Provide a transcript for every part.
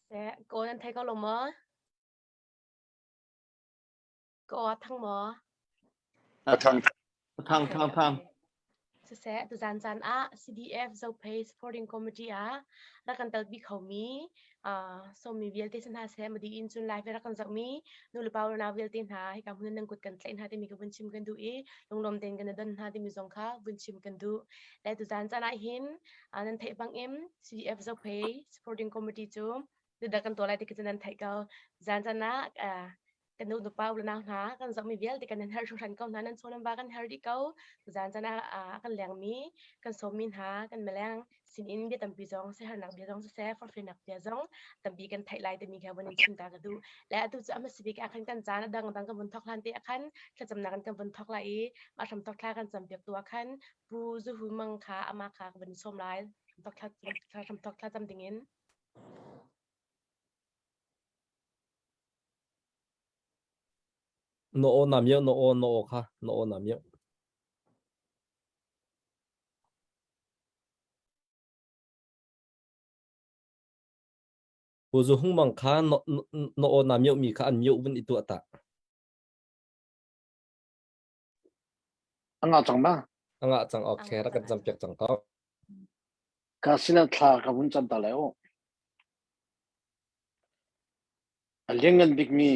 Seh, kaw nan thei ko lo maw? Ka aw a thang maw? A thang. A thang thang thang. Siseh, tuzan caan ah CDF Zophei Supporting Committee ah rak kan telpi khomi uh, sawmmi vialte si hna seh, madi in cun live rak kan zohmi nu le pa unau vialte hna hika hmun nan kut kan tlaih hna timi ka vun chim kan duh i lunglawm tein kan i don hna timi zong kha vun chim kan duh. Le tuzan caan ah hin uh, nan theih bangin CDF Zophei Supporting Committee cu dah kan tuah lai ti khi cu nan theih ko. Zan caan ah uh, kan nu nupa u le nau hna kan zohmi vialte kan in herh hringhran ko hna nan chaw nan va kan her dih ko. Zan caan ah uh, kan lengmi kan sawmmi hna kan mileng sinin bia tampi zong siaherhnak bia zong siseh forhfialnak bia zong tampi kan theih lai timi kha vun in chim ta ka duh. Le atu cu a hmasa bik ah khan kan caan a dangdang kan vun thawk hlan te ah khan thlacamnak in kan vun thawk lai i mah hramthawk thla kan campiak tu ah khan Pu Zuhu Mang kha amah kha ka vun sawm lai. Hramthawk thla hramthawk thla cam dingin. Na aw na mioh na aw na aw kha na aw na mioh. Pu Zu Hung Mang kha na na aw na mioh mi kha an mioh vun i tuah ta. A ngah cang ma? A ngah cang okay rak kan cam piak cang ko. Ka sinah thla ka vun cam ta lai u. A lianngan bikmi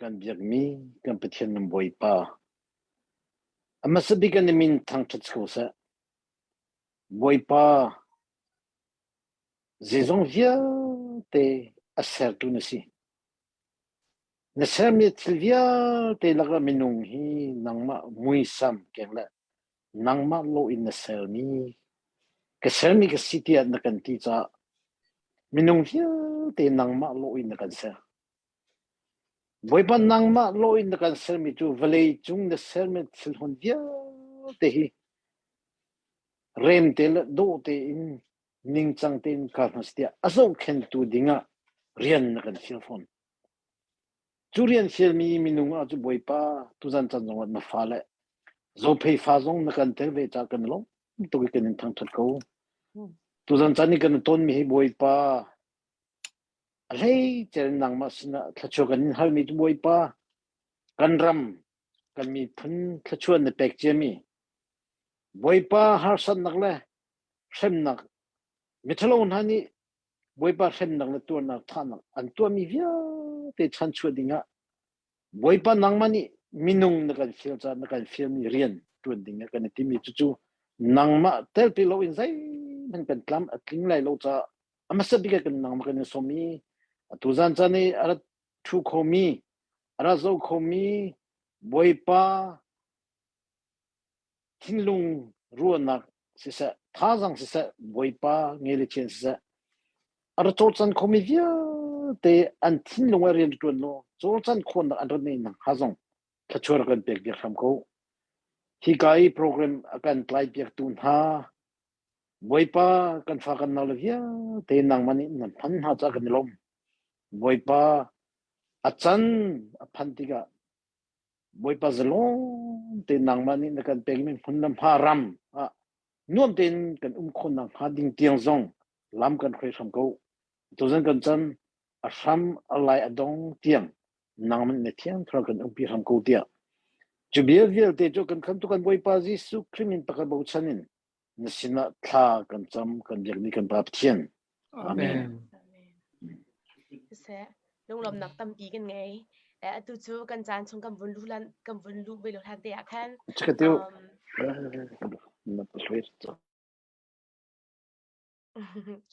kan biakmi kan Pathian nan Bawipa. A hmasa bik an min thangṭhat ko seh. Bawipa, zeizong vialte a sertu na si. Na sermi thil vialte lakah minung hi nangmah muisam keng le nangmah lawh in na sermi ka sermi ka si tiah na kan ti caah minung vialte nangmah lawh in na kan ser. Bawipa nangmah lawh in na kan sermi cu vawlei cung na sermi thil hon vialte hi rem te le dawh tein ningcang tein kal hna seh tiah a zohkhenhtu dingah rian na kan fial fawn. Cu rian fialmi minung ah cu Bawipa tuzan caan zongah na fale Zophei fa zong na kan tel ve caah kan lawm tuk i kan in thangṭhat ko. Tuzan caan i kan tonmi hi Bawipa a hleice in nangmah sinah thluachuah kan in halmi cu Bawipa kan ram kan miphun thluachuah na pek ciami Bawipa harsatnak le hremnak miṭhalo hna nih Bawipa hremnak le tuarnak thahnak an tuahmi vialte chanchuah dingah Bawipa nangmah nih minung na kan fial caah na kan fialmi rian ṭuan ding ah kan i timi cucu nangmah telpi loin zeihmanh kan tlam a tling lai lo caah a hmasa bik ah kan nangmah kan i sawm i atu zan caan i a ra ṭhu khomi a ra zoh khomi Bawipa thinlung ruahnak siseh, thazaang siseh, Bawipa nge le thian siseh, a ra cawlcan khomi vialte an thinlung ah rian ṭuan law cawlcan khawhnak an rat neih nakhnga zong thluachuah kan pek piak hram ko. Hika i program a kan tlai piaktu hna Bawipa kan fa kan nau le vialte nangmah nih nan hman hna caah kan i lawm. Bawipa a can a phan tikah Bawipa zalong tein nangmah nih na kan pekmi hmun le hma ram ah nuam tein kan um khawh nakhnga ding tiang zong lam kan hruai hram ko. Tuzan kan chan a hram a lai a dong tiang nangmah nih na thiang thlarau kan umpi hram ko tiah cu bia vialte cu kan khamtu kan Bawipa Jesuh Khrih min pakhat bochan in na sinah thla kan cam kan biakmi kan Pa Pathian. Amen. Siseh, lunglawmnak tampi kan ngei. Eh, atu cu kan caan chung kan vun luh lan kan vun luh ve lo hlan te ah khan Chikatiu. um,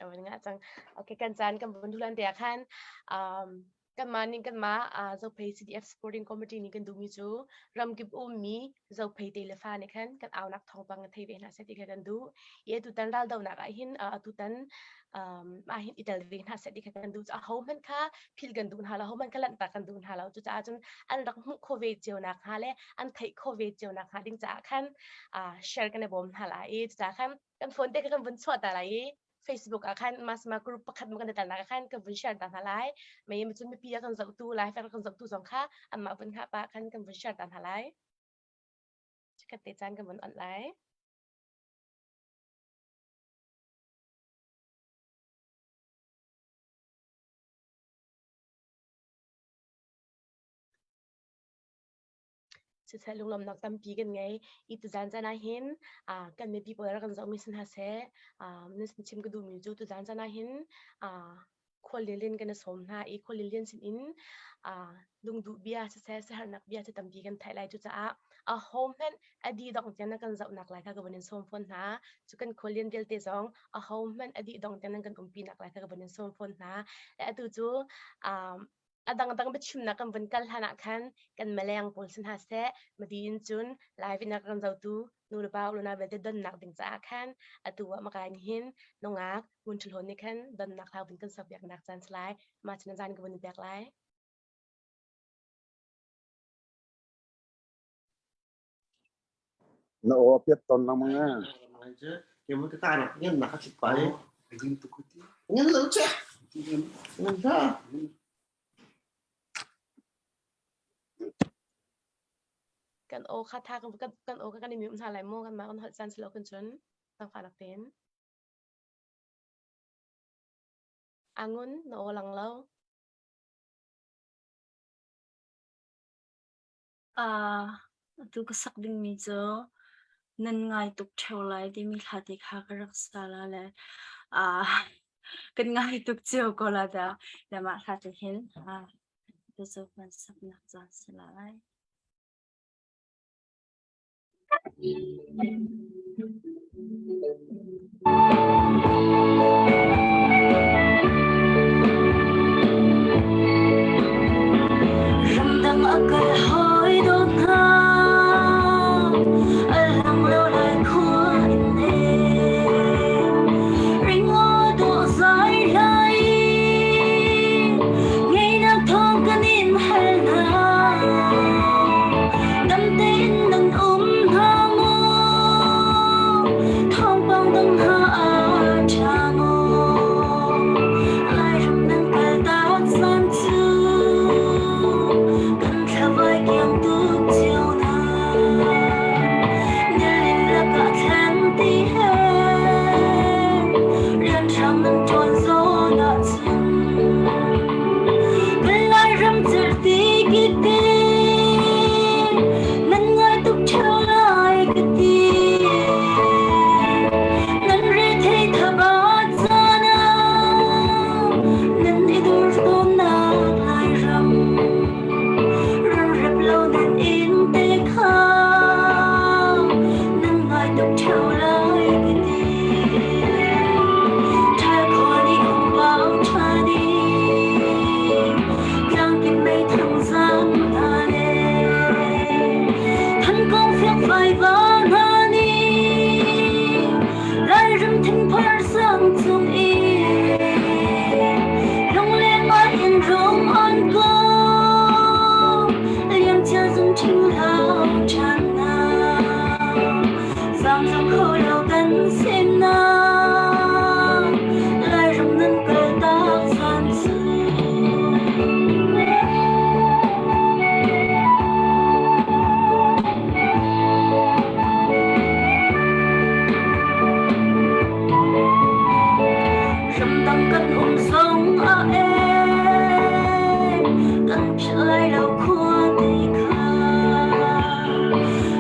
Awan nga cang. Okay, kan caan kan vun luh lan te ah khan um, Kanmah nih kanmah uh, Zophei CDF Supporting Committee nih kan duhmi cu ramkip ummi Zophei te le fa nih khan kan aunak thawngpang thei ve hna seh ti kha kan duh. I atutan raldohnak ah hin uh, atutan um, ah hin i tel ve hna seh ti kha kan duh. Aho hmanh kha philh kan duh hna lo, ho hmanh kha lanhtak kan duh hna lo. Cucaah cun an rak hmuh khawh ve cio nak hnga le an theih khawh ve cio nak hnga ding caah khan uh, share kan i bawm hna lai i cucaah khan kan phone te kha kan vun chuah ta lai i Facebook ah khan masma group pakhat kan tal nak khan kan vun share ta hna lai mei cun mipi a kan zohtu lai kan zohtu zong kha anmah vun hngah pa khan kan vun share ta hna lai chikat te caan kan vun on lai Siseh lunglawmhnak tampi kan ngei. I tuzan caan ah hin kan mipi pawl rak kan zohmi si hna seh, nan sin chim ka duhmi cu tuzan caan ah hin khual lianlian kan i sawm hna i khual lianlian sin in lungduh bia siseh, siaherhnak bia cu tampi kan theih lai. Cucaah aho hmanh a dih dongh tiang nan kan zohnak lai kha ka vun in sawm fawn hna. Cu kan khual lian vialte zong aho hmanh a dih dongh tiang nan kan umpi nak lai kha ka vun in sawm fawn hna. Le atu cu a dangdang biachimnak kan vun kal hlan ah khan kan maleng pawl si hna seh, madi in cun live in a kan zotu nu le pa uluna vialte donnak ding caah khan atu ah makai ni hin nungak ngun ṭhulhawn nih khan donnak hla vun kan sak piaknak caan si lai. Mah cun zan ka vun pek lai. Na aw a piat ton lengmang eh. Kan aw kha tha kan kan aw kha kan i mute hna lai mu kan mah kan holh caan si lo kan cun tangfa lak tein. Angun na aw lang lo. Atu ka sak dingmi cu nan ngai tuk ṭheo lai timi hla te kha ka rak sa la le kan ngai tuk cio ko la dah. Le mah hla te hin tucu kan saknak caan si lai. Ramdang a kal hawi dawt hna, a lang lo lai khua in e. Ringaw dawh zai lai, ngeinak thawng kan in hal hna. Dam tein nan um hna maw? Thawngpang dang hna a ṭha maw? Lairam nan kaltak zan cu kan thlavai kiang tuk cio hna. Nilin lakah thlen ti he rianhrang nan ṭuan zawn ahcun kan Lairam cerhti kikte nan ngai tuk ṭheo lai ka ti. Nan rethei thabat caan ah nan i dur tawnnak Lairam ralrep lo nan inn te kha nan ngai tuk ṭheo lai ka ti. Ṭhal khua nih hung pau ṭhan i tlangkip meithang zam hna le Thankong fiakfai va hna nih Lairam thingphar sang cung i lungleng ngai in rung on ko liamcia zung ṭhing hlau ṭhan hna zaangzang kho lo kan semnak Lairam nan kaltak zan cu. Ramdang kan um zong ah ee kan philh lai lo khua te kha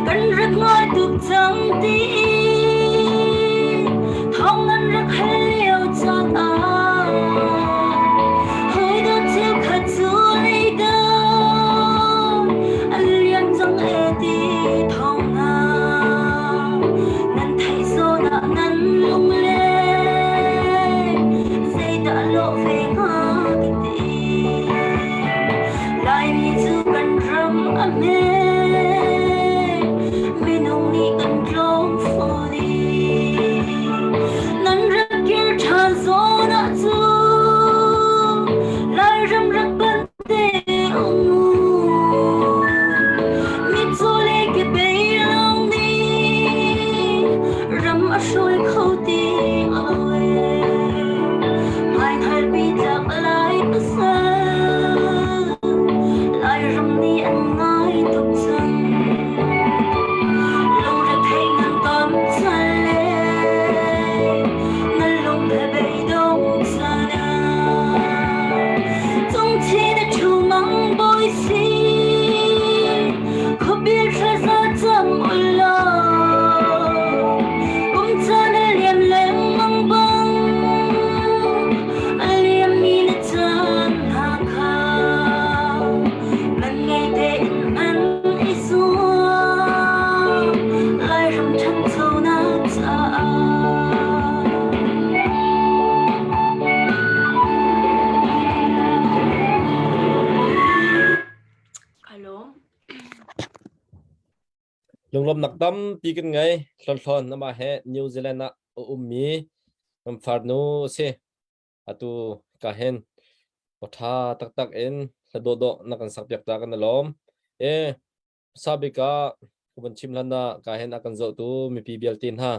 kan rak ngai tuk cang ti thawng nan rak hal lio caan ah hawi dawt cheukhat cu leidang an liam cang e ti thawng hna nan theih zawn ah nan lunglen zeidah lawh ve hnga ka ti. Laimi cu kan ram a hme, minung nih kan tlawm fawn i nan rak kir ṭhan zawn ahcun Lairam rak panh te um u. Mitcaw le kebei lawng nih ram a hruai kho ti lo ee. Hmaithalpi tlak lai pasal Lairam nih an ngai tuk cang. Lungretheih nan tam cang le nan lung he beidong cang ah. Cungchin a ṭhu mang bawi si, khuapi Lunglawmnak tampi kan ngei. Hlonhlon amah he New Zealand ah a ummi kan farnu a si. Atu ka hin aw ṭha taktak in hla dawhdawh na kan sakpiak ta kan i lawm. E sabik ah ka van chim hlan ah ka hin a kan zohtu mipi vialte hna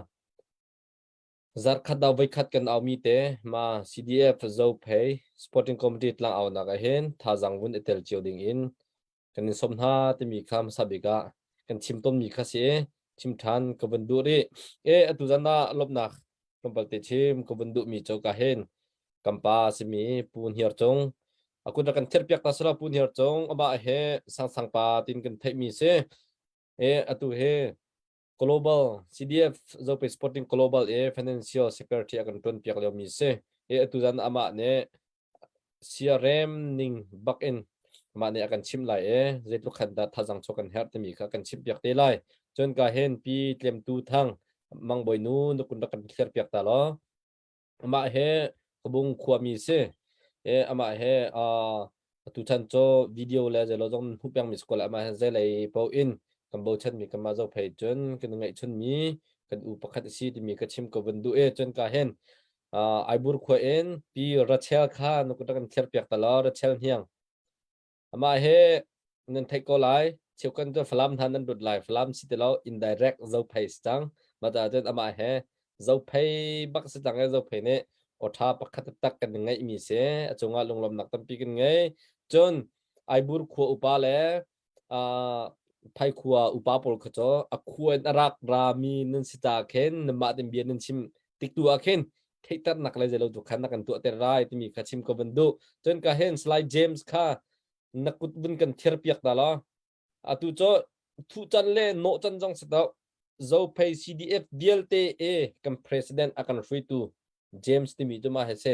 Zarkhat dah voikhat kan aumi te ma CDF Zophei Sporting Committee tlang aunak ah hin thazaang vun i tel cio ding in kan in sawm hna timi kha hmasa bik ah kan chim tawnmi kha si i chim ṭhan ka vun duh rih. E atu zan ah lawmhnak tlawmpal te chim ka vun duhmi cu ka hin kan pa simi Pu Hniar Cung a kut rak kan thirpiak ta selaw Pu Hniar Cung amah he Sangsang pa tin kan theihmi si. E atu hi Global CDF Zope Sporting Global e Financial Secretary a kan tuan piak lio mi si. E atu zan amah nih siarem ning bak in amah nih a kan chimh lai e zeitluk khan dah thazang chuak kan herh timi kha kan chimh piak te lai. Cun ka hen pi tlemtu thang mangbawi nu nukun rak kan thlir piak ta law. Amah he Kabung khuami si. E amah he atu chan cu video le zeilo zong hmuh pengmi si ko le amah he zeilei paoh in kan bochanmi kanmah zophei cun kan ngeihchunmi kan u pakhat a si timi ka chim ka vun duh e cun ka hin Aibur khua in pi Rachel kha na kut kan thlir piak ta law Rachel hniang Amah hi nan theih ko lai. Cheukhat cu Falam hna nan lut lai. Falam si ti lo indirect Zophei si cang. Mah caah cun amah he Zophei bak si cang i Zophei nih aw ṭha pakhat taktak kan i ngeihmi si. A cungah lunglawmhnak tampi kan ngei. Cun Aibur khua upa le uh, Phai khua upa pawl kha cu a khua in a rak rami nan si ta khin nanmah tin bia nan chim tik tu ah khin theihternak le zeilo tu khan na kan tuahter lai timi kha chim ka van duh. Cun ka hin Salai James kha na kut vun kan thir piak ta law atu cu thu can le nawh can zong si to Zophei CDF vialte e kan president a kan hruaitu James timi cu ma he se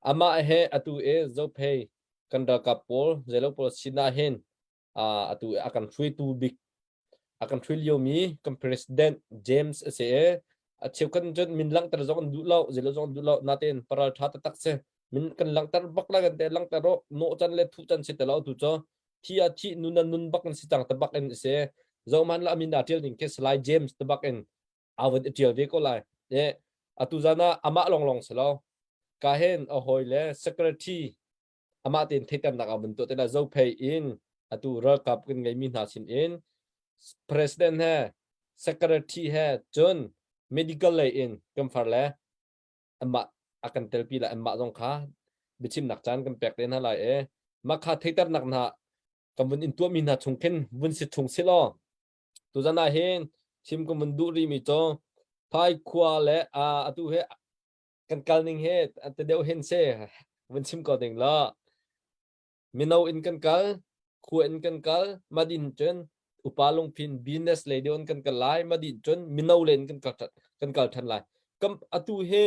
amah he atu e Zophei kan ralkap pawl zeilo pawl sinah hin atu a kan hruaitu bik a kan hruai liomi kan president James a si i a cheukhat cun min langhter zong an duh lo zeilo zong an duh lo natein paral ṭha taktak si min kan langhter bak la kan te langhter ro nawh can le thuh can si te lo tu cu thi a thi nun a nun bak in si cang te bak in si zohman la min a ṭial ning khi Salai James te bak in a van i ṭial ve ko lai e atu zan ah amah longlong si lo ka hen a hawi le secretary amah tein theihternak a vun tuah te lai Zophei in atu ralkap kan ngeimi hna sin in president he secretary he cun medical lei in kan far le anmah a kan telpi lai anmah zong kha biachimnak caan kan pek te hna lai e mah kha theihternak hna kan vun in tuahmi hna chung khin vun si chung si law tuzan ah hin chim kan vun duh rihmi cu phai khua le atu he kan kal ning he te deuh hin se vun chim ko ding la mino in kan kal khua in kan kal madin cun upa lungphin business lei deuh in kan kal lai madin cun mino len kan kal kan kal than lai kam atu he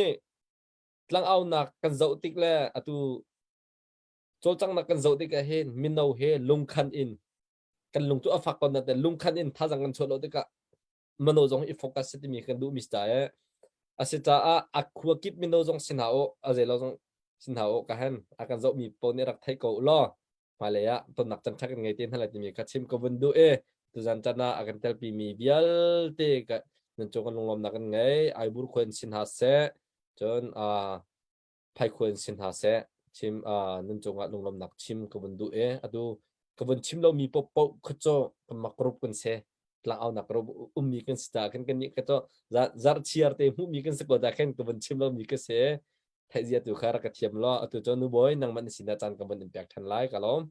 tlangaunak kan zoh tik le atu cawlcangnak kan zoh tik ah hin mino he lungkhan in kan lung cu a fak ko na te lungkhan in thazang kan chuah lo tikah mino zong i focus si timi kan duh mi si e a si caah a khua kip mino zong si hna u a zeilo zong si hna u ka hen a kan zoh mi paoh nih rak thei ko u law hmailei ah tonnak can ṭha kan ngei te hna lai timi kha chim ka vun duh i tuzan chan ah a kan telpi mi vialte ka nan cung kan lunglawmnak kan ngei aibur khua in si hna seh cun phaikhua in si hna seh chim nan cungah lunglawmnak chim ka vun duh i atu ka vun chim lomi paohpaoh kha cu kanmah group kan si tlangaunak group ummi kan si caah khan kannih kha cu zarhchiar te hmuhmi kan si ko ta khan ka vun chim lomi ka si theihzia tu kha rak ka thiam law atu cu nu bawi nangmah na sinah caan ka vun in pek ṭhan lai ka lawm.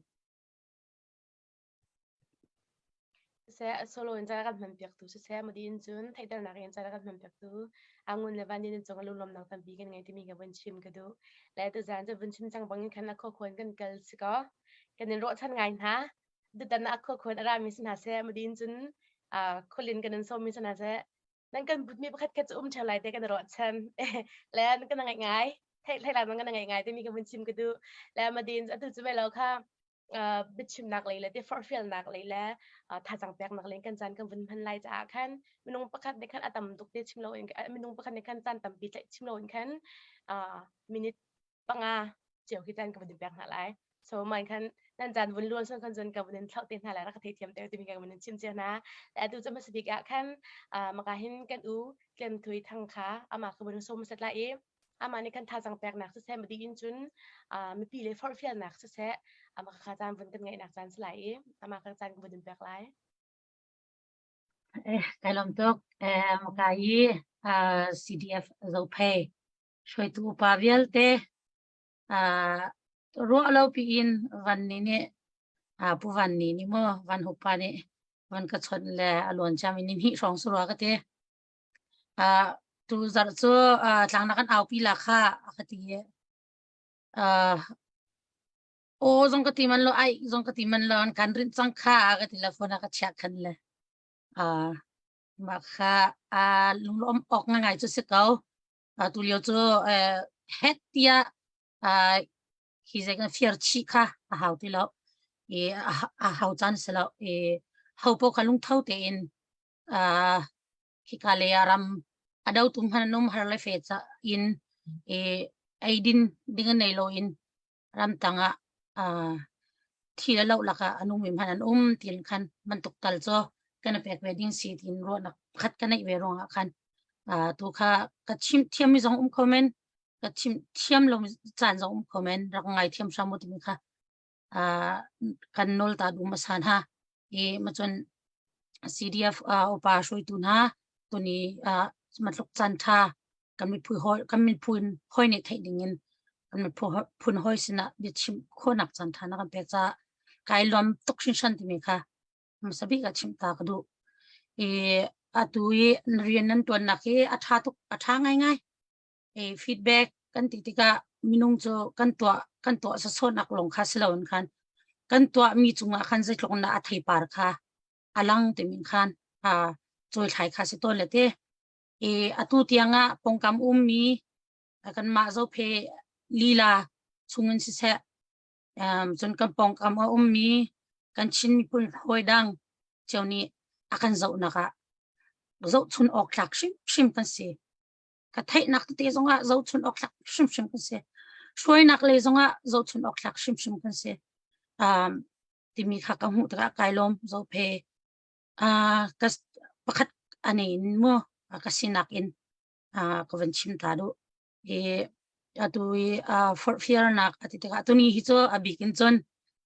Siseh solo in caan a kan hmanpiaktu siseh madi in cun theihternak in caan a kan hmanpiaktu Angun le Van in cung a lunglawmnak tampi kan ngei timi ka vun chim ka duh. Le tuzaan cu vun chim cang bangin khan a khuakhuan kan kal si kaw kan in ruahchan ngai hna. Tutan ah a khuakhuan a rami si hna seh madi in cun khualin kan in sawmmi si hna seh nan kan butmi pakhat khat cu um ṭheo lai te kan i ruahchan. Le nan kan ngaih ngai theih theih lai kan ngaih ngai timi ka vun chim ka duh. Le madin atu cu ve lo kha biachimnak lei le ti forhfialnak lei le thazaang peknak lei kan caan kan vun hman lai caah khan minung pakhat nih khan a tam tuk te chim loin minung pakhat nih khan caan tampi tlaih chim loin khan minute panga cio khi caan ka vun pek hna lai. So man khan Nan caan vun luan son khan cun ka vun in thlauh te hna lai rak ka theithiam te timi ka vun in chim cia hna. Le atu cu hmasa bik ah khan maka hin kan u Tlem Thui Thang kha amah ka vun som sat lai i amah nih kan thazang peknak siseh madi in cun mipi le forhfialnak siseh amah kha caan vun kan ngeihnak caan si lai i amah ka caan ka vun in pek lai. Eh, kai lawm tuk. Eh, maka i CDF Zophei hruaitu upa vialte ruah lo piin van ni nih Pu Van Ni nih maw Van Hup pa nih van ka chawnh le a luan ciami ni hnih hrawng si rua ka ti. Tu zarh cu tlangnak kan aupi la kha a ka ti i aw zong ka ti man lo ai zong ka ti man lo an kan rinh cang kha a ka ti le phone a ka chiah khan le mah kha lunglawm awk ngai cu si ko. Tu lio cu het tiah hi zei kan fir chih kha a hau ti lo i a hau caan si lo i ho paoh kha lungtho tein khika lei ah ram a dotu hmanh an um har le fe ca in i eidin ding an nei lo in ramtang ah thi le lo lakah an um mi hmanh an um tin khan bantuk tal cu kan i pek ve ding si tin ruahnak pakhat ka neih ve ruangah khan tu kha ka chim thiam mi zong um kho men ka chim thiam lo caan zong um kho men rak ngai thiam hram u timi kha kan nawl ta duh hmasa hna i macun CDF upa hruaitu hna tuni matluk caan tha kan miphun hawi kan miphun hawi nih theih ding in kan miphun hawi sinah biachim khawhnak caan tha na kan pek caah kai lawm tuk hringhran timi kha hmasa bik ah chimh ta ka duh. I atu i rian nan tuannak hi a tha tuk a tha ngaingai. I feedback kan ti tikah minung cu kan tuah kan tuah sasawnak lawng kha si loin khan kan tuah mi cungah khan zeitluk in dah a theipar kha a lang timi khan a cawithlai kha si tawn le te. I atu tiangah pongkam ummi kanmah Zophe lila chungin siseh cun kan pawngkam a ummi kan Chin miphun hawi dang cio nih a kan zohnak ah zohchun awk tlak hrimhrim kan si. Ka theihnak tete zongah zohchun awk tlak hrimhrim kan si. Hruainak lei zongah zohchun awk tlak hrimhrim kan si. Timi kha ka hmuh tikah kai lawm Zophe. Ka pakhat ane in mu ka sinak in ka van chim ta duh. I atu i forhfialnak a ti tikah tuni hi cu a bik in cun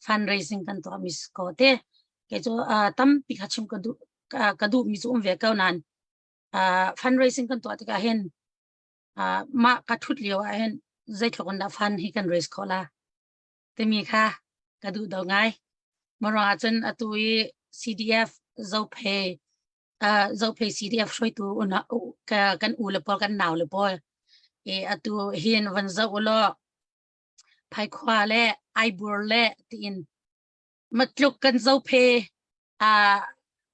fundraising kan tuah mi si ko te. Kei cu tampi kha chim ka duh ka duh mi cu um ve ko nain fundraising kan tuah tikah hin mah ka thut lio ah hin zeitluk in dah fund hi kan raise khawh la timi kha ka duh do ngai. Mah cun atu i CDF Zophe Zophei CDF hruaitu kan u le pawl kan nau le pawl i atu hin van zoh ulaw Phaikhua le Aibur le tiin matluk kan Zophe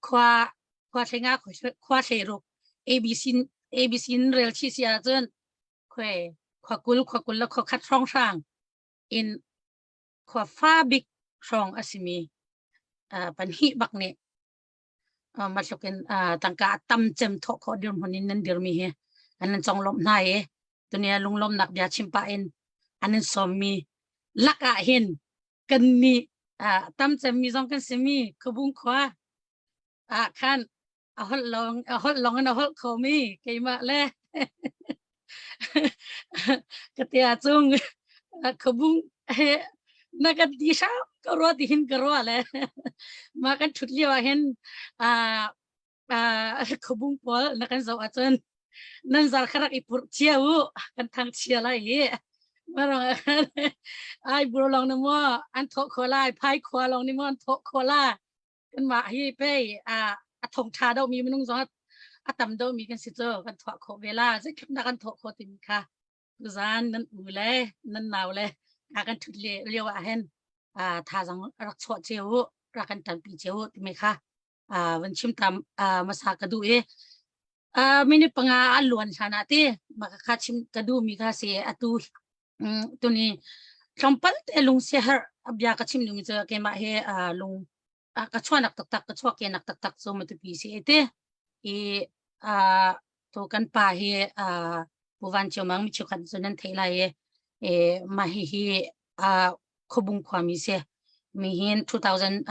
khua khua thlenga khua thleiruk ABC ABC in rel chi si ahcun khue khua kul khua kul le khua khat hrawng hrang in khua fa bik hrawng a simi pahnih bak nih matluk in tangka a tam cem thawh khawh dirhmun in nan dirmi hi an in conglawmh hna i tunia lunglawmnak bia chim pah in an in sawmmi lak ah hin kan nih tam cemmi zong kan simi Khabung khua ah khan a holh lawng a holh lawng in a holh khomi keimah le ka tia cung khabung he na kan ti hram ka ruah ti hin ka ruah le ma kan thut lio ah hin a khabung pawl na kan zoh ahcun nan zar kha rak i purh chia u kan thang chia lai hi marong ai bur long na mo an thawh kho lai phai khua long ni mo an thawh kho la kanmah hi pei a a thong ṭha deuhmi minung zong a tam deuhmi kan si cu kan thuah khawh ve la zeitluk dah kan thawh khawh timi kha tuzaan nan u le nan nau le a kan ṭhut le lio ah hin thazaang rak chuah cio u rak kan ṭanpi cio u timi kha van chim tam hmasa ka duh i minute panga a luan hlan ah ti mah kha chim ka duhmi kha si atu tuni tlawmpal te lung siaherh bia ka chim ding cu keimah he lung ka chuahnak taktak ka chuahkenak taktak cu Matupi si te i to kan pa hi Pu Van Cio Mang mi cheukhat cu nan theih lai i mah hi hi Khuabung khuami si. Mi hin 2015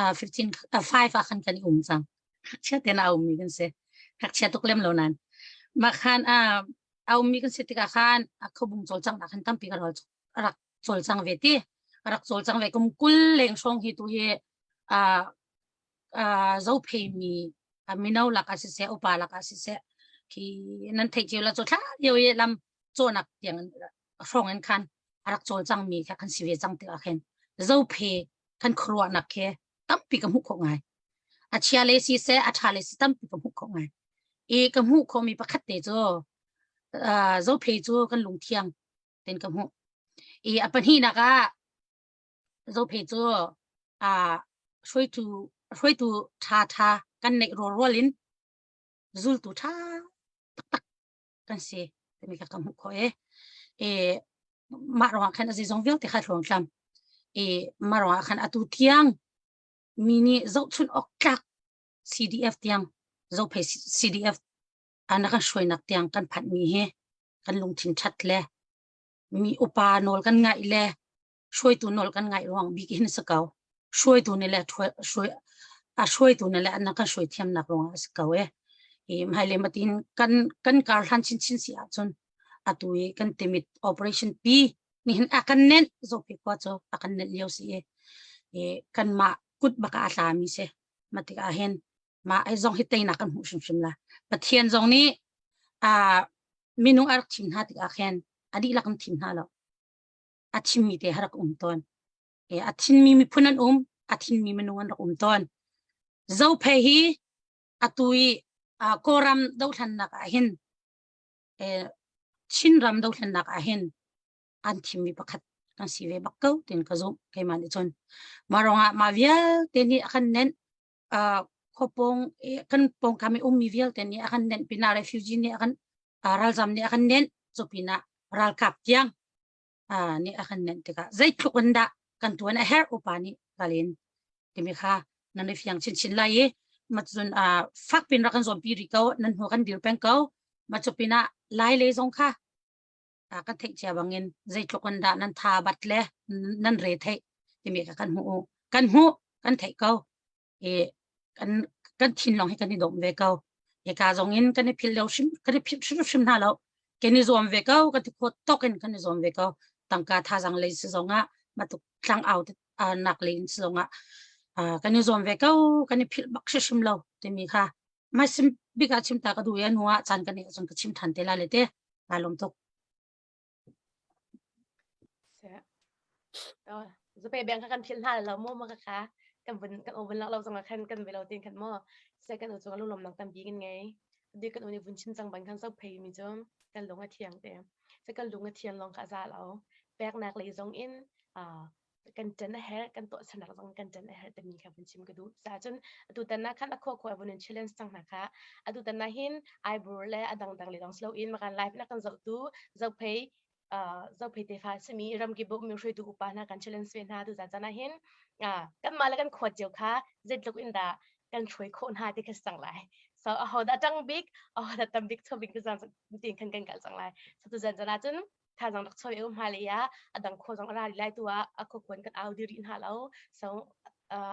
5 ah khan kan i um cang. Ngakchia ten a ummi kan si. Ngakchia tuk lem lo nan. Mah khan a a ummi kan si tikah khan a khobung cawlcanghnak khan tampi ka rak rak cawlcang ve ti. Rak cawlcang ve kum 20 leng hrawng hi tu hi a a zophei mi a mino lakah siseh upa lakah siseh khi nan theih cio la cu thla lio i lam cawnak tiang hrawng in khan a rak cawlcang mi kha kan si ve cang tikah khin zophe kan khuaruahnak khi tampi ka hmuh khawh ngai. A chia le si seh a ṭha le si tampi ka hmuh khawh ngai. I ka hmuh khawhmi pakhat te cu uh, zophe cu kan lungthiang ten ka hmuh. I a pahnihnak ah zophe cu uh, hruaitu hruaitu ṭha ṭha kan neih rualrual in zultu ṭha taktak kan si timi kha ka hmuh khawh i e mah ruangah khan a zeizong vialte kha thluang tlam e mah ruangah khan atu tiang mi nih zohchun awk tlak CDF tiang zophei CDF ana kan hruainak tiang kan phanh mi hi kan lungthin that le mi upa nawl kan ngaih le hruaitu nawl kan ngaih ruang bik hin si ko. Hruaitu nih le hruai a hruaitu nih le an kan hruai thiamnak ruangah a si ko e. I hmailei matin kan kan kar hlan chinchin si ahcun atu i kan timit operation P nihin a kan nenh zopi khua cu a kan nenh lio si i i kanmah kut bak ah a tlami si. Mah tikah hin mah ai zong hi teinak kan hmuh hrimhrim la. Pathian zong nih a minung a rak thim hna tikah khin a dihlak in thim hna lo. A thimmi te rak um tawn. E, a thinmi miphun an um, a thinmi minung an rak um tawn. Zophei hi atu i uh, Kawlram dothlennak ah hin eh, Chinram dothlennak ah hin an thimmi pakhat kan si ve bak ko tin ka zumh keimah nih cun. Mah ruangah mah vialte nih a kan nenh uh, khuapawng kan pawngkam i ummi vialte nih a kan nenh pinah refugee nih a kan uh, ralzam nih a kan nenh cu pinah ralkap tiang uh, nih a kan nenh tikah zeitluk in dah kan tuan a herh upa nih kalin timi kha nan i fiang chinchin lai i macun uh, fak pin rak kan zuampi rih ko nan hnu kan dir peng ko ma cu pinah lai le zong kha kan theih cia bangin zeitluk in dah nan tha bat le nan re theih timi kha kan hmuh kan hmuh kan theih ko i kan kan thinlung hi kan i dawm ve ko hika zong in kan i philh lo hrim kan i philh hrim hrim hna lo kan i zuam ve ko kan ti khawt tok in kan i zuam ve ko tangka thazang lei si zong ah matuk tlang au nak lei in si zong ah kan i zuam ve ko kan i philh bak hrim lo timi kha Mai sim bik ah chim ta ka duh i a hnu ah caan kan i cun ka chim ṭhan te lai le te. Kaa lawm tuk. Zape beng kha kan philh hna lo maw ma kha kan vun kan oven lo zong ah khan kan ve lo tin khan maw se kan u chung lu lom nang tampi kan ngei di kan uni vun chim cang ban khan so phei mi chu kan lung a thiang te se kan lung a thian long kha za lo pek nak lei zong in kan ṭan a herh kan tuahsernak zong kan ṭan a herh timi kha vun chim ka duh cun atu tan ah khan a khua khua vun in challenge cang hna kha atu tan ah hin aibur le a dangdang le dong slo in makan live na kan zohtu zophei zophei tefa simi ramkip mi hruaitu upa hna kan challenge ve hna tu zan ah hin kan mah le kan khuat cio kha zeitluk in dah kan hruai khawh hna ti kha cang lai so aho dah ṭang bik aho dah tam bik cho bik tu zan tin khan kan kal cang lai so tu zan zan ah cun thazang rak choi um hmailei ah a dang khua zong a ra lai tu ah a khuakhuan kan au dih rih hna lo so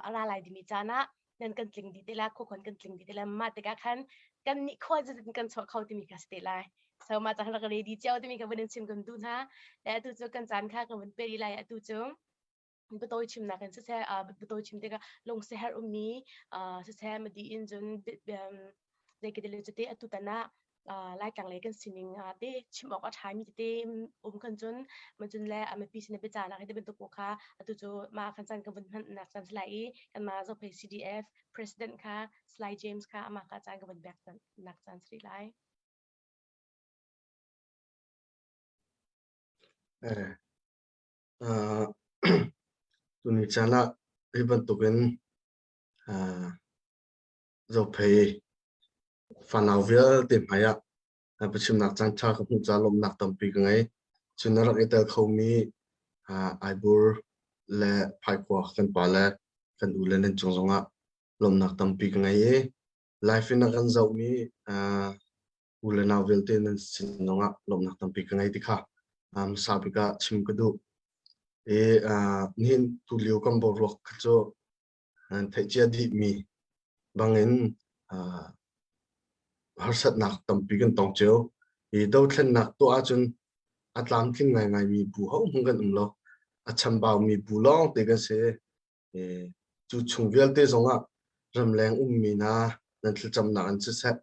a ra lai dimi caan ah nan kan tling dih te la khuakhuan kan tling dih te la mah tikah khan kan nih khua zit kan chuah kho timi kha si te lai so mah caan rak ready cio timi kha vun in chim kan duh hna le atu cu kan caan kha kan vun pe rih lai atu cu biatawi chimnak in siseh biatawi chim tikah lungsiaherh ummi siseh madi in cun zeikete le cute atu tan ah Laitlang lei kan sining te chim awk a ṭhami tete um khan cun macun le mipi sin biacahnak hi ti bantuk pawl kha atu cu mah khan caan kan vun hmannak caan si lai i kanmah Zophei CDF President kha Salai James kha amah kha caan kan vun pek nak caan si rih lai. Eh, Uh, tuni caan ah hi bantukin uh, Zophei fanau vialte hmai ah biachimnak caan ṭha ka hmuh caah lawmhnak tampi ka ngei. Cun na rak i tel khomi uh, Aibur le Phaikua kan pa le kan u le nan cung zongah lawmhnak tampi ka ngei i live in a kan zohmi uh, u le nau vialte nan sin zongah lawmhnak tampi ka ngei ti kha hmasa bik ah chim ka duh. I nihin tulio kan boruak kha cu an theih cia dihmi bangin harsatnak tampi kan tong cio. Hi dothlennak tuah ahcun a tlamtling ngaingaimi bu hohmanh kan um lo. A chambaumi bu lawng te kan si. Cu chung vialte zongah ramleng ummi hna nan thlacamnak in siseh,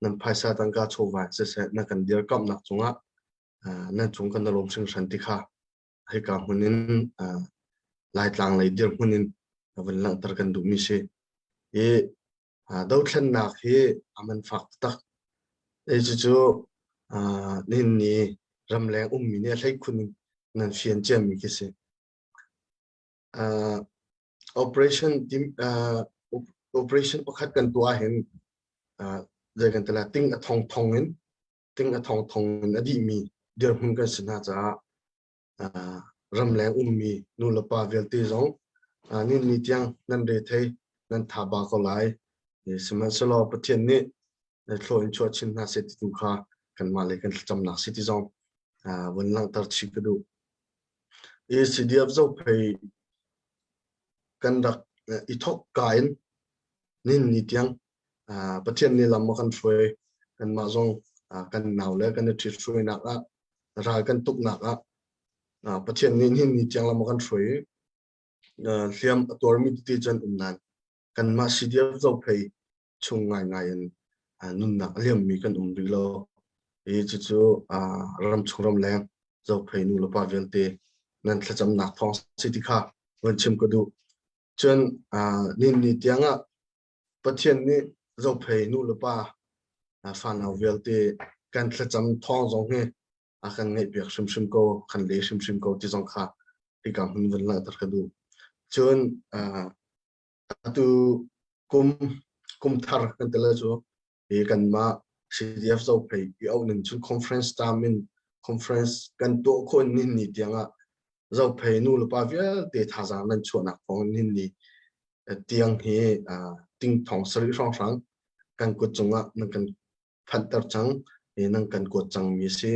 nan phaisa tangka chawva in siseh, na kan dirkamhnak cungah nan cung kan i lawm hringhran ti kha hika hmun in Laitlang lei dirhmun in vun langhter kan duhmi si. Hi dothlennak hi a man fak taktak. Hi cucu nihin ni ramleng ummi nih a hleikhun in nan fian ciami khi si. Operation operation pakhat kan tuah hin zei kan ti lai ting a thong thong in ting a thong thong in a dihmi dirhmun kan si hna caah ramleng ummi nulepa vialte zong nin ni tiang nan rethei nan tha ba ko lai. Sihmanhsehlaw Pathian nih thlaw in chuah chin hna seh ti tu kha kanmah le kan thlacamnak si ti zong vun langhter chih ka duh. Hi CDF Zophei kan rak i thawk ka in nin ni tiang Pathian nih lam a kan hruai. Kanmah zong kan nau le kan i ṭhit-hruainak ah ral kan tuknak ah Pathian nih nihin ni tiang lam a kan hruai i hliam a tuarmi tete cu an um nain kanmah CDF Zophei chung ngaingai in nunnak a liammi kan um rih lo. Hi cucu ramchung ramleng Zophei nu le pa vialte nan thlacamnak thawng si ti kha van chim ka duh. Cun nihin ni tiang ah Pathian nih Zophei nu le pa fanau vialte kan thlacam thawng zong hi a kan ngaihpiak hrimhrim ko, kan le hrimhrim ko ti zong kha hika hmun vun langhter ka duh. Cun atu kum kum thar kan ti lai cu hi kanmah CDF Zophei i auh ning cun conference term in conference kan tuah khawh nihin ni tiang ah Zophei nu le pa vialte thazaang nan chuahnak thawng nihin ni tiang hi ting thong sarih hrawnghrang kan kut cungah nan kan phanhter cang i nan kan kuat cangmi a si.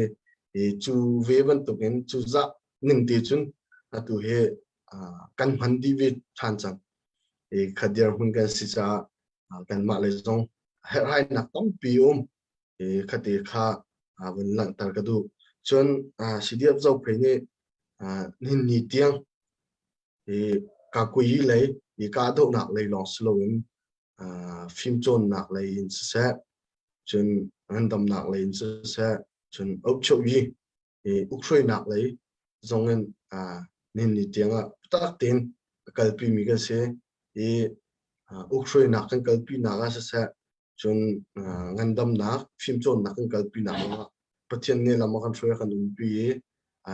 I cu ve bantukin cu zah ning te cun atu hi kan hman dih ve ṭhan cang. I kha dirhmun kan si caah kanmah le zong herhhainak tampi um. I khate kha vun langhter ka duh. Cun CDF Zophei nih nihin ni tiang i kakuyi lei i kahdohnak lei lawng si loin fimcawnnak lei in siseh, cun ngandamnak lei in siseh, cun ukchoyi i ukhruainak lei zong in nihin ni tiang ah biatak tein a kalpimi kan si i ukhruainak kan kalpinak ah siseh, cun ngandamnak, fimcawnnak kan kalpinak ah Pathian nih lam a kan hruai a kan umpi i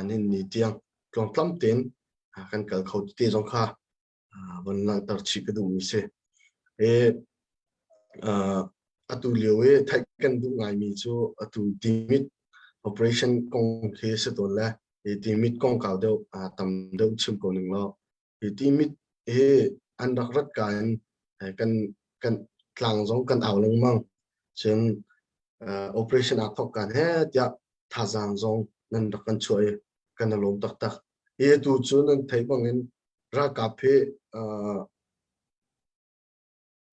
nihin ni tiang tluangtlam tein kan kal kho te zong kha von langhter chih ka duhmi si. I atu lio i theih kan duh ngaimi cu atu Timit operation kong khi si tawn le hi Timit kongkau deuh tam deuh chim ko ning law hi Timit hi an rak rat ka in kan kan tlang zong kan au lengmang cun operation aa thawk kan he tiah thazaang zong nan rak kan chuah i kan i lawm taktak. Hi atu cu nan theih bangin ralkap hi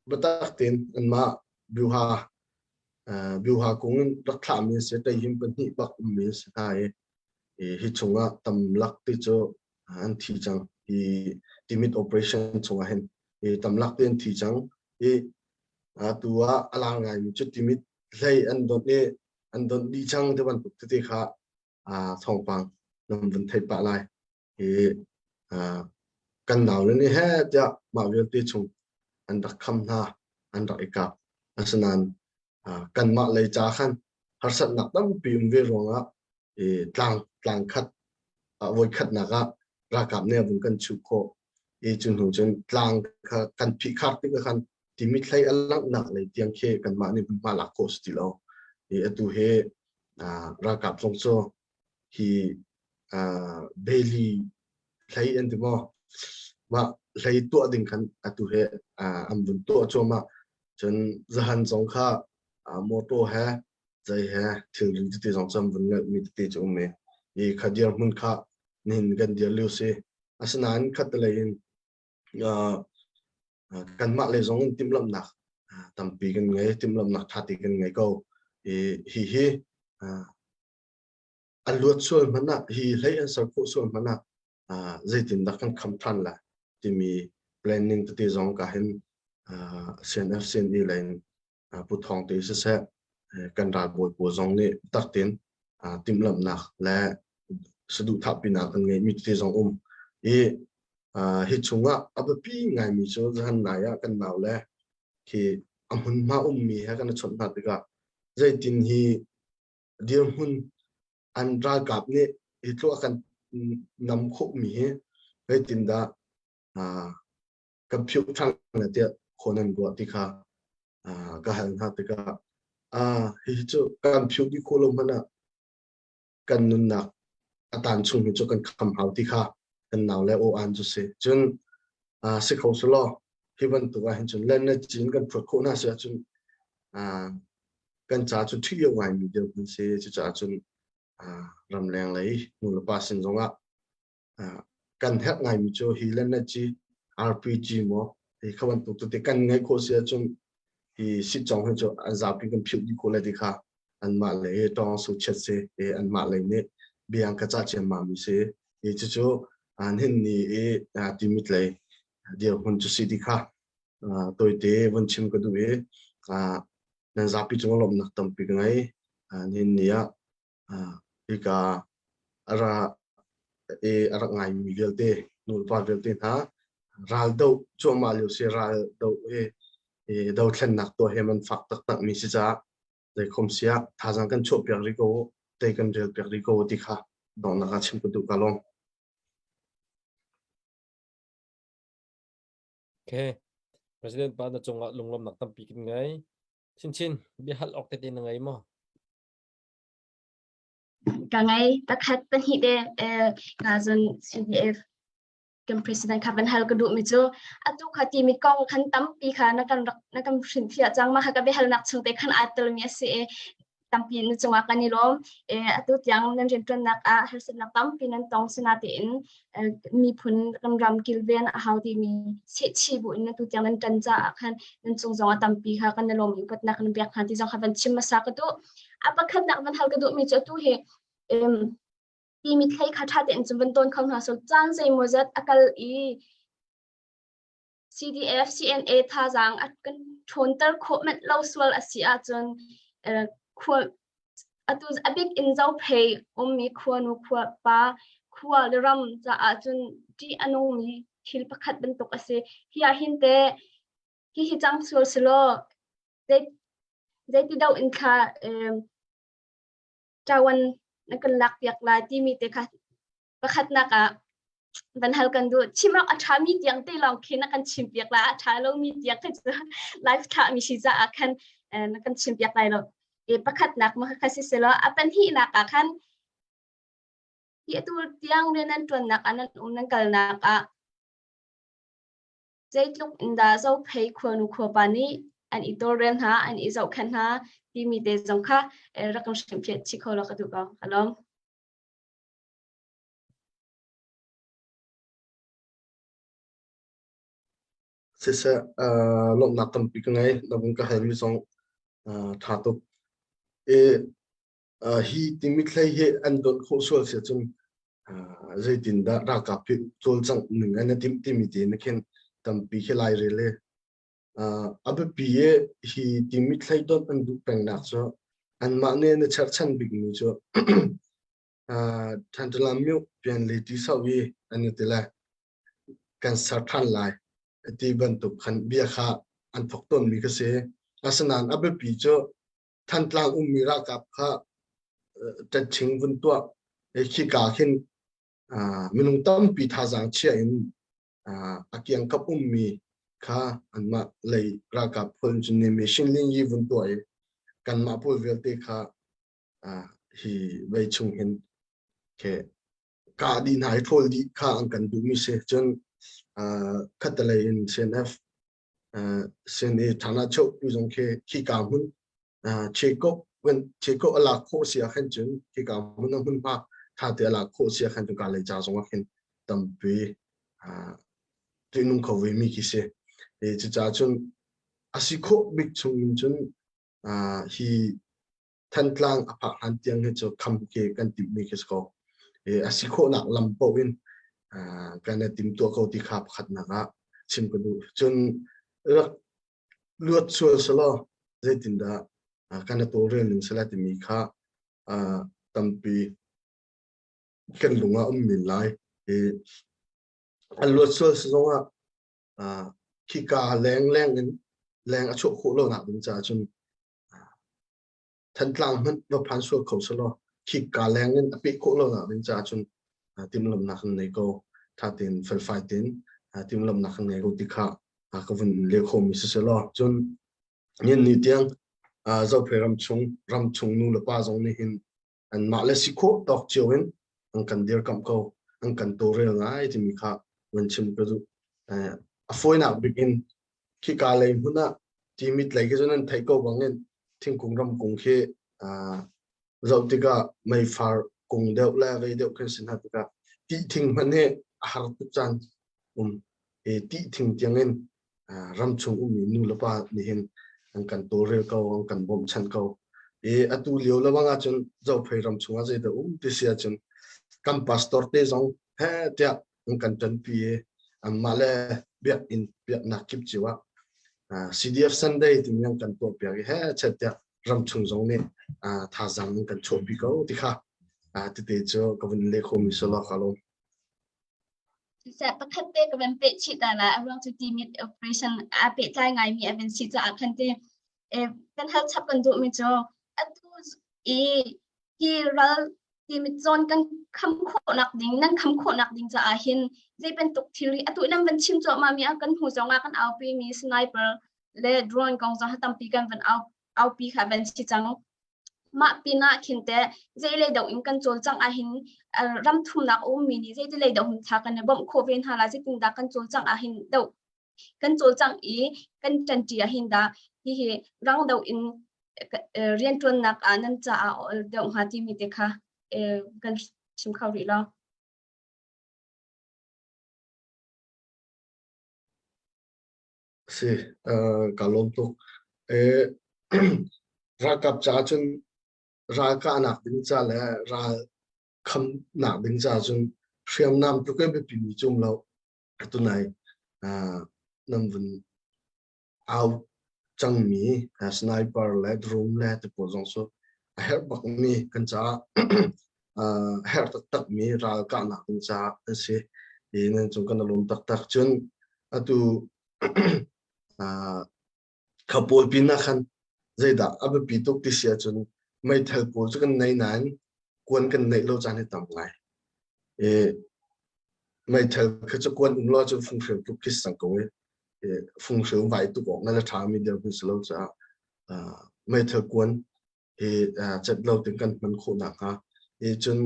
biatak tein anmah byuha byuha kung in rak thlahmi an si ṭeihim pahnih bak ummi an si hna i hi chungah tamlak ti cu an thi cang hi timit operation chungah hin hi tamlak te an thi cang i atu ah a lar ngaimi cu timit hlei an donh i an donh dih cang ti bantuk tete kha thawngpang nan vun theih pah lai. Hi kan naule nih heh tiah mah vialte chung an rak kham hna, an rak i kap. Asinain kanmah lei ca khan harsatnak tampi um ve ruangah tlang tlang khat voi khatnak ah ralkap nih a vun kan chuh khawh. I cu hnu cun tlang kha kan phihkhar tik ah khan timi thlei a langhnak lei tiang khi kanmah nih hma lak khawh si ti lo. I atu hi ralkap zong cu hi Bailey hlei an ti maw mah hlei tuah ding khan atu he an vun tuah cuahmah cun zahan zong kha motor he zei he thilri tete zong cu an vun ngelhmi tete cu um i hi kha dirhmun kha nihin kan dir lio si. Asinain khattelei in uh, kanmah lei zong in timhlamhnak tampi kan ngei, timhlamhnak ṭha te kan ngei ko. I hi hi a luat sual hmanh ah hi hlei an ser khawh sual hmanh ah zeitindah kan kham ṭhan lai timi planning tete zong ka hin CNF CND lei in Pu Thawng te siseh kan ralbawi pawl zong nih tak tein timhlamhnak le saduhthah pinak an ngeihmi tete zong um i hi chungah a biapi ngaimi cu zahan nai ah kan nau le khi a hmunhma ummi he kan i chawnh hna tikah zeitin hi dirhmun an ralkap nih hi tluk a kan nam khawhmi hi zeitindah kan phiuh ṭhan lai tiah khawn an ruah ti kha ka hal hna tikah hihi cu kan phiuh dih khawh lo hmanh ah kan nunnak a tan chung hi cu kan kham hau ti kha kan nau le aw an cu si cun si kho selaw hi bantuk ah hin cun len le cin kan phuat khawh hna si ahcun kan ca cu ṭhi lio ngaimi dirhmun si cucaah cun ramleng lei nu le pa sin zongah kan herh ngaimi cu hi len le ci RPG maw hi kha bantuk tete kan ngeih khawh si ahcun hi sitcong hi cu an zapi kan phiuh dih khawh lai ti kha anmah lei tawng su chiat si i anmah lei nih biang ka cah ciammam mi si i cucu an hin ni i timit lei dirhmun cu si ti kha tawite vun chim ka duh i nan zapi cung lawmhnak tampi ka ngei nihin ni ah hika a ra i a rak ngaimi vialte nulepa vialte hna ral doh cuahmah lio si ral doh i dothlennak tuah he man fak taktak mi si caah zeikhom siah thazaang kan chuah piak rih ko tei kan rel piak rih ko ti kha donghnak ah chim ka duh ka lawm. Okay. President pa na cungah lunglawmnak tampi kan ngei. Chinchin, biahal awk tete na ngei maw? Ka ngei. Pakhat pahnih te eh, ka zun CDF kan president kha van hal ka duh mi cu atu kha ti mi kong khan tampi kha na kan rak na kan hrinhfiah cang ma kha ka biahalnak chung te khan aa tel mi a si i tampi na cungah kan i lawm e atu tiang nan rianṭuannak ah harsatnak tampi nan tong sinatein miphun kan ram kilven a hau timi sehchih bu in atu tiang nan ṭan caah khan nan cung zong a tampi kha kan i lawm i upatnak kan pek hna ti zong kha van chim hmasa ka duh a pakhatnak van hal ka duh mi cu atu hi ti mithlei kha ṭha tein cun van tawn kho hna so caan zeimawzat a kal i CDF CNA thazaang a kan ṭhawnter khawh manh lo sual a si ahcun khua atu a bik in Zophei ummi khuanu khua pa khua le ram caah cun ṭih a nungmi thil pakhat bantuk a si. Hi ah hin teh hihi cang sual selaw zei zeiti do in thla ṭawan na kan lak piak lai timi te kha pakhatnak ah van hal kan duh. Chim awk a ṭhami tiang te lawng khi na kan chim piak lai. A ṭha lomi tiang khi cu live thahmi si caah khan na kan chim piak lai lo. E pakhatnak ma kha si selaw a pahnihnak ah khan hi atu tiang rian nan ṭuannak ah nan um nan kalnak ah zeitluk in dah Zophei khuanu khuapa nih an i tawlrel hna, an i zohkhenh hna timi te zong kha rak kan hrimhfiah chih kho law ka duh ko. Ka lawm. Siseh, uh, lawmhnak tampi ka ngei. Na vung ka halmi zong uh, ṭha tuk. E, uh, hi timi thlei hi an donh khawh sual si ahcun uh, zeitindah ralkap hi cawlcangh ning an i timh timi te na khin tampi khi lai rel i uh, a biapi i hi timi thlei donh an duh pengnak cu anmah nih an i cherhchan bikmi cu Thantlang myo pian le ti sau i an i ti lai. Kan ser ṭhan lai ti bantuk khan bia kha an thok tawnmi ka si. Asinain a biapi cu Thantlang ummi ralkap kha ṭetṭhing vun tuah khika khin minung tampi thazaang chia in a kiangkap ummi kha anmah lei ralkap phun cun nih Shinling yi vun tuah i kanmah pawl vialte kha hi vei chung hin ke kah dih hna i ṭhawl dih kha an kan duhmi si. Cun khattelei in CNF CNA thana cheu tu zong khi khika hmun cheko cheko a lak khawh si ah khan cun khika hmun a hmunhma tha te a lak khawh si ah khan cun ka lei ca zong ah khin tampi. ṭihnung kho ve mi khi si. Cucaah cun a si khawh bik chung in cun hi Thantlang a phak hlan tiang hi cu kham khi kan timhmi khi si ko. A si khawhnak lam paoh in kan i timtuah ko ti kha pakhatnak ah chim ka duh. Cun rak luat sual selaw zeitindah kan i tawlrel ning sela timi kha tampi kan lung ah um men lai. An luat sual si zongah khika leng leng in leng a chuah khawh lonak ding caah cun Thantlang hmanh va phan sual kho selaw khika leng in a peh khawh lonak ding caah cun timhlamhnak kan nei ko. Tha tein felfai tein timhlamhnak kan ngei ko ti kha ka vun leh khomi si selaw cun nihin ni tiang Zophei ram chung ram chung nu le pa zong nih hin anmah le si khawh tawk cio in an kan dirkamh ko an kan tawlrel ngai timi kha van chim ka duh. A fawinak bik in khika lei hmun ah timit lei khi cun an theih ko bang in thingkung ramkung khi zoh tikah meifar kung deuh le vei deuh khin si hna tikah ti thing hmanh hi a har tuk caan um i ti thing tiang in ramchung ummi nu le pa nih hin an kan tawlrel ko an kan bawmhchanh ko i atu lio le bang ahcun Zophei ram chungah zeidah um ti si ahcun kan pastor te zong he tiah an kan ṭanpi i anmah le biakinn biaknak kip cio ah CDF Sunday timi an kan tuahpiak i he chet tiah ramchung zong nih thazaang an kan chuahpi ko ti kha tete cu ka vun leh khomi si lo ka lawm. Siseh pakhat te ka van peh chih ta la a ruang cu timit operation aa pehtlai ngaimi a van si caah khan te kan hal chap kan duhmi cu atu i hi ral timit zawn kan kham khawhnak ding nan kham khawhnak ding caah hin zei bantuk thilri atu nan van chim cuahmah mi ah kan hmu zong ah kan aupi mi sniper le drone kong zong tampi kan van au aupi kha van si cang mah pinah khin teh zeilei do in kan cawlcangh ahhin ram thumnak a ummi nih zeitilei do hun tha kan i bawmh khawh ve hna la zeitin dah kan cawlcangh ahhin do kan cawlcangh i kan ṭanṭi ahhin dah hihi rang do in rianṭuannak ah nan caah ol deuh hnga timi te kha kan chim kho rih lo. Si, ka lawm tuk. Ralkap caah cun ralkahnak ding ca le ral khamnak ding caah cun hriamnam tluk in biapimi cu um lo. Tunai nan vun au cangmi sniper le drone le ti pawl zong cu a herh bakmi kan caah a herh taktakmi ral kahnak ding caah an si. I nan cung kan i lawm taktak. Cun atu kha pawl pin ah khan zeidah a biapi tuk ti si ahcun meithal pawl cu kan nei nain kuan kan neih lo caan hi tam ngai. I meithal kha cu kuan um lo ahcun funghreu tuk khi si cang ko i funghreu vai tuk awk na le ṭhami dirhmun si lo caah meithal kuan hi cet lo tin kan hman khawh nakhnga hi cun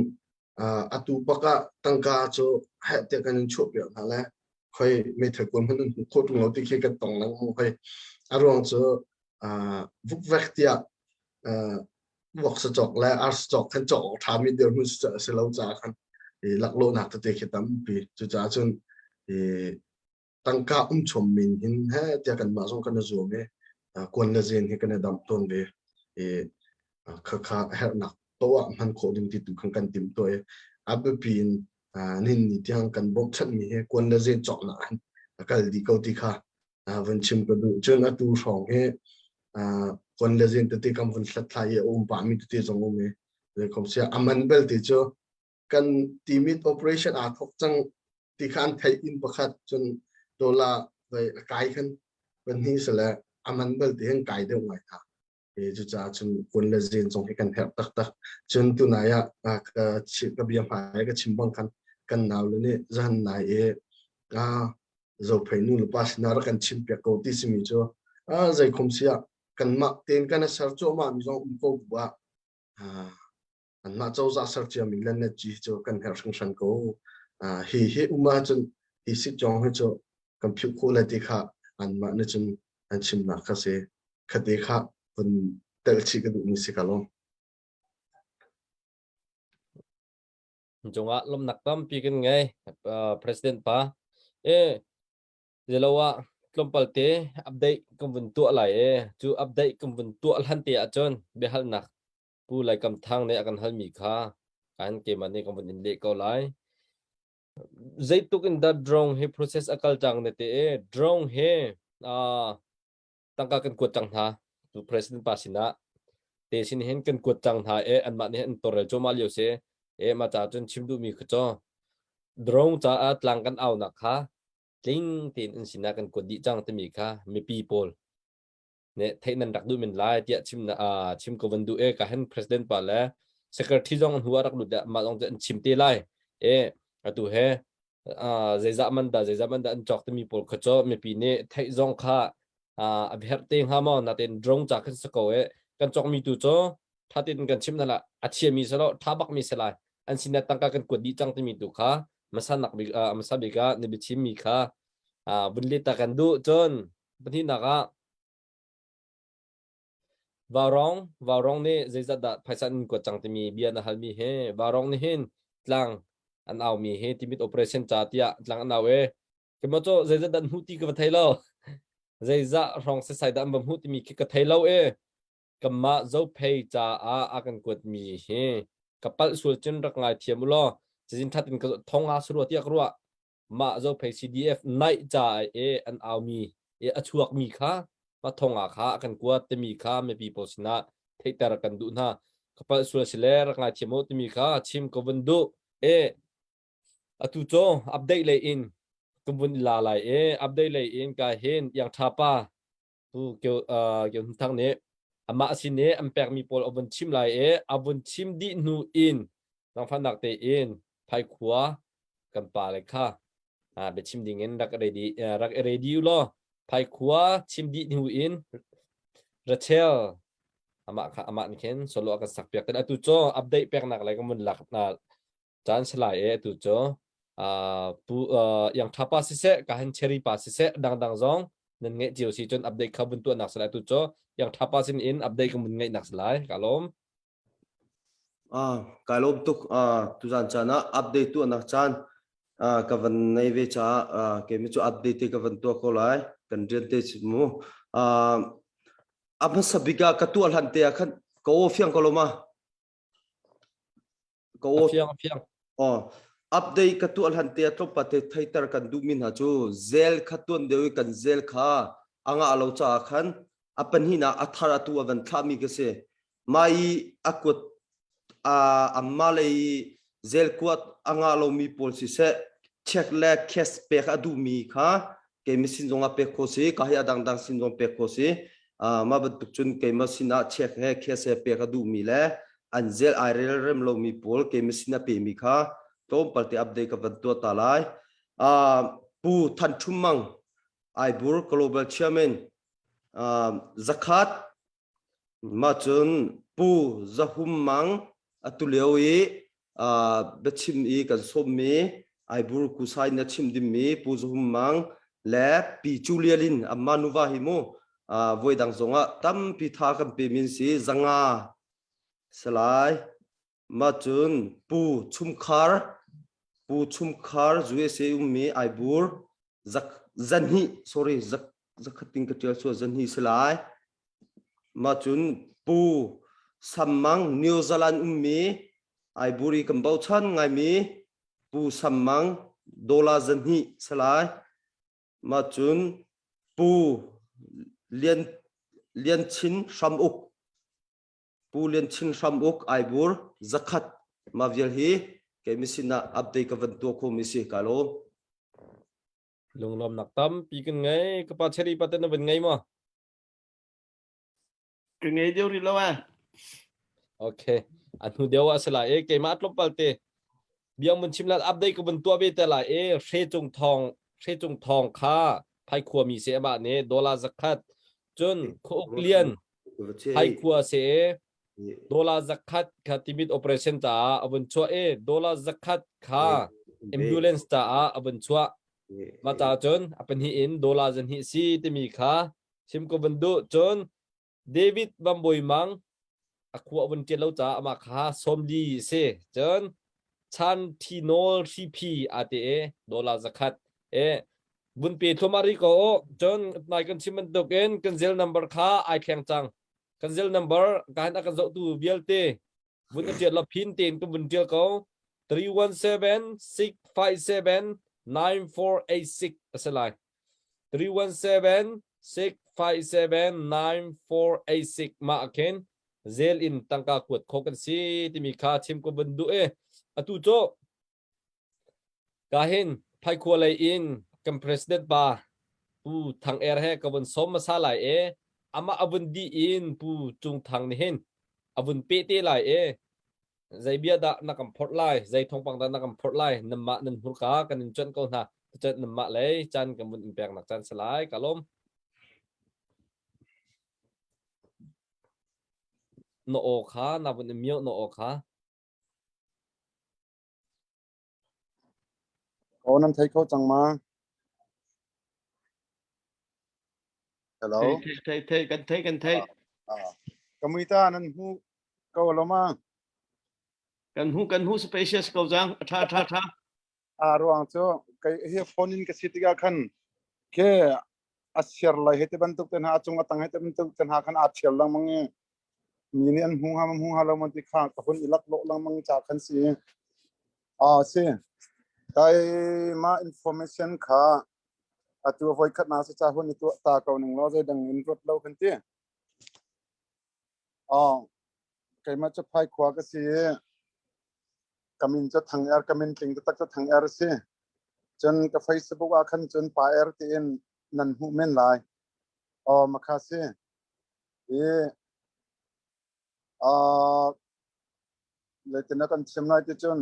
atu bak ah tangka cu heh tiah kan in chuah piak hna le khoi meithal kuan hmanh an hmuh khawh ṭung lo ti khi kan tong lengmang hoi a ruang cu vukvek tiah voksa cawk le arsa cawk khan cawk awk ṭhami dirhmun si lo caah khan laklawhnak tete khi tampi cucaah cun tangka um chom min hin he tiah kanmah zong kan i zuam i kuan le zen hi kan i damh tawn ve i khakha herhnak poah hman khawh ding ti tu khan kan tim to i a biapi in nin ni tiang kan bawmhchanh mi hi kuan le zen cawknak han a kal di ko ti kha vun chim ka duh cun atu hrawng hi kuan le zen tete kan vun hlathlai i a um pah mi tete zong um i zeikom sia aman belte cu kan timit operation aa thawk cang ti kha an theih in pakhat cun dollar vai a kai khan pahnih sile a man belte hin kai deuh ngai hna. E cucaah cun kun le zen zong hi kan herh taktak. Cun tunai ah ka ka bia hmai ka chim bang khan kan nau le nih zan nai i a zophei nu le pa sinah rak kan chim piak ko ti simi cu a zeikhom si ah kanmah tein kan ser cuahmah mi zong um ko bu ah anmah cozah ser ciami le net-ci cu kan herh hringhran ko. Hi hi um ahcun hi sitcawng hi cu kan phiuh khawh lai ti kha anmah nih cun an chimnak kha si. Khate kha vun telh chih ka duhmi si ka lawm. Cungah lawmhnak tampi kan ngei. President pa. E zelo ah tlawmpal te update kan vun tuah lai e cu update kan vun tuah hlan te ahcun biahalnak Pu Lai Kam Thang nih a kan halmi kha kan keimah nih kan vun in leh ko lai. Zeitluk in dah drone hi process a kal cang na ti i drone hi uh, tangka kan kuat cang hna tu president pa sinah te sin hin kan kuat cang hna i anmah nih an torel cuahmah lio si e mah ca cun chim duhmi kha cu drone caah tlang kan aunak kha tling tein an sinah kan kuat dih cang timi kha mipi pawl nih theih nan rak duh men lai tiah chim na chim ko van duh e ka hen president pa le secretary zong hnu ah rak lut mah zong an chim te lai e atu he zeizah man dah zeizah man dah an cawk timi pawl kha cu mipi nih theih zong kha a herh te hnga maw natin drone ca khan si ko e kan cawk mi tu cu tha tein kan chim na la a chia mi selo tha bak mi se lai an sin tangka kan kuat dih cang timi tu kha masanak bik masa bik ah na biachim mi kha vun let ta kan duh cun Pahnihnak ah Vaurawng, Vaurawng nih zeizat dah phaisa an kuat cang timi bia na halmi hi Vaurawng nih hin tlang an aumi hi timit operation ca tiah tlang an au e. Keimah cu zeizat dah an hmuh ti ka va thei lo. Zeizah hrawng setsai dah an va hmuh timi khi ka thei lo e. Kanmah Zophei caah a kan kuatmi hi ka palh sual cun rak ngai thiam u law cazin that in ka thong nga sarua tiah ka ruah. Mah Zophei CDF naih ca i an aumi i a chuakmi kha mah thong ah kha a kan kuat timi kha mipi pawl sinah theihter kan duh hna. Ka palh sual si le rak ngaithiam u timi kha chim ka vun duh. E atu cu update lei in ka vun la lai i update lei in ka hin iang tha pa Tu Kio Kio Hnin Thang nih amah sin i an pekmi pawl a vun chim lai i a vun chim dih hnu in zaangfahnak tein Phaikhua kan pa le kha biachim ding in rak ready rak i ready u law Phaikhua chim dih hnu in Rachel amah kha amah nih khin solo a kan sak piak atu cu update peknak lai kan vun lak caan si lai e atu cu pu yang tha pa siseh ka han cherry pa siseh dangdang zong nan ngeih cio si cun update kha vun tuah nak si lai atu cu yang tha pa sin in update ka mun ngeih nak si lai ka lawm Ah, kai lawm tuk. Ah, tuzan caan ah update tuahnak caan ah, ka van nei ve caah ah, keimi cu update te ka van tuah ko lai. Kan rian te si mu. Ah, a hmasa bik ah ka tuah hlan te ah khan ka aw fiang ko lo ma? Ka A fiang a fiang. Oh, update ka tuah hlan te tlawmpa te theiter kan duhmi hna cu zel kha tuan deuh i kan zel kha a ngah lo caah khan a pahnihnak a thar atu a van thlahmi ka si. Mah i a kuat a amma lei zel kuat a ngah lomi pawl siseh check le cash pek a duhmi kha keimah sin zong ah pek khawh si ka hi a dangdang sin zong pek khawh si mah bantuk cun keimah sin ah check he cash he pek a duhmi le an zel ai rel rem lomi pawl keimah sin a pemi kha tlawmpal te update ka van tuah ta lai Pu Than Thum Mang Aibur Global Chairman zakhat Mah cun Pu Za Hum Mang atu lio i biachim i kan sawmmi Aibur Kusai na chim dingmi Pu Za Hum Mang le Pi Cu Lialin amah nuva hi mu voi dang zongah tampi tha kan pemi an si zanga salai Mah cun Pu Chum Khar Pu Chum Khar USA ummi Aibur zak zanhnih sorry zak zakhat ting ka tial sual zanhnih si lai. Mah cun Pu Sam Mang New Zealand ummi Aibur i kan bochan ngaimi Pu Sam Mang dollar zanhnih si lai. Mah cun Pu Lian Lian Chin Hram Uk Pu Lian Chin Hram Uk Aibur zakhat mah vial hi keimi sin ah update ka van tuah khomi si ka lawm. Lunglawmnak tampi kan ngei. Ka pa Cherry pa te na van ngei maw? Ka ngei deuh rih lo eh. Okay. A hnu deuh ah si lai e keimah tlawmpal te biang mun chim lan update ka vun tuah ve te lai e hre cung thong hre cung thong kha phaikhua mi se amah nih dollar zakhat cun khuauk lian Phaikhua se dollar zakhat kha timit operation caah a vun chuah i dollar zakhat kha ambulance caah a vun chuah. Mah ca cun a pahnih in dollar zahnih si timi kha chim ko vun duh. Cun David Van Bawi Mang a khua a vun ṭial lo caah amah kha sawmli si. Cun Chan Thi Nawl Hriphi aa te i dollar zakhat. E vun pe thluahmah rih ko u. Cun nai kan chim bantukin kan zel number kha ai thleng cang. Kan zel number ka hin a kan zohtu vialte vun i ṭial la phin tein kan vun ṭial ko. 317 657 9486 a si lai. 317 657 9486 mah ah khin zel in tangka kuat khawh kan si timi kha chim ko vun duh i atu cu Ka hin Phaikhua lei in kan president pa Pu Thang Er he ka vun sawm hmasa lai i amah a vun dih in Pu Cung Thang nih hin a vun peh te lai i zei bia dah na kan phorh lai, zei thawngpang dah na kan phorh lai, nanmah nan hmurka kan in cuanh ko hna. Cucun nanmah lei caan kan vun in peknak caan si lai. Ka lawm. Na aw kha na vun in mioh na aw kha. Aw nan thei kho cang ma? Hello. Thei thei thei kan thei kan thei. Ah, ka mui ta nan hmu ko lo ma? Kan hmu kan hmu spacious ko jang tha tha tha. A ruang cu kai hi phone in ka si tikah khan ke a siar lai he te bantuk te hna a cung a tang he te bantuk te hna khan aa thial lengmang i mi nih an hmu hnga ma hmu hnga lo ma ti kha ka hun i lak lawh lengmang ca khan si. Ah si. Kai ma information kha atu voi khat na si ca hun i tuah ta ko ning law zei dang in ruat lo kan ti. Ah keimah cu phai khua ka si i ka min cu Thang Er ka min tling taktak cu Thang Er a si. Cun ka Facebook ah khan cun Pa Er tiin nan hmuh men lai. Aw makha si. I uh, zeitin na kan thiam lai ti cun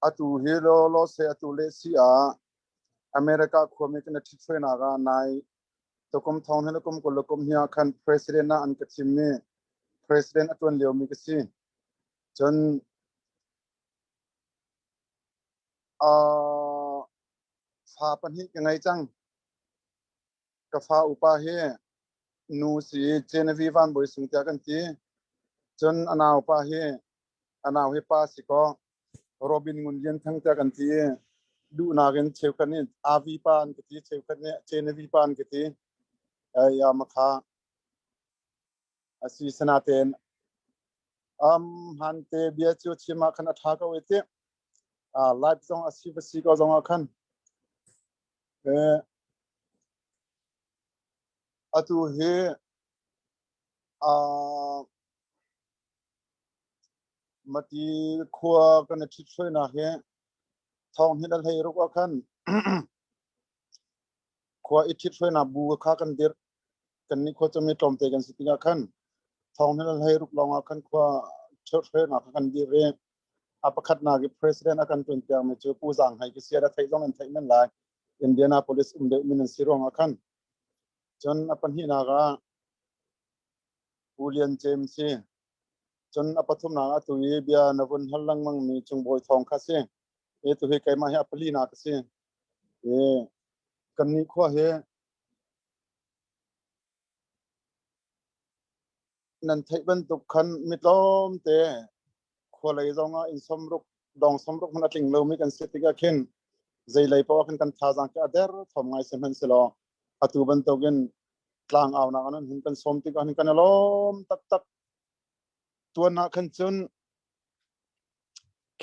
atu hi law law se atu le si ah America khuami kan ṭhithruainak ah nai tukum thong hin kum kul kum hi ah khan president ah an ka thimmi president a ṭuan liomi ka si. Cun uh, fa pahnih ka ngei cang. Ka fa upa hi nu si Genevieve Van Bawi Sung tiah kan ti. Cun a naupa hi a nau hi pa si kaw Robin Ngun Lian Thang tiah kan ti i duhnak in cheukhat nih Avi pa an ka ti cheukhat nih Genevieve pa an ka ti. Ai makha a si sanatein um han te bia cu chim ah khan a ṭha ko i ti. Uh, live zong a si va si ko zong ah khan eh Atu hi uh, Mati khua kan i ṭhithruainak hi thawng hin a hlei ruk ah khan khua i ṭhithruainak bu kha kan dirh. Kannih khua cu mi tlawmte kan si tikah khan thawng hin a hlei ruk lawng ah khan khua ṭhithruainak kha kan dirh i a pakhatnak i president a kan ṭuanpiakmi cu Pu Zaang Hei khi si a theih zong an theih men lai. Indianapolis um deuh min an si ruangah khan cun a pahnihnak ah Pu Lian James si cun a pathumnak ah tu i bia na vun hal lengmang mi Cung Bawi Thawng kha si e tu hi keimah hi a palinak a si e kannih khua hi Nan theih bantuk khan mi tlawmte khualei zongah inn sawmruk dong sawmruk hmanh a tling lomi kan si tikah khin zeilei paoh ah khin kan thazaang khi a der thom ngai sihmanhsehlaw atu bantukin tlang aunak an hun kan sawm tikah hin kan i lawm taktak. Tuan ah khan cun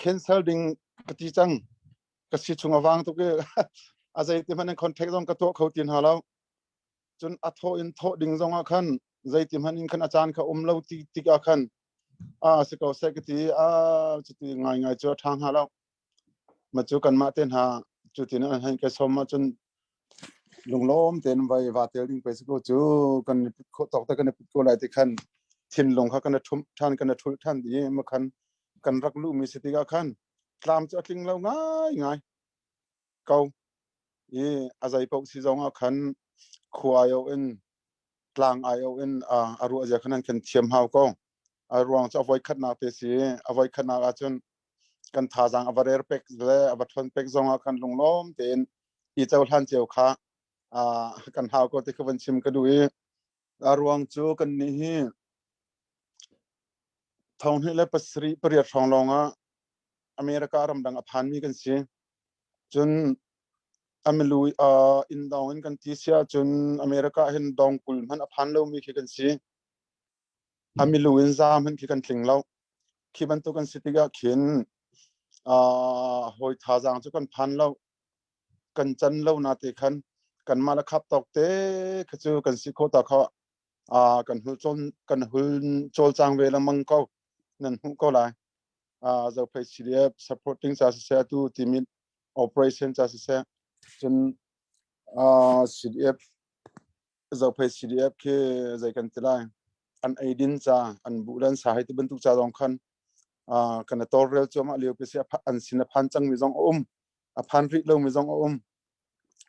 cancel ding ka ti cang. Ka si chung a vang tuk i a zeiti hmanh in contact zong ka tuah kho ti hna lo. Cun a thawh in thawh ding zongah khan zeiti hmanh in khan a caan kha um lo ti tikah khan a si ko seh ka ti a cuti ngaingai cu a ṭha hnga lo. Ma cu kanmah te hna cutin an hei ka sawm ahcun lunglawm tein vai va tel ding pei si ko cu kan i put khawh tawk te kan i put ko lai ti khan thinlung kha kan i ṭhumh ṭhan kan i ṭhulh ṭhan i ma khan kan rak luhmi si tikah khan tlam cu a tling lo ngaingai ko. I a zei paoh si zong ah khan khua ai in tlang ai in a ruah zia khan an kan thiam hau ko. A ruang cu a voi khatnak te si a voi khatnak ahcun kan thazaang a va rer pek le a va ṭhawn pek zong ah khan lunglawm tein i cohlan cio kha kan hau ko ti kha van chim ka duh i a ruang cu kan nih hi 2008 hrawng lawng ah America ramdang a phanmi kan si. Cun a milu inn dawng in kan ti si ahcun America hin dawng 20 hmanh a phan lomi khi kan si. A milu in za hmanh khi kan tling lo. Khi bantuk kan si tikah khin hawi thazaang cu kan phan lo. Kan can lo na te khan kanmah le khap tawk te kha cu kan si kho ta kho kan hul kan hul cawlcang ve lengmang ko nan hmuh ko lai. Zophei CDF supporting ca siseh atu timi operation ca siseh cun CDF Zophei CDF khi zei kan ti lai an eidin ca an buh le an sa hei ti bantuk ca zong khan kan i tawlrel cuahmah lio pi si an sin a phan cangmi zong a um a phan rih lomi zong a um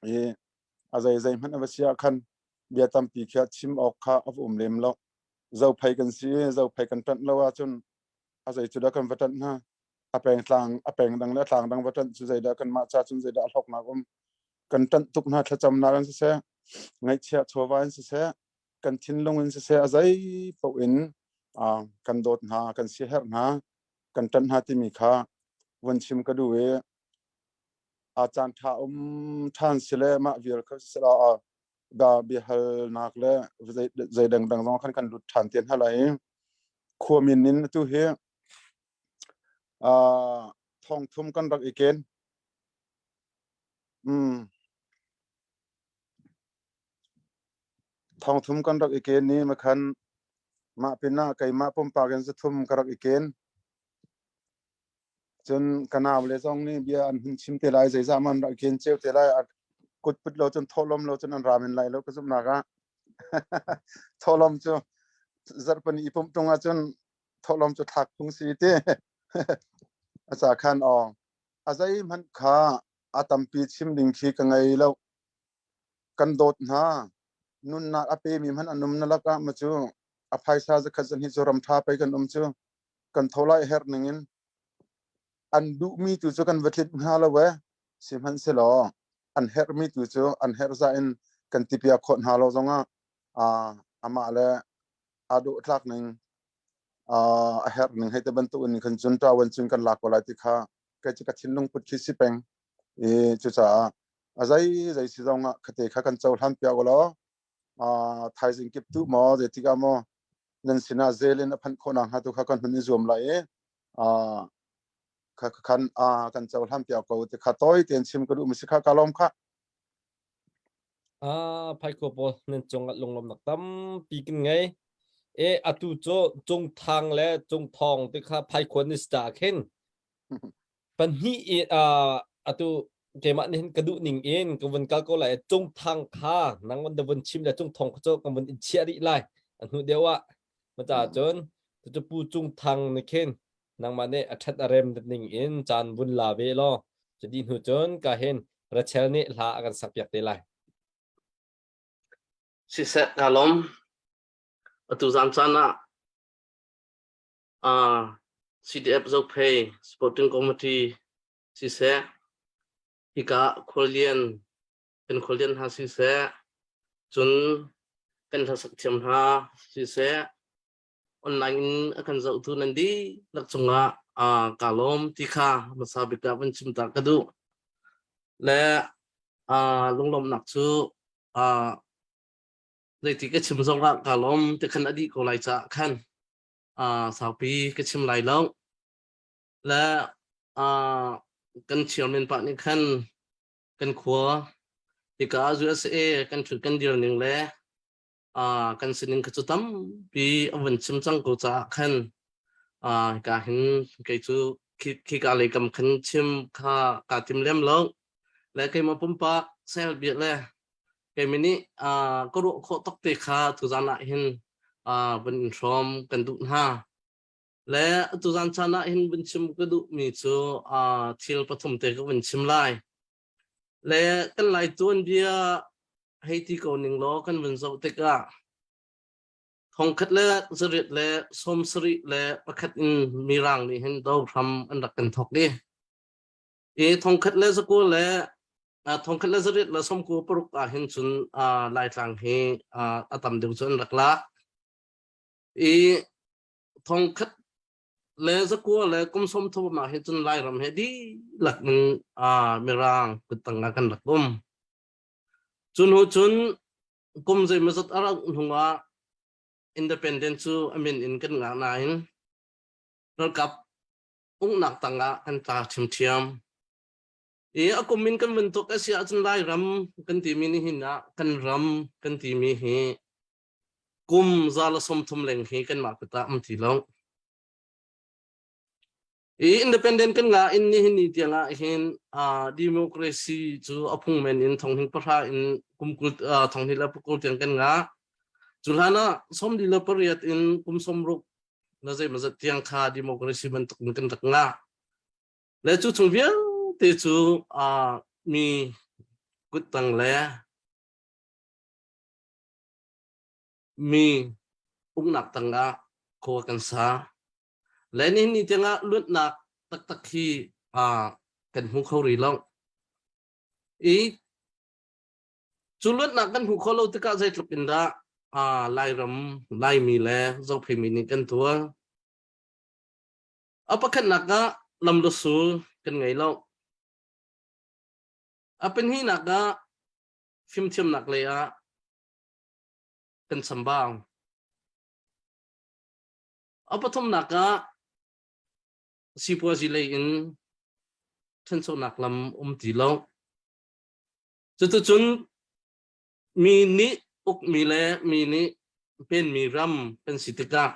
i a zei zei hmanh a va si ah khan bia tampi khi chim awk kha a va um lem lo Zophei kan si Zophei kan ṭanh lo ahcun a zei cu dah kan va ṭanh hna a pengtlang a peng dang le a tlang dang va ṭanh cu zeidah kanmah ca cun zeidah a hlawknak um kan ṭanh tuk hna thlacamnak in siseh ngaihchiah chawva in siseh kan thinlung in siseh a zei paoh in kan dawt hna kan siaherh hna kan ṭanh hna timi kha vun chim ka duh i a caan ṭha um ṭhan si le mah vial kha siseh da biahalnak le zei dangdang zong khan kan lut ṭhan te hna lai i khuamin in atu hi thong thum kan rak i ken. Mm. Thong thum kan rak i ken ni makhan mah pinah keimah pumpak in zathum ka rak i ken. Cun ka nau le zong nih bia an hun chim te lai zeizah man rak ken ceu te lai kut put lo cun thawhlawm lo cun an ra men lai lo ka zumhnak ah thawhlawm cu zarhpani i pumh tung ahcun thawhlawm cu thlak phung si ti a ca khan aw a zeihmanh kha a tampi chim ding khi ka ngei lo kan dawt hna nunnak a pemi hmanh an um na lakah ma cu a phaisa zakhat zan hi cu ram tha pei kan um cu kan tho lai herh ning in an duhmi tu cu kan va tlinh hnga lo e sihmanhsehlaw an herhmi tu cu an herh zah in kan tipiak khawh hna lo zongah amah le aa dawhtlak ning a herh ning hei te bantuk in khan cun ṭawan cun kan lak ko lai ti kha kei cu ka thinlung put khi si peng i cucaah a zei zei si zong ah khate kha kan cohlan piak ulaw thaizing kip tu maw zeitik ah maw nan sinah zel in a phanh khawh nakhnga tu kha kan hun i zuam lai i kha khan kan cohlan piak ko ti kha tawi tein chim ka duh mi si kha ka lawm kha. Ah, phaikua pawl nan cungah lunglawmnak tampi kan ngei. E atu cu Cungthang le Cungthawng ti kha phaikua ni sta khin pahnih i atu keimah nih hin ka duh ning in ka vun kal ko lai. Cungthang kha nang da vun chim le Cungthawng kha cu ka vun in chiah rih lai. A hnu deuh ah ma cun cucu Pu Cungthang nih khin nangmah nih a ṭhat a rem ning in caan vun la ve law cu dih hnu cun ka hin Rachel nih hla a kan sakpiak te lai. Siseh ka lawm. Atu zan caan ah uh, CDF Zophei Sporting Committee siseh hika khualian kan khualian hna siseh cun kan hlasak thiam hna siseh online in a kan zohtu nan dihlak cungah uh, ka lawm ti kha hmasa bik ah van chim ta ka duh. Le uh, lunglawmhnak cu uh, zeiti ka chim zongah ka lawm ti khan a dih ko lai caah khan uh, saupi ka chim lai lo. Le uh, kan chairman pa nih khan kan khua hika USA kan ṭhut kan dir ning le uh, kan sining kha cu tampi a vun chim cang ko caah khan uh, hika hin kei cu khika lei kam khan chim kha kaa tim lem lo le keimah pumpak sel bia le keimah nih uh, ka ruah khawh tok te kha tuzan ah hin uh, vun in hrawm kan duh hna le tuzan caan ah hin vun chim ka duh mi cu uh, thil pathum te ka vun chim lai Le kan Lai tuanbia hei ti ko ning law kan vun zoh tikah thongkhat le zariat le 71 in Mirang nih hin do hram an rak kan thok i i thongkhat le zakua le 1896 ah hin cun Laitlang hi a tam deuh cu an rak lak i thongkhat. le zakua le kum som thum ah hin cun Lairam he dihlak in uh, Mirang kuttang ah kan rak um. Cu hnu cun kum zeimawzat a rauh hnu ah independent cu a min in kan ngah nain ralkap uknak tangah kan tla ṭhiamṭhiam. I a kum in kan vun tuk a si ahcun Lairam kan timi nihin ah kan ram kan timi hi kum za le 30 leng hi kanmah kut ah um ti lo. I independent kan ngah in nihin ni tiang ah hin uh, democracy cu a phung men in thonghing pahra in kum kul uh, thonghnih le pakul tiang kan ngah. Cu hlan ah sawmli le pariat in kum sawmruk na zeimawzat tiang kha democracy bantuk in kan rak ngah. Le cu chung vialte cu uh, mi kuttang le mi uknak tangah khua kan sa. Le nihin ni tiangah luatnak taktak hi uh, kan hmu kho rih lo. I cu luatnak kan hmuh khawh lo tikah zeitluk in dah uh, Lairam, Laimi le Zophei nih kan tuar. A pakhatnak ah lam le sul kan ngei lo. A pahnihnak ah fimthiamnak lei ah kan chambau. A pathumnak ah sipuazi lei in ṭhanchonak lam um ti lo. Cuticun mi nih ukmi le mi nih penmi ram kan si tikah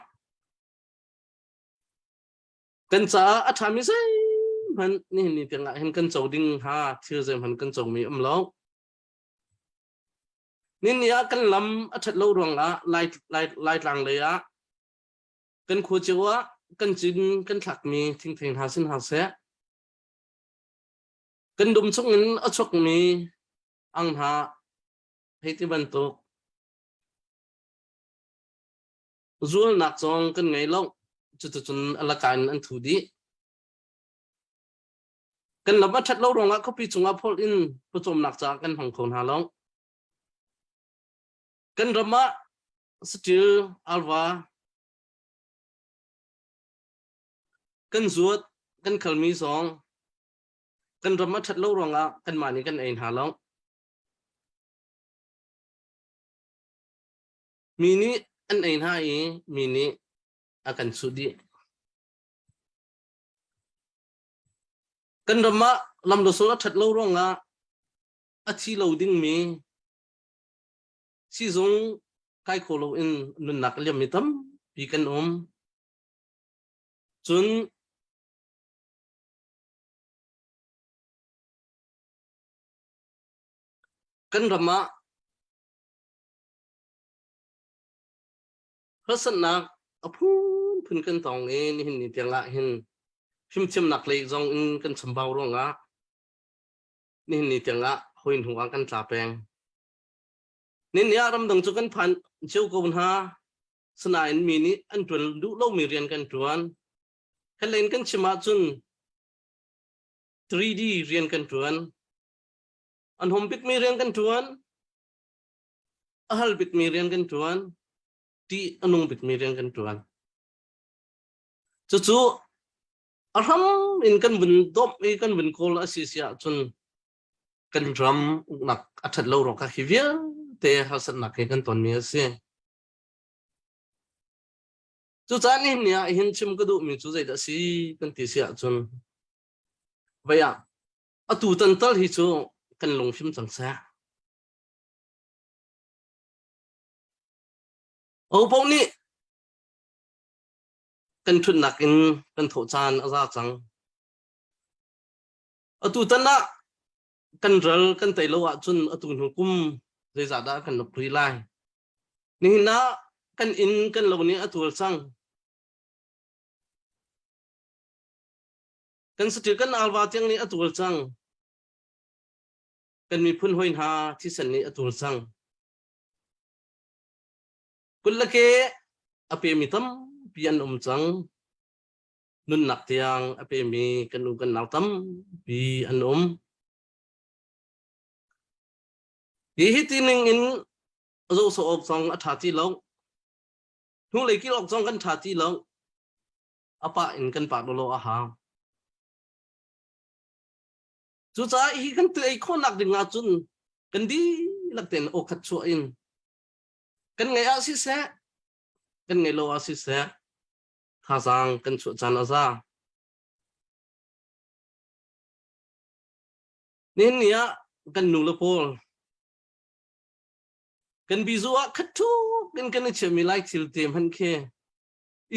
kan caah a ṭhami zeihmanh nihin ni tiangah hin kan co ding hnga thil zeihmanh kan comi um lo. Nini ah kan lam a ṭhat lo ruangah Lai, Lai, Laitlang lei ah kan khua cio ah kan cin kan thlakmi thingthei hna sin hna seh kan dum chungin a chuakmi ang hna hei ti bantuk Zualnak zong kan ngei lo. Cuticun a laka in an thu dih. Kan lam a ṭhat lo ruangah khuapi cungah phawlh in pawcawmnak caah kan hmang kho hna lo. Kan ram ah saṭil, alva, kan zuat, kan khalmi zong kan ram a ṭhat lo ruangah kanmah nih kan ei hna lo. Mi nih an ei hna i mi nih a kan chuh dih. Kan ram ah lamlasul a ṭhat lo ruangah a thi lo dingmi siizung kai kho loin nunnak a liammi tampi kan um. Cun kan ram ah Harsatnak a phunphun kan tong i nihin ni tiang ah hin fimthiamnak lei zong in kan chambau ruangah nihin ni tiang ah hawi hnu ah kan tla peng. Nihin ni ah ramdang cu kan phan cio ko hna. Sinain mi nih an ṭuan duh lomi rian kan ṭuan. Kan len kan chim ahcun 3D rian kan ṭuan. An hom bikmi rian kan ṭuan. A hal bikmi rian kan ṭuan. Ṭih a nung bikmi rian kan ṭuan. Cucu a hram in kan vun domh i kan vun kawl a si si ahcun kan ram uknak a ṭhat lo ruangah hi vialte harsatnak hi kan tonmi a si. Cucaah nihin ni ah hin chim ka duhmi cu zeidah a si kan ti si ahcun vei ah atu tan tal hi cu kan lungfim cang seh. Ahopaoh nih kan ṭhutnak in kan thawh caan a za cang. Atu tan ah kan ral kan tei lo ahcun atu hnu kum zeizah dah kan uk rih lai. Nihin ah kan inn kan lo nih a tual cang. Kan saṭil kan alva tiang nih a tual cang. Kan miphun hawi hna thisen nih a tual cang. Kut le ke a pemi tampi an um cang. Nunnak tiang a pemi kan u kan nau tampi an um. Hi hi ti ning in zoh sawh awk zong a ṭha ti lo. Hnulei kil awk zong kan ṭha ti lo. A pah in kan pah lawlaw a hau. Cucaah hi kan tu ei khawhnak ding ahcun kan dihlak tein aw khat chuah in kan ngeih ah siseh, kan ngeih lo ah siseh, thazaang kan chuah caan a za. Nihin ni ah kan nu le pawl kan bizu ah khat ṭhuk in kan i chiahmi lai thil te hmanh khi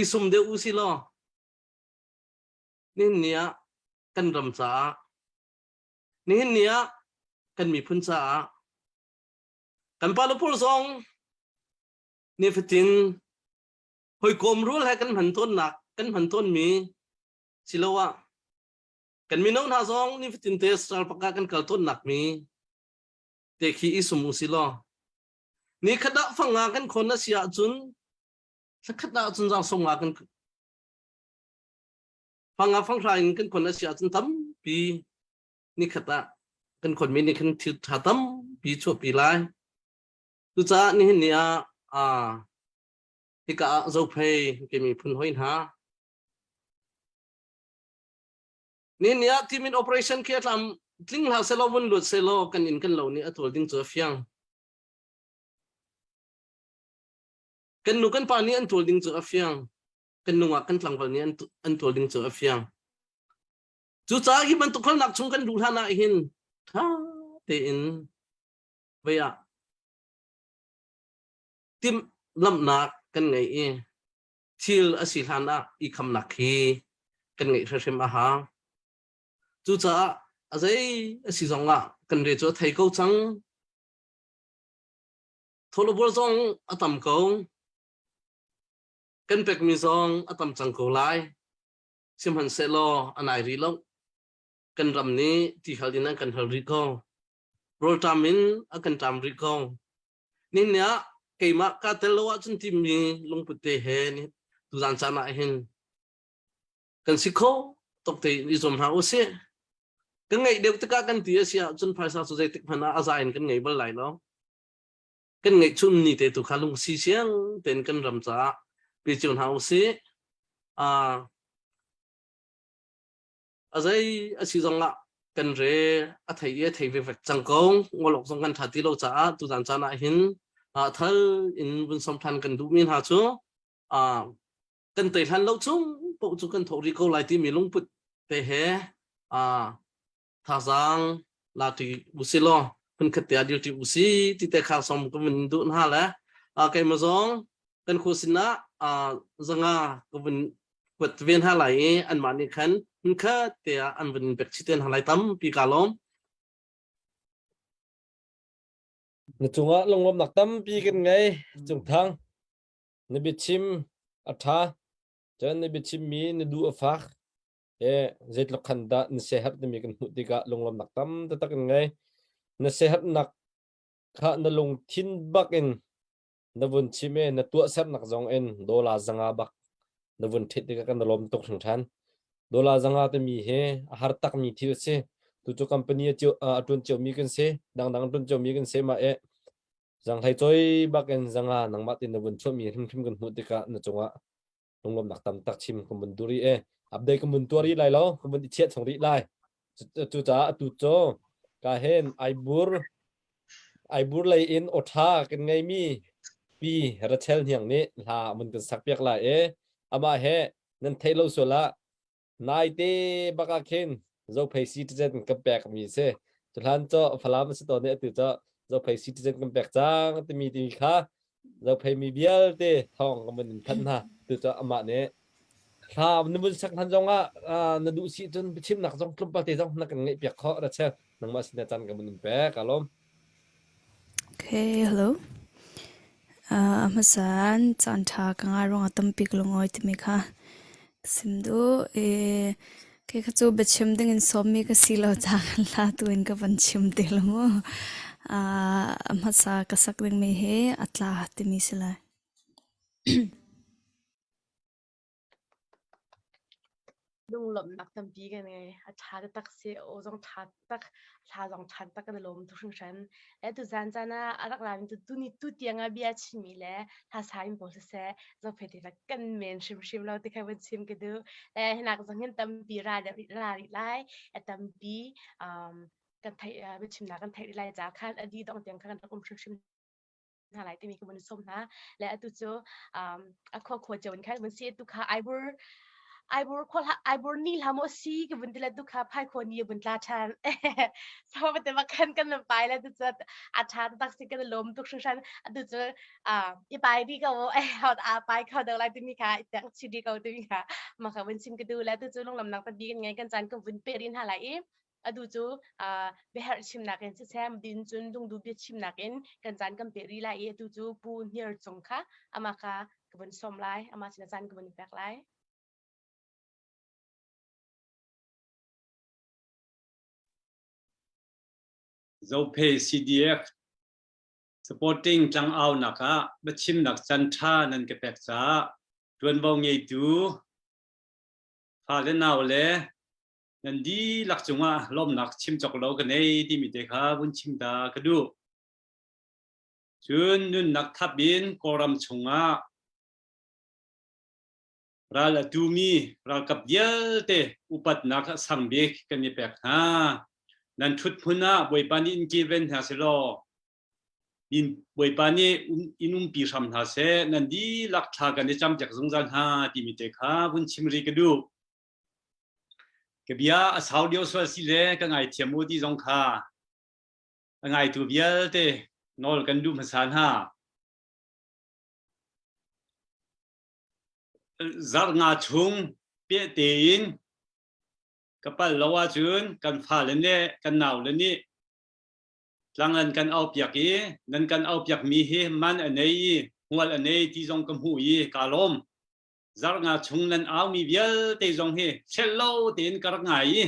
i sum deuh u si law nihin ni ah kan ram caah nihin ni ah kan miphun caah kan pa le pawl zong nifatin hawikom rual he kan hman tawnnak kan hman tawnmi siloah kan mino hna zong nifatin te sal pakah kan kal tawnnak mi te khi i sum u si law ni khat ah fanga kan khon a si ahcun thlakhat ah cun zang song nga kan fanga fanghra in kan khon a si ahcun tampi ni khat ah kan khon mi nih khan thil tha tampi chuahpi lai cucaah nihin ni ah ah hika ah zophei ke miphun hoi hna Ni ni ah timin operation khi a tlam tling hlah selaw vun lut selaw kan inn kan lo nih a tual ding cu a fiang. Kan nu kan pa nih an tual ding cu a fiang. Kan nungak kan tlangval nih an an tual ding cu a fiang. Cucaah hi bantuk halnak chung kan luh hlan ah hin tha tein vei ah timh lamhnak kan ngei i thil a si hlan ah i khamnak hi kan ngeih hrimhrim a hau. Cucaah a zei a si zong ah kan re cu a thei ko cang. Tholobul zong a tam ko. Kan pekmi zong a tam cang ko lai. Sihmanhsehlaw a nai rih lo. Kan ram nih ti hal in an kan hal rih ko. Rawlṭam in a kan ṭam rih ko. Nihin ah keimah kaa tel lo ahcun timi lungput te he tuzan caan ah hin kan si kho tuk te i zuam hna usih. Kan ngeih deuh tikah kan ti a si ahcun phaisa cu zeitik hmanh ah a za in kan ngei bal lai lo. Kan ngeih chun ni te tu kha lungsi siang tein kan ram caah pe cio hna usih. Uh, A zei a si zongah kan re a thei i a thei vekvek cang ko. Ngolok zong kan ṭha ti lo caah tuzan caan ah hin thal in vun som ṭhan kan duhmi hna cu kan tei hlan lo chung paoh cu kan thawh rih ko lai timi lungput te he thazaang la ṭi usilaw phunkhat te ah dir ṭi usi ti te kha som ka vun duh hna le keimah zong kan khu sinah zanga ka vun kuat ve hna lai i anmah nih khan hmunkhat te ah an vun pek chih te hna lai tampi ka lawm. Na cungah lunglawmnak tampi kan ngei Cungthang. Na biachim a ṭha. Cun na biachimmi na duh a fak. E zeitluk khan dah na siaherh timi kan hmuh tikah lunglawmnak tam taktak kan ngei. Na siaherhnak kha na lungthin bak in na vun chim i na tuahsernak zong in dollar zanga bak na vun ṭhit tikah kan lawm tuk hringhran. Dollar zanga timi hi a har takmi thil a si. Tucu company a a ṭuan ciomi kan si, dangdang ṭuan ciomi kan si mah i zanghlei cawi bak in zanga nangmah tin na vun chuahmi hrimhrim kan hmuh tikah na cungah lunglawmnak tam tak chim kan vun duh rih e. Update kan vun tuah rih lai lo, kan vun i chiah chung rih lai. Cucaah atu cu ka hen aibur aibur lei in awṭha kan ngeimi pi Rachel Hniang nih hla mun kan sak piak lai e. Amah he nan theih lo sual ah Naite bak ah khin Zophei citizen kan pek mi si. Cuhlan cu Falam a si tawn i atu cu Zophei citizen kan pek cang timi timi kha Zophei mi vialte thawng kan vun in thanh hna. Tu cu amah nih hla na vun sak hlan zong ah na duh si cun biachimnak zong tlawmpal te zong na kan ngeih piak khawh Rachel. Nangmah sin ah caan kan vun in pek. Ka lawm. Okay, hello. A hmasa in caanṭha ka ngah ruangah tampi ka lungawi timi kha ka sim duh. I kei kha cu biachim dingin sawmmi ka si lo caah kan hla tu in ka van chim te lo mu. A hmasa ka sak dingmi hi a tla timi si lai. Lunglawmhnak tampi kan ngei. A ṭha taktak si. Aw zong ṭha taktak, hla zong ṭha taktak kan i lawm tuk hringhran. Le tuzaan caan ah a rak rami tu tuni tu tiang ah bia chimmi le hla sa in pawl siseh, zohfei te kan men hrimhrim lo ti kha vun chim ka duh. Le hinak zong hin tampi ra ra rih lai. A tampi um, kan theih biachimnak kan theih rih lai caah khan a dih dong tiang khan kan rak um hrimhrim hna lai timi ka vun sawm hna. Le atu cu um, a khua khua cio in khan vun si atu kha Aibur Aibur khua hla Aibur ni hla maw si ka vun ti le tu kha phai khua ni vun tla ṭhan. So te ma khan kan lam pai le tu cu a ṭha tak si kan lawm tuk hringhran. Atu cu i pai di ko eh a pai kho deuh lai timi kha i teng chi di ko timi kha ma kha vun chim ka du le tu cu lunglamnak tampi kan ngei kan caan kan vun pe rin hna lai i atu cu biaherh chimnak in siseh din cun lungduh bia chimnak in kan caan kan pe rih lai i atu cu Pu Hniar Cung kha amah kha ka vun sawm lai amah sin caan ka vun pek lai. Zophe CDF supporting tlangaunak ah biachimnak can ṭha nan ka pek caah ṭuanvo ngeitu fale nau le nan dihlak cungah lawmnak chim cawk lo ka nei timi te kha vun chim ta ka duh. Cun nunnak thap in Kawlram chungah ral a tumi ralkap vialte upatnak a sang bik kan i pek hna. Nan ṭhut hmun ah Bawipa nih in kilven hna selaw in Bawipa nih in umpi hram hna seh nan dihlak thla kan i campiak zungzal hna timi te kha vun chim rih ka duh. Ka bia a sau lio sual si le ka ngaithiam u ti zong kha a ngaitu vialte nawl kan duh hmasa hna. Zarh nga chung peh tein ka pal lo ahcun kan fale nih kan naule nih tlang an kan aupiak i nan kan aupiakmi hi man a nei i hmual a nei ti zong ka hmuh i kaa lawm. Zarh nga chung nan aumi vialte zong hi hrelh lo tein ka rak ngai i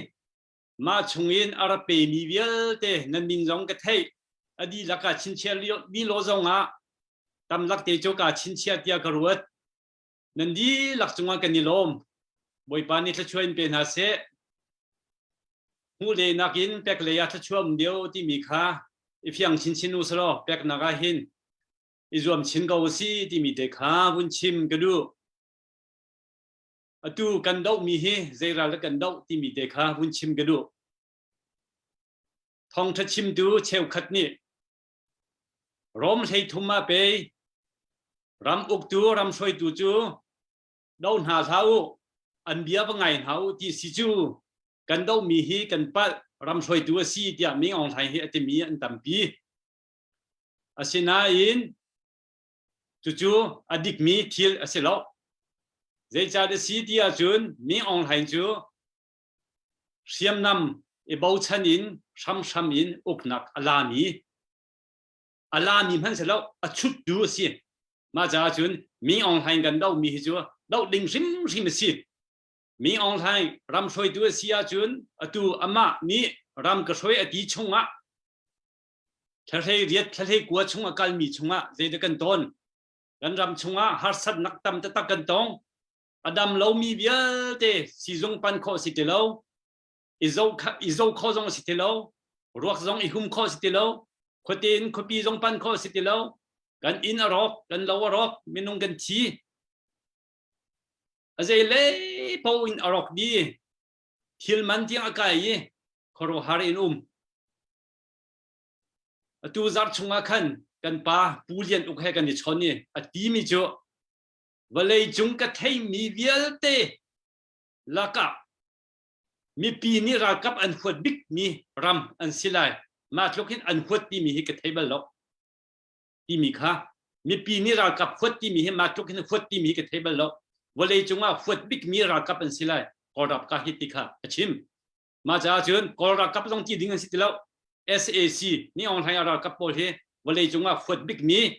mah chungin a ra pemi vialte nan min zong ka theih. A dihlak ah chinchiah li law zong ah tamlak te cu kaa chinchiah tiah ka ruat. Nan dihlak cungah kan i lawm. Bawipa nih thluachuah in pe hna seh. Hmuh le nakin pek lei ah thluachuah um deuh timi kha i fiang chinchin u selaw peknak ah hin i zuam chin ko u si timi te kha vun chim ka duh. Atu kan dohmi hi zei ral dah kan doh timi te kha vun chim ka duh. Thawngṭha chimtu cheukhat nih Rom 13 ah pei ram uktu ram hruaitu cu do hna hlah u an bia va ngai hna u ti si cu kan dohmi hi kan palh ram hruaitu a si tiah Ming Aung Hlaing hi a timi an tampi. Asinain cucu a dikmi thil a si lo. Zeicah a si ti ahcun Ming Aung Hlaing cu hriamnam i bochan in hramhram in uknak a lami a lami hmanh si lo a chuttu a si. Mah caah cun Ming Aung Hlaing kan dohmi hi cu doh ding hrimhrim a si. Ming Aung Hlaing ram hruaitu a si ahcun atu amah nih ram ka hruai a ti chungah Thlahlei riat thlahlei kua chung a kalmi chungah zeidah kan ton? Kan ram chungah harsatnak tam taktak kan tong. A dam lomi vialte siizung pan khawh si ti lo. I zoh khawh zong si ti lo. Ruak zong i hum khawh si ti lo. Khuate in khuapi zong pan khawh si ti lo. Kan inn a rawk, kan lo a rawk, minung kan thi. A zei lei paoh in a rawk dih. Thil man tiang a kai i khuaruahhar in um. Atu zarh chungah khan kan pa Pu Lian Uk he kan i chawn i a timi cu vawlei cung ka theimi vialte lakah mipi nih ralkap an huat bikmi ram an si lai. Mah tluk hin an huat timi hi ka thei bal lo. Timi kha mipi nih ralkap huat timi hi mah tluk hin huat timi hi ka thei bal lo. Vawlei cungah huat bikmi ralkap an si lai. Kawlrap ka hi ti kha a chim. Mah caah cun Kawl ralkap zong ti ding an si ti lo. SAC Ni Aung Hlaing ralkap pawl hi vawlei cungah huat bikmi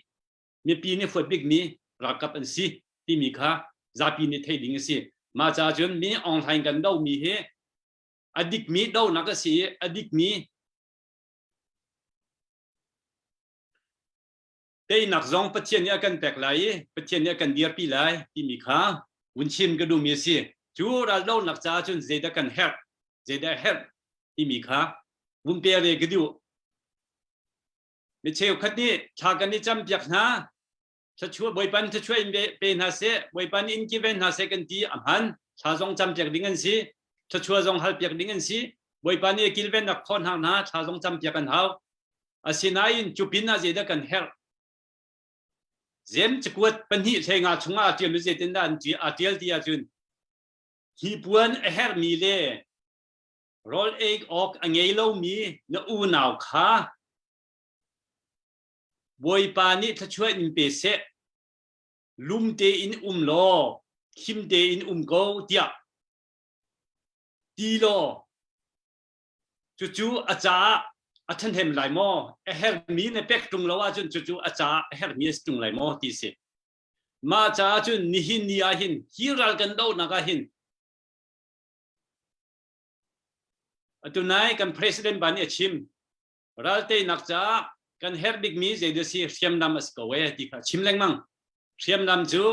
mipi nih huat bikmi ralkap an si timi kha zapi nih theih ding a si. Mah caah cun Mi Aung Hlaing kan dohmi hi a dikmi dohnak a si i a dikmi teinak zong Pathian nih a kan pek lai i Pathian nih a kan dirpi lai timi kha vun chim ka duhmi a si. Cu raldohnak caah cun zeidah kan herh, zeidah herh timi kha vun pe ve ka duh. Mi cheukhat nih thla kan i campiak hna, thluachuah Bawipa nih thluachuah in pe hna seh, Bawipa nih in kiven hna seh kan ti a hman. Thla zong campiak ding an si, thluachuah zong halpiak ding an si. Bawipa nih a kilvennak khawh hna hna thla zong campiak an hau. Asinain cu pin ah zeidah kan herh? Zem cakuat pahnih hleinga chungah a ṭialmi zeitindah an aa ṭial ti ahcun hi puan a herhmi le rawl ei awk a ngei lomi na unau kha Bawipa nih thluachuah in pe seh, lum tein um law him tein um ko tiah ti law Cucu a caah a ṭhahnem lai maw? A herhmi na pek ṭung lo ahcun cucu a caah a herhmi a si ṭung lai maw ti si. Mah caah cun nihin ni ah hin hi ral kan dohnak ah hin atu nai kan president ba nih a chim ral teinak caah kan herh bikmi zeidah si hriamnam a si ko e ti kha chim lengmang. Hriamnam cu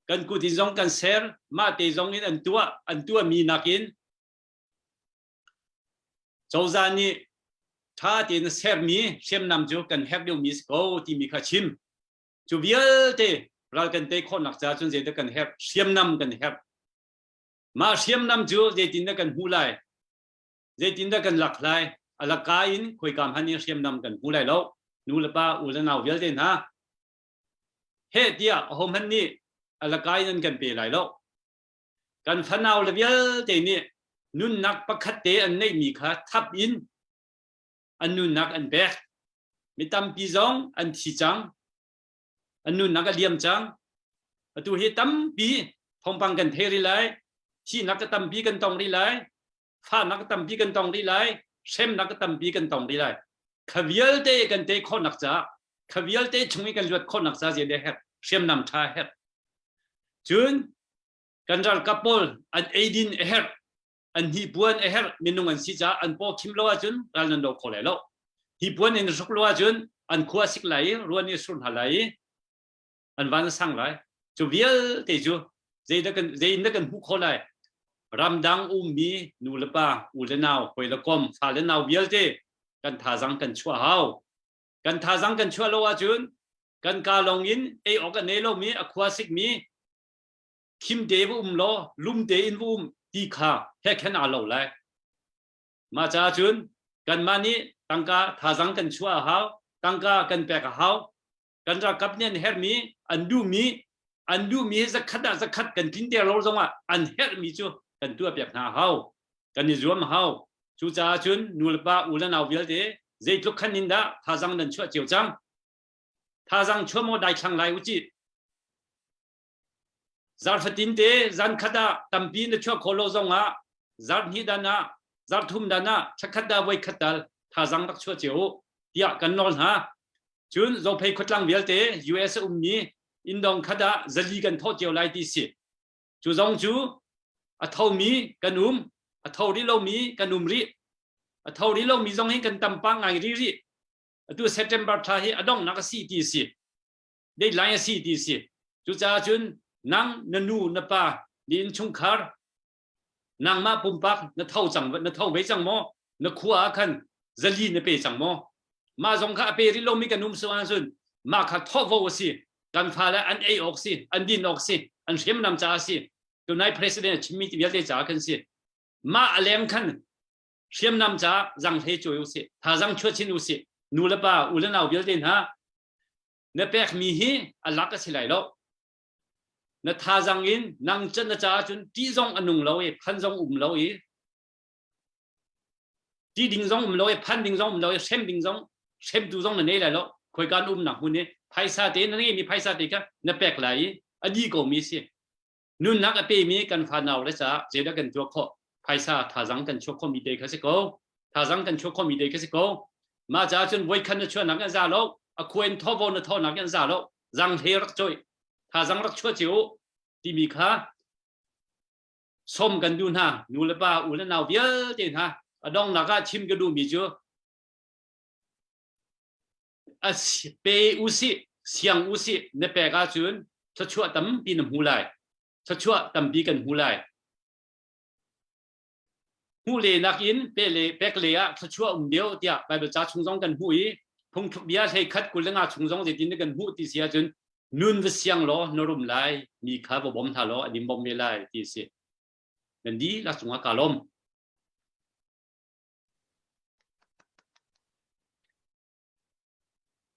kan kut in zong kan ser, mah te zong in an tuah, an tuahmi nakin Cozah nih ṭha tein a sermi hriamnam cu kan herh deuhmi a si ko timi kha chim. Cu vialte ral kan tei khawhnak caah cun zeidah kan herh? Hriamnam kan herh. Mah hriamnam cu zeitindah kan hmuh lai? Zeitindah kan lak lai? A laka in khoika hmanh in hriamnam kan hmu lai lo. Nu le pa, u le nau vialte hna, heh tiah ahohmanh nih a laka in an kan pe lai lo. Kan fanau le vialte nih nunnak pakhat te an neihmi kha thap in an nunnak an pek. Mi tampi zong an thi cang. An nunnak a liam cang. Atu hi tampi thawngpang kan thei rih lai. Thihnak a tampi kan tong rih lai. Fahnak a tampi kan tong rih lai. Hremnak a tampi kan tong rih lai. Kha vialte kan tei khawhnak caah, kha vialte chung i kan luat khawhnak caah zei herh? Hriamnam ṭha herh. Cun kan ralkap pawl an eidin a herh, an hnipuan a herh, minung an si caah an paw khim lo ahcun ral nan do kho lai lo. Hnipuan in hruk lo ahcun an khua a sik lai i ruan i a sur hna lai i an van a sang lai. Cu vialte cu zeidah kan zei in dah kan hmuh khawh lai? Ramdang ummi nu le pa, u le nau, hawi le kom, fa le nau vialte kan thazang kan chuah hau. Kan thazang kan chuah lo ahcun kan ka lawng in ei awk a nei lomi a khua sikmi khim te va um law lum te in va um ti kha he khen aa lo lai. Mah caah cun kanmah nih tangka thazang kan chuah a hau, tangka kan pek a hau. Kan ralkap nih an herhmi, an duhmi, an duhmi hi zakhat ah zakhat kan tlinter lo zongah an herhmi cu kan tuahpiak hna a hau. Kan i zuam a hau. Cucaah cun nu le pa, u le nau vialte zeitluk khan in dah thazang nan chuah cio cang? Thazang chuah maw daithlang lai u cih. Zarhfatin te zan khat ah tampi na chuah khawh lo zong ah zarh hnih dan ah zarh thum dan ah thakhat dah voi khat tal thazang rak chuah cio u tiah kan nawl hna. Cun Zophei khuatlang vialte US a ummi inndong khat ah zali kan thawh cio lai ti si. Cu zong cu a thomi kan um, a tho rih lomi kan um rih. A tho rih lomi zong hi kan tam pah ngai rih rih. Atu September thla hi a donghnak a si ti si. Deadline a si ti si. Cucaah cun nang na nu na pa ni innchungkhar nangmah pumpak na tho cang na tho ve cang maw? Na khua ah khan zali na pe cang maw? Mah zong kha a pe rih lomi kan um so ahcun mah kha thawhvo a si. Kan fale an ei awk si, an din awk si, an hriamnam caah a si. Tunai president a chimmi ti vialte caah khan si. Mah a leng khan hriamnam caah zanghlei cawi u sih, thazang chuah chin u sih. Nu le pa, u le nau vialte hna, na pekmi hi a lak a si lai lo. Na thazang in nang can na caah cun ṭih zong a nung lo i phan zong um lo i ṭih ding zong um lo i phan ding zong um lo i hrem ding zong hremtu zong na nei lai lo. Khoika na umnak hmun i phaisa te na ngeimi phaisa te kha na pek lai i a di komi si. Nunnak a pemi kan fanau le caah zeidah kan tuah khawh? Phaisa thazang kan chuah khawhmi te kha si ko. Thazang kan chuah khawhmi te kha si ko. Mah caah cun voikhat na chuahnak in a za lo, a khua in thawvo na thawhnak in a za lo. Zang hle rak cawi, thazang rak chuah cio u timi kha sawm kan duh hna. Nu le pa, u le nau vialte hna a donghnak ah chim ka duhmi cu pe usih, siang usih na pek ahcun thluachuah tampi na hmu lai. Thluachuah tampi kan hmu lai. Hmuh le nakin pe le pek le ah thluachuah um deuh tiah Bible ca chung zong kan hmuh i phungthluk bia hlei khat 25 chung zong zeitin kan hmuh ti si ahcun nun va siang law na rum lai mi kha va bawm hna law an in bawmh ve lai ti a si. Nan dihlak cungah kaa lawm.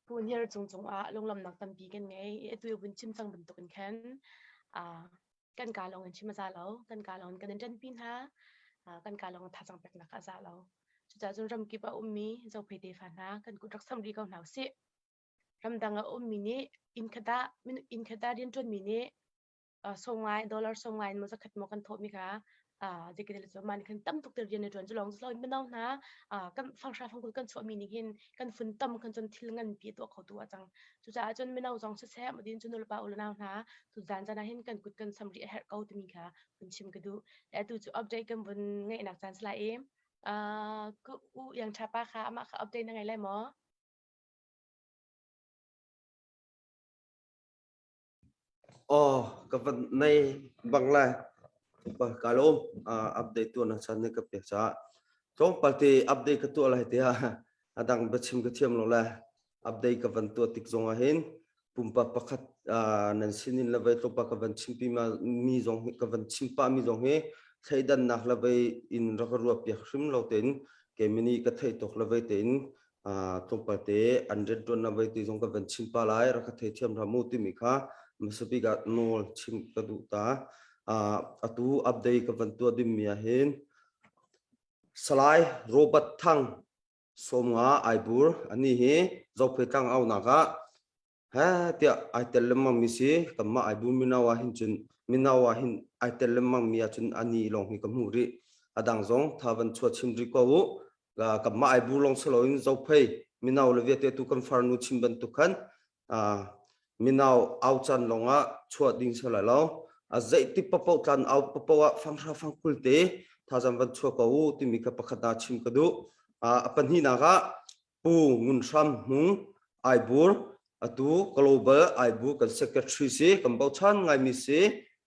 Pu Hniar Cung cungah lunglawmhnak tampi kan ngei. I atu i vun chim cang bantukin khan uh, kan kaa lawng in chim a za lo. Kan kaa lawng in kan in ṭanpi hna. Uh, kan kaa lawng in thazang peknak a za lo. Cucaah cun ramkip a ummi Zophei tefa hna kan kut rak sam rih ko hna usih. Ramdang a ummi nih inn khat ah inn khat ah rianṭuanmi nih sawmngai dollar sawmngai in maw zakhat maw kan thawhmi kha zeikadel cu mah nih khan tam tuk te rian a ṭuan cu lawng cu mino hna kan fanghra fangkul kan chuahmi nih hin kan fun tam kan cun thil nganpi a tuah kho tu a cang cucaah cun mino zong siseh madin cu nulepa u le nau hna tu zan zan ah hin kan kut kan sam rih a herh ko timi kha vun chim ka duh le atu cu update kan vun ngeihnak caan si lai i ka u yang ṭha pa kha amah kha update na ngei lai maw? Aw, ka van nei bang lai. Ka lawm. Update tuah na chan ni ka pek caah. Tlawmpal te update ka tuah lai tiah a dang biachim ka thiam lo lai. Update ka van tuah tik zong ah hin pumpak pakhat nan sinin le vei tlawmpal ka van chimpi mi zong hi ka van chim pah mi zong hi thleidannak le vei in rak ka ruah piak hrim lo tein keimi nih ka theih tawk le vei tein tlawmpal te an rianṭuannak voi ti zong ka van chim pa lai rak ka theithiam hram u timi kha hmasabik ah nawl chim ka duh ta. Atu update ka van tuah dingmi ah hin Salai Robert Thang 50 Aibur ani hi Zophei tlang aunak ah he tiah ai tel lengmang mi si kanmah Aibur mino ah hin cun mino ah hin ai tel lengmang mi ahcun ani lawng hi ka hmuh rih adang zong tha van chuah chim rih ko u kanmah Aibur lawng si loin Zophei mino le vialte tu kan farnu chim bantuk khan mino au caan lawng ah chuah ding si lai lo a zeiti papo tlan au papo ah fanghra fangkul te thazang van chuah ko u timi kha pakhat ah chim ka duh a pahnihnak ah Pu Ngun Hram Hmung Aibur atu Global Aibur kan secretary si kan bochan ngaimi si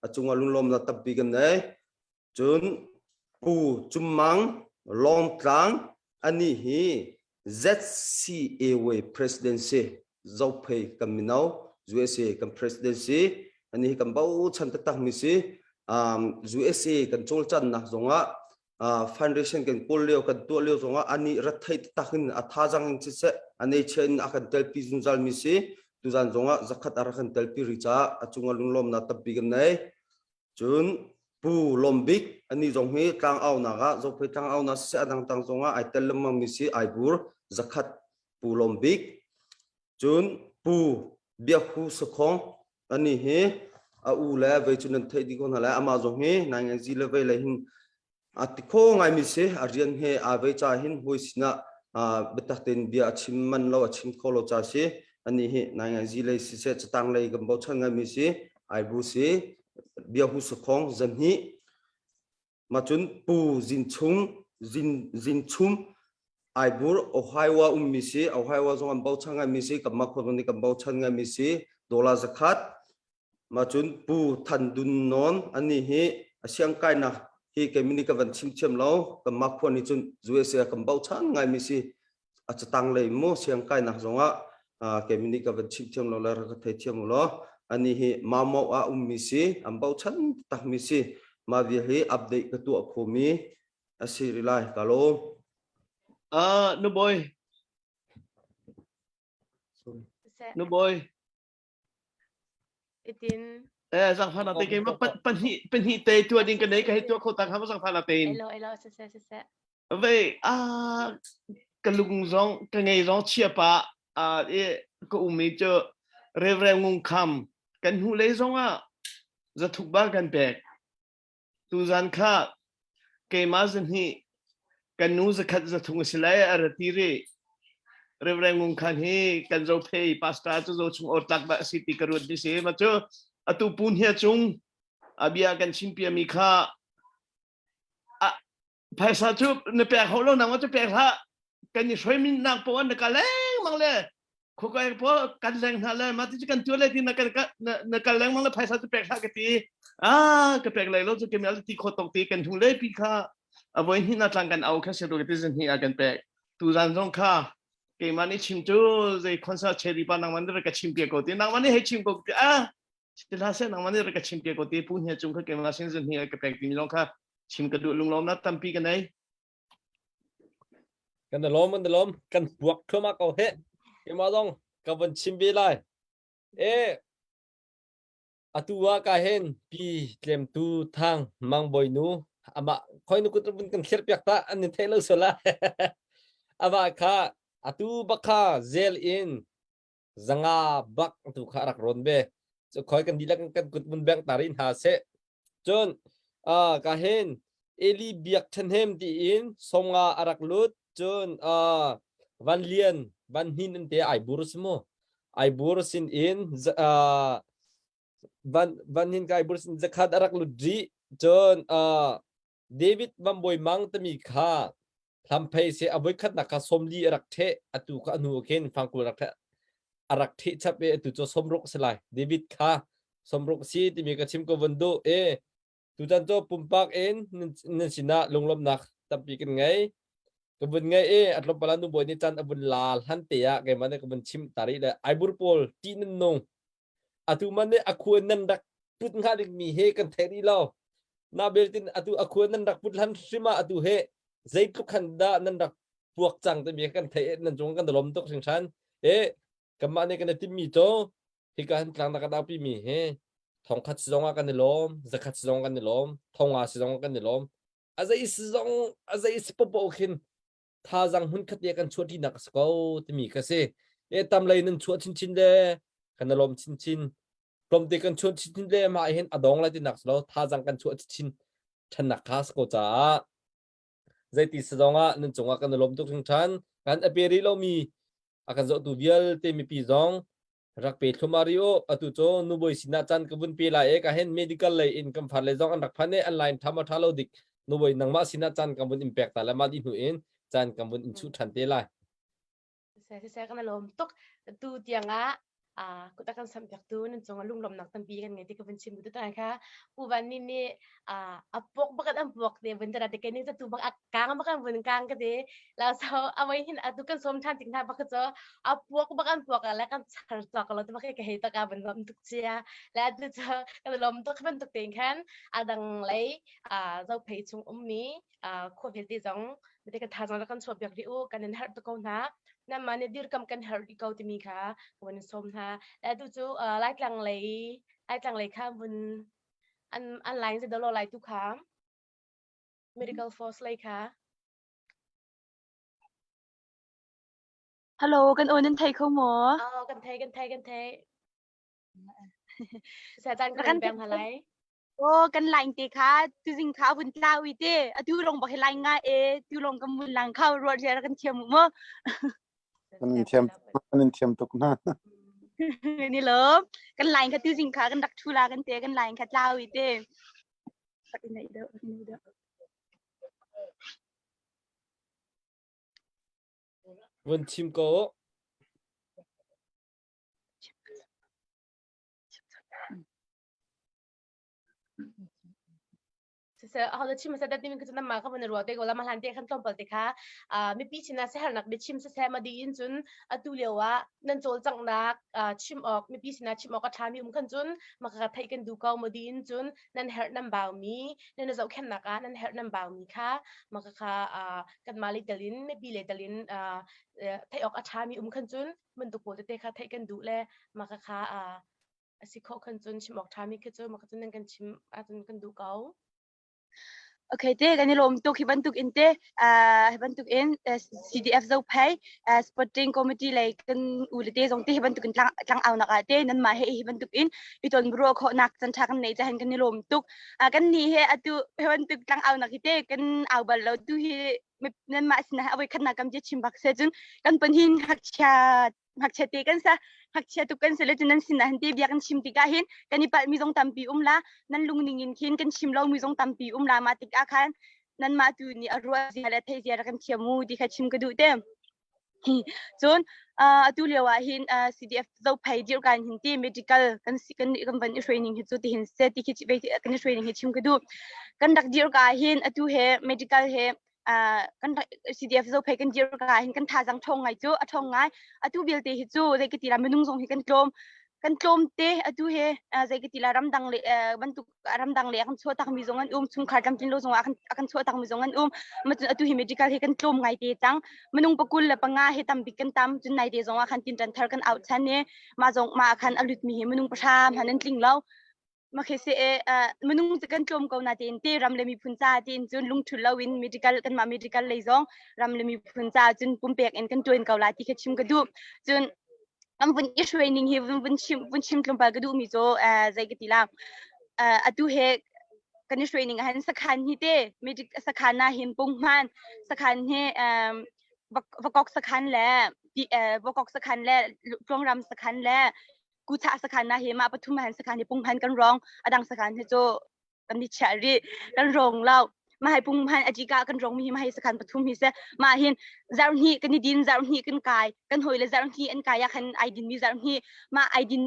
a cungah lunglawmnak tampi kan nei cun Pu Cum Mang Lawngtlang ani hi ZCA Way Presidency Zophei kan mino USA kan presidency ani hi kan bochan taktak mi si um, USA kan cawlcannak zongah foundation kan kawl lio kan tuah lio zongah ani rathei taktak in a thazang in siseh a nature in a kan telpi zungzal mi si tuzan zongah zakhat a rak kan telpi ri caah a cungah lunglawmnak tampi kan nei cun Pu Lawm Bik ani zong hi tlang aunak ah Zophei tlang aunak siseh a dangdang zongah ai tel lengmang mi si Aibur zakhat Pu Lawm Bik cun Pu Biak Hu Sakhong ani hi a u le vei cu nan theih dih ko hna lai amah zong hi nainganzi le vei lei hin a ti kho ngaimi si a rian he aa vei ca hin hawi sinah biatak tein bia a chim man lo a chim kho lo ca si ani hi nainganzi lei siseh catang lei kan bochan ngaimi si aibu si bia hu sakhong zanhnih Mah cun Pu Zin Chung, Zin, Zin Chum, Aibur, Ohio ummi si, Ohio zong an bochan ngaimi si, kanmah khua zong nih kan bochan ngaimi si, dollar zakhat. Mah cun Pu Than Dun Nawn, anih hi a siangkainak hi keimi nih ka van chim thiam lo, kanmah khua nih cun USA kan bochan ngaimi si, a catang lei mu siangkainak zongah keimi nih ka van chim thiam lo le rak ka thei thiam u law ani hi Mamo ah ummi si an bochan takmi si mah vial hi update ka tuah khomi a si rih lai ka lawm. Ah, nu boy. Nu boy. Itin. Eh, zangfana te ke ma pahnih pahnih te tua ding ka nei ka hei tua kho tang ha ma zangfana te in. Elo elo se se se se. Ve a ka lung zong ka ngei zong chia pa a i ka umi cu Reverend Ngung Kham kan hnu lei zong ah zathuk bal kan pek. Tuzan kha keimah zahnih kan nu zakhat zathung a si lai a ra ti rih. Reverend Ngung Khan hi kan Zophei pastor cu zo chung or tlak dah a si ti ka ruat mi si. Ma cu atu pun hia cung a bia kan chim piami kha a phaisa cu na pek ho lo nang cu pek hlah kan i hruai min nak poah na ka lengmang le khukai po kan leng hna le ma ti cu kan tuah le ti na kan na kal lengmang le phaisa cu pek hlah ka ti ah ka pek lai lo cu kemi al ti kho tok ti kan hnu le pi kha. A voi hnih na tlang kan au kha si ru ti zan hnih a kan pek. Tu zan zong kha keimah nih chim cu zei concert cherry pa nangman nih ka chim pia ko ti nangman nih hei chim ko ti ah sila se nangman nih ka chim pia ko ti pu hne cung kha keimah sin zan hnih a ka pek timi zong kha chim ka duh lunglawmnak tampi ka nei. Kan lawm kan lawm kan puak thluahmah ko he. Keimah zong ka von chim ve lai. E atu ah ka hen pi tlemtu thang mang bawi nu amah khoi nu kut vun kan thlir piak ta an ni thei lo sola ava kha atu bakha zel in zanga bak tu kha rak ron ve cu khoi kan dihlak kan kut mun beng ta rin ha se cun a ka hin Eli biak ṭhahnem tiin somnga a rak lut cun a van lian van hnin an te ai bur si mu ai bur sin in van van hin kai bur sin zakhat a rak lut rih cun David Van Bawi Mang timi kha hlamphei se a voikhatnak kha sawmli a rak ṭheh atu kha a hnu ah khin fangkul rak ṭheh a rak ṭheh chap i atu cu sawmruk si lai David kha sawmruk si timi ka chim ko von duh i tutan cu pumpak in nan sinah lunglawmhnak tampi kan ngei ka vun ngei i a tlawmpal ah nu bawi nih caan a vun la hlan te ah keimah nih ka vun chim ta rih le aibur pawl ṭih nan nung atu man nih a khua nan rak put hnga dingmi he kan thei rih lo na beltin atu a khua nan rak put hlan hrim ah atu he zeitluk khan dah nan rak puak cang timi kan thei nan cung kan lom tuk hringhran e kanmah nih kan i timmi cu hika han tlang na kan aupi mi hi thongkhat si zong ah kan i lawm zakhat si zong kan i lawm thonga si zong kan i lawm a zei si zong a zei si popo khin thazang hmun khat te kan chuah ṭinak a si ko timi kha si. E tam lei nan chuah chinchin le kan i lawm chinchin. Tlawmte kan chuah chinchin le mah hin a dong lai tinak si lo thazang kan chuah chinchin ṭhannak kha si ko caah zeiti si zongah nan cungah kan i lawm tuk hringhran. Kan a pe rih lomi a kan zohtu vialte mipi zong rak pe thlum ari u atu cu nubawi sinah caan ka vun pe lai e ka hen medical lei in kan far le zong an rak phan e an line tha ma tha lo dik nubawi nangmah sinah caan kan vun in pek ta le ma di hnu in caan kan vun in chuh than te lai Siseh siseh kan lawm tuk tu tiang ah ah kut a kan samh piak tu nan cung ah lunglawmhnak tampi kan ngei ti ka vun chim tu tan kha U Van Nin nih ah a puak bakat an puak te vun tara te ke ning tu bak a kang bak an vun kang ka te la so awai hin atu kan som than tik hna bak cho a puak bak an puak la kan char chak lo te bak ka hei tak a vun lom tuk chia la tu cho kan lom tuk ban tuk ten khan adang lei a zo phei chung um mi a khua vialte zong te kan tha zong kan chuah piak ri u kan in herh to ko hna nan ma ne dirkam kan herh ri ko timi kha ka vun som hna la tu chu laitlang lei laitlang lei kha vun an an line se dolo lai tu kha medical force lei kha Hello, kan aw nan thei kho maw? Oh, kan thei, kan thei, kan thei. Sa caan kan peng halai. Oh, kan line te kha tuzing kha vun tla ui te. Atu long bak line nga e, tu long kan vun lang kha ruat ria kan thiam mu. Kan in thiam kan in thiam tuk na. Ni lo. Kan line kha tuzing kha kan rak thu la kan te kan line kha tla ui te. Rak in nei deuh, rak in nei deuh. Vun chim ko. Siseh ahodah chim hmasa dah timi khi cu nanmah kha van i ruah te ko la ma hlan te khan tlawmpal te kha mipi sinah siaherhnak biachim siseh ma dih in cun atu lio ah nan cawlcanghnak chim awk mipi sinah chim awk a ṭhami um khan cun maka ka theih kan duh ko ma dih in cun nan herh nan baumi nan i zohkhenhnak ah nan herh nan baumi kha maka kha kanmah lei tal in mipi lei tal in theih awk a ṭhami um khan cun bantuk pawl tete kha theih kan duh le maka kha a si khawh khan cun chim awk ṭhami khi cu maka cun nan kan chim ahcun kan duh ko. Okay te kan i lawm tuk hi bantuk in te hi bantuk in CDF Zophei Sporting Committee lei kan u le te zong te hi bantuk in tlang tlang au nak ah te nan mah he hi bantuk in i ton bro khawh nak chan tha kan nei cha hin kan i lawm tuk kan ni he atu hi bantuk tlang au nak hi te kan au bal lo tu hi nan mah sin ah avoi khat nak kam je chim bak se cun kan pon hin ngakchia ngakchia te kan sa ngakchia tuk kan si le cun nan sin ah hin te bia kan chim tikah hin kan i palh mi zong tampi um la nan lung ning in khin kan chim lo mi zong tampi um la ma tikah khan nan mah tu nih a ruah zia le thei zia kan thiam mu ti kha chim ka duh te. Cun atu lio ah hin CDF Zophei dirhkan hin ti medical kan si kan kan van i hruai ning hi cu ti hin se ti khi kan i hruai ning hi chim ka duh. Kan rak dirh ka hin atu he medical he kan CDF Zophei kan dirh ka hin kan thazang ṭhawng ngai cu a ṭhawng ngai. Atu vialte hi cu zei ka ti la minung zong hi kan tlawm kan tlawm te atu he zei ka ti la ramdang le bantuk ramdang le a kan chuah takmi zong an um chungkhar tlamtlin lo zong a kan a kan chuah takmi zong an um macun atu hi medical hi kan tlawm ngai te cang minung pakul le panga hi tambik kan tam cun nai te zong ah khan tinṭan thar kan out chan i mah zong mah khan a lutmi hi minung pahra hman an tling lo makhe se e minung cu kan tlawm ko na tein te ram le miphun ca tiin cun lungthul lo in medical kanmah medical lei zong ram le miphun ca cun pumpek in kan ṭuan ko la ti kha chim ka duh cun an vun i hruai ning hi vun vun chim vun chim tlawmpal ka duhmi cu zei ka ti la atu he kan i hruai ning ahhin sakhan hi te medic sakhan na hin punghman sakhan hi vakok sakhan le vakok sakhan le tluangram sakhan le kucha sakhan na hi mah pathum han sakhan hi punghman kan rong adang sakhan hi cu kan i chiah rih kan rong lo mah hai pung han ajika kan rong mi hi mah hi sakhan pathum hi se mah hin zarhni kan i din zarhni kan kai kan hoi le zarhni an kai ah khan ai din mi zarhni mah ai din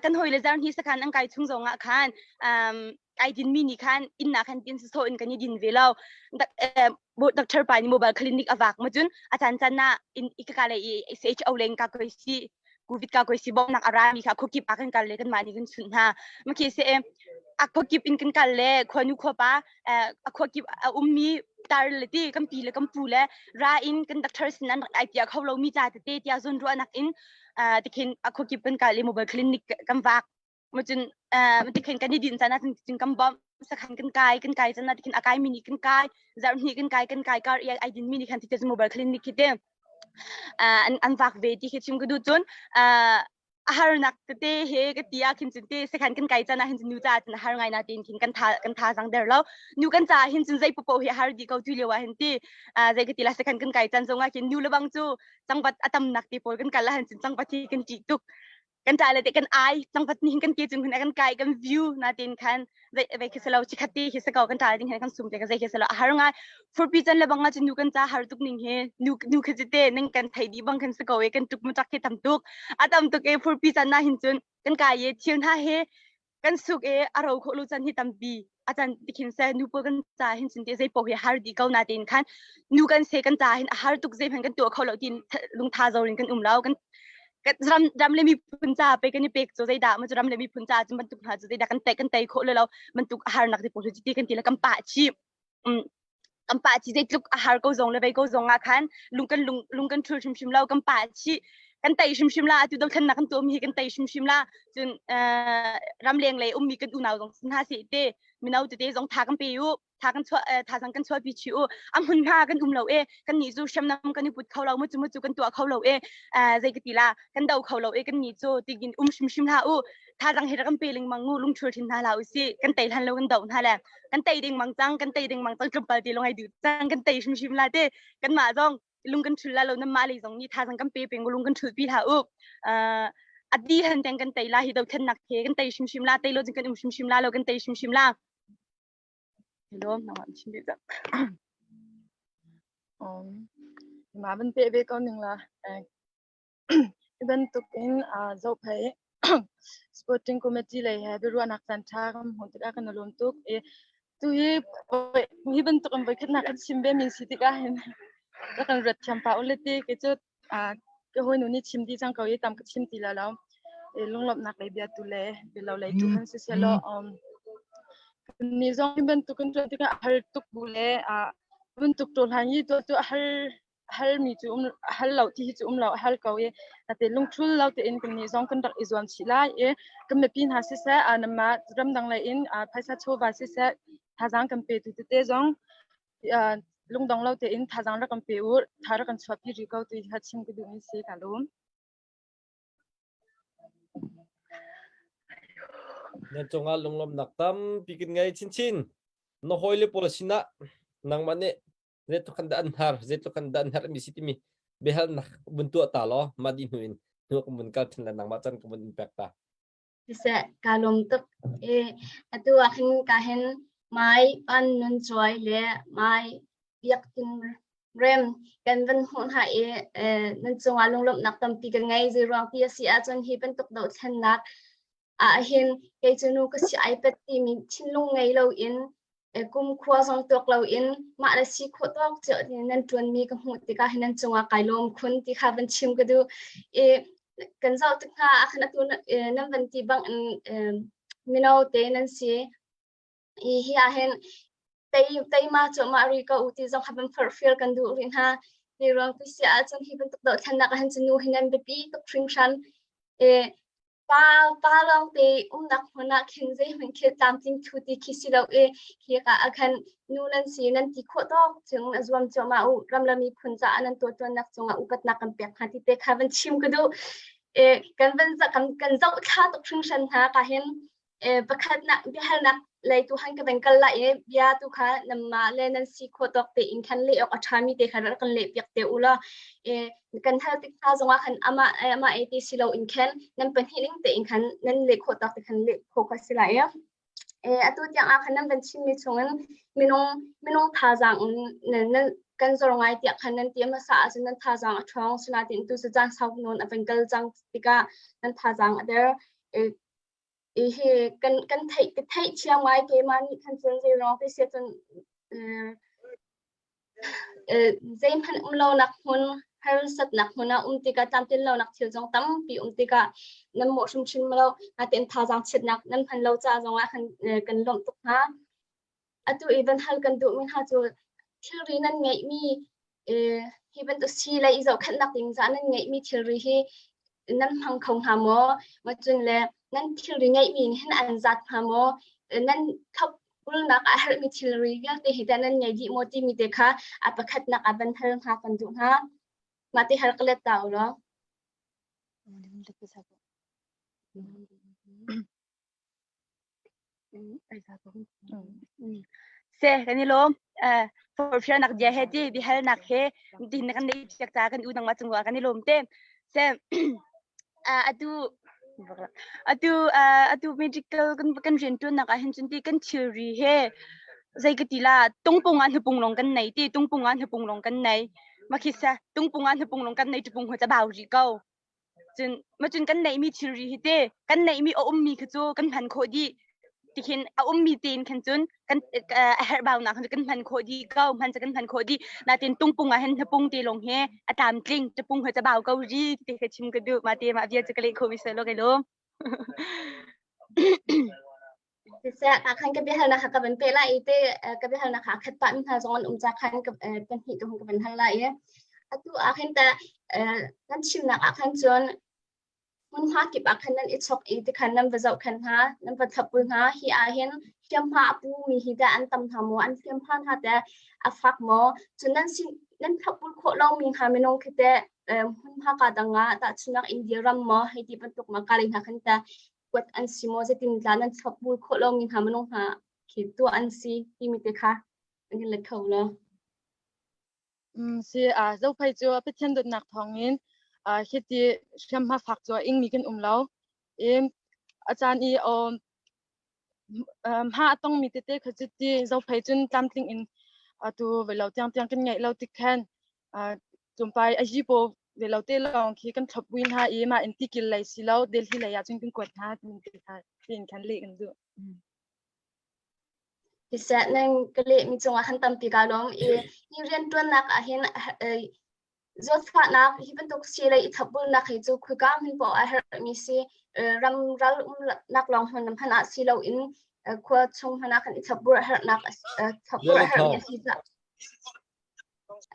kan hoi le zarhni sakhan an kai chung zong ah khan um ai din mi ni khan inn na khan tin so in kan i din ve lo doctor pa ni mobile clinic avak ma cun a chan chan na in ikaka le i CHO leng ka koi si covid ka koi si bom nak ara mi kha khokip a kan kal le kan mah ni kan chunh hna ma khi se a khokip in kan kal le khuanu khuapa a khokip a ummi tar le ti kan pi le kan pu le ra in kan doctor sin an ai tia kho lo mi cha te tia zon ruah nak in tikhin a khokip kan kal le mobile clinic kan vak Macun tikhin kan i din caan ah cun kan bawmh sakhan kan kai kan kai caan ah tikhin a kai mi nih kan kai zarh hnih kan kai kan kai kar i ai din mi nih khan ti mobile clinic khi te an an vak ve ti khi chim ka duh cun a harnak tete he ka ti ah khin cun te sakhan kan kai caan ah hin cun nu ca cun a har ngai na tin khin kan tha kan tha zang der lo nu kan ca hin cun zei popo hi har di ko tu lio ah hin ti zei ka ti la sakhan kan kai caan zong ah khin nu le bang cu cangvat a tam nak te pawl kan kal ah hin cun cangvat hi kan ṭih tuk kan ṭa le te kan ai cangvat ni kan ke cung hin kan kai kan view na tin khan zei vai khi selo chikhat ti khi sako kan ṭa ding hin kan sum te ka zei khi selo a har ngai furpi chan le bang nga chu nu kan cha har tuk ning he nu nu khi te ning kan thei di bang khan sako e kan tuk mu tak khi tam tuk a tam tuk e furpi chan na hin chun kan kai ye thil na he kan suk e a ro kho lu chan hi tampi a chan tikhin se nu pawl kan ca hin cun te zei paoh hi har di ko na tin khan nu kan se kan ca hin a har tuk zei hmanh kan tuah kho lo tin lungtha zo in kan um lo kan ram ram le miphun ca pe kan i pek cu zeidah ma cu ram le miphun ca cu bantuk hna cu zeidah kan tai kan tai khawh lo bantuk a harnak te pawl cu ti kan ti le kan pah chih kan pah chi zeitluk a har ko zong le vei ko zong ah khan lung kan lung lung kan thul hrimhrim lo kan pah chi kan tei hrimhrim la atu dothlennak kan tuahmi hi kan tei hrimhrim la cun ramleng lei ummi kan unau zong hna si te mino tete zong tha kan pe u tha kan chuah thazang kan chuah pi chi u a hmun hma kan um lo e kan nih cu hriamnam kan i put kho lo mu cu mu cu kan tuah kho lo e zei ka ti la kan do kho lo e kan nih cu tigin um hrimhrim hlah u thazang hi rak kan pe lengmang ngu lungthul thin hna hlah u si kan tei hlan lo kan do hna le kan tei ding mang cang kan tei ding mang cang tlawmpal ti lawng ai duh cang kan tei hrimhrim la te kan mah zong lung kan thul la lo nan mah lei zong nih thazang kan pe peng lung kan thul pi hlah u adi han teng kan tei la hi do thlen nak he kan tei hrimhrim la tei lo jing kan um hrimhrim la lo kan tei hrimhrim la hello nangmah chim bi cang um ma ban pe ve ko ning la Hi bantuk in Zophei Sporting Committee lei he biaruahnak caanṭha kan hmuh tikah kan i lawm tuk i tuhi hi bantuk in voikhatnak kan chim ve mi si tikah hin rak kan ruat thiam pah ule ti kei cu ka hawinu nih chim dih cang ko i tam ka chim ti lai lo. I lunglawmhnak lei bia tu le bialo lei tu han siseh law kannih zong hi bantuk kan ṭuan tikah a har tuk bu le bantuk ṭawhlan hi tuah cu a har halmi cu um hal lo ti hi cu um lo a hal ko i ate lungthul lo tein kan nih zong kan rak i zuam chih lai i kan mipi hna siseh namah ramdang lei in phaisa chawva siseh thazaang kan pe tu tete zong lungdong lo tein thazaang rak kan pe u tha rak kan chuahpi rih ko ti kha chim ka duhmi si ka lawm. Nan cungah lunglawmhnak tampi kan ngei chinchin. Na hawile pawl sinah nangmah nih zeitluk kan dah an har zeitluk kan dah an herh mi si timi biahalnak vun tuah ta law mah dih hnu in hnu kan vun kal than le nangmah can ka vun in pek ta Siseh ka lawm tuk i atu ah khin ka hin mai pan nun cuai le mai biak tin. Rem kan van hmuh hna i nan cungah lunglawmhnak tampi ka ngei. Zeiruang ti a si ahcun hi bantuk dohthlennak ah hin kei cu nu ka si ai pat timi thinlung ngei loin kumkhua zong tuak loin mah le si khawh tawk cio nan ṭuanmi ka hmuh tikah hin nan cungah kai lawm khun ti kha van chim ka duh. I kan zoh tik hna ah khan atu nan van ti bang in mino te nan si. I hi ah hin tei teima cuahmah rih ko u ti zong kha van forhfial kan duh rih hna. Hi ruang ti si ahcun hi bantuk dohthlennak ah hin cu nu hi nan biapi tuk hringhran. I pa pa lawngte umnak hmun ah khin zeihmanh khi tlamtling thu ti khi si lo i khi ka ah khan nu nan si nan ti khawh tawk chung a zuam cuahmah u ram le miphun caah nan tuahṭuannak cungah upatnak kan pek hna ti te kha van chim ka duh. I kan van kan kan zoh thla tuk hringhran hna ka hin Pakhatnak biahalnak lei tu han ka van kal lai i bia tu kha nanmah le nan si khawh tawk tein khan leh awk a ṭhami te kha rak kan leh piak te u law kan hal tik hna zongah khan amah amah e ti si loin khan nan pahnih ning tein khan nan leh khawh tawk te khan leh khawh kha si lai i atu tiang ah khan nan van chimmi chungin minung minung thazaang in nan kan zor ngai tiah khan nan ti hmasa ahcun nan thazaang a ṭhawng sinain tu cu caan sau nawn a van kal cang tikah nan thazaang a der. Hi kan kan theih ka theih thiam ngai keimah nih khan cun zeiruang ti si cun zeihmanh um lonak hmun harsatnak hmun ah um tikah tlamtlin lonak thil zong tampi um tikah nan mawh hrimhrim lo natein thazaang chiatnak nan hman lo ca zongah kan kan lawmh tuk hna. Atu i van hal kan duhmi hna cu thilri nan ngeihmi hi bantuk sii lei i zohkhenhnak ding caah nan ngeihmi thilri hi nan hmang kho hnga maw? Cun le nan thilri ngeihmi nih hin an zat hnga maw? Nan thlopbulnak ah herhmi thilri vialte hi teh nan ngei dih maw timi te kha a pakhatnak ah van hal hnga kan duh hnga. Mah ti hal ka let ta u law. Se kan i lawm. Eh forfialnak dia he ti biahalnak he tin kan nei piak ca kan u nangmah cungah kan i lawm te. Se atu atu atu medical kan kan riantuannak ah hin cun ti kan thilri he zei ka ti la tungpung ah hnupung long kan nei ti tungpung ah hnupung long kan nei makhi sa tungpung ah hnupung long kan nei tupung ho cha bau ri ko Cun macun kan neihmi thilri hi te kan neihmi a ummi kha cu kan hman khawh dih. Tikhin a ummi tein khan cun kan a herhbaunak khan kan hman khawh dih ko hman cu kan hman khawh dih. Natin tungpung ah hin hnapung te lawng hi a tlamtling tapung he cabau ko ri ti ka chim ka duh. Mah te mah bia cu ka leh khawh mi seh law kai lawm. Siseh, ka khan ka biahalnak kha ka van peh lai i te ka biahalnak kha a khat pah mi hna zong an um ca khan ka pahnih tu ka van hal lai i atu ah khin ta nan chimnak ah khan cun hmunhma kip ah khan nan i chok i tikhan nan va zoh khan hna nan va thlopbul hna hi ah hin hliamhma a pu mi hi teh an tam hna maw an hliamhma hna teh a fak maw cun nan sin nan thlopbul khawh lo mi hna minung khi teh hmunhma ka dang ah tahchunak India ram maw hei ti bantuk ma ka lei hna khan teh kuat an si maw zeitin tla nan thlopbul khawh lomi hna minung hna khi tuah an si timi te kha an kan let kho lo. Um, si a zophei cu Pathian dawtnak thawngin uh, hiti hriamhma fak cu a ingmi kan um lo. I a caan i um, hma a tongmi tete kha cu ti zophei cun tlamtling in atu velo tiang tiang kan ngeih lo tik khan tumpai a hi paw velo te lawng khi kan thlop bui hna i mah in tikil lei si lo Delhi lei ah cun kan kuat hna tin khan leh kan duh. Siseh nan ka leh mi cungah han tampi ka lawm i hi rianṭuannak ah hin zawtfahnak hi bantuk si lei i thlopbulnak hi cu khuika hmun poah a herhmi si ram ral umnak lawng hmun hmanh ah si loin khua chung hmanh ah kan i thlopbul a herhnak thlopbul a herhmi a si caah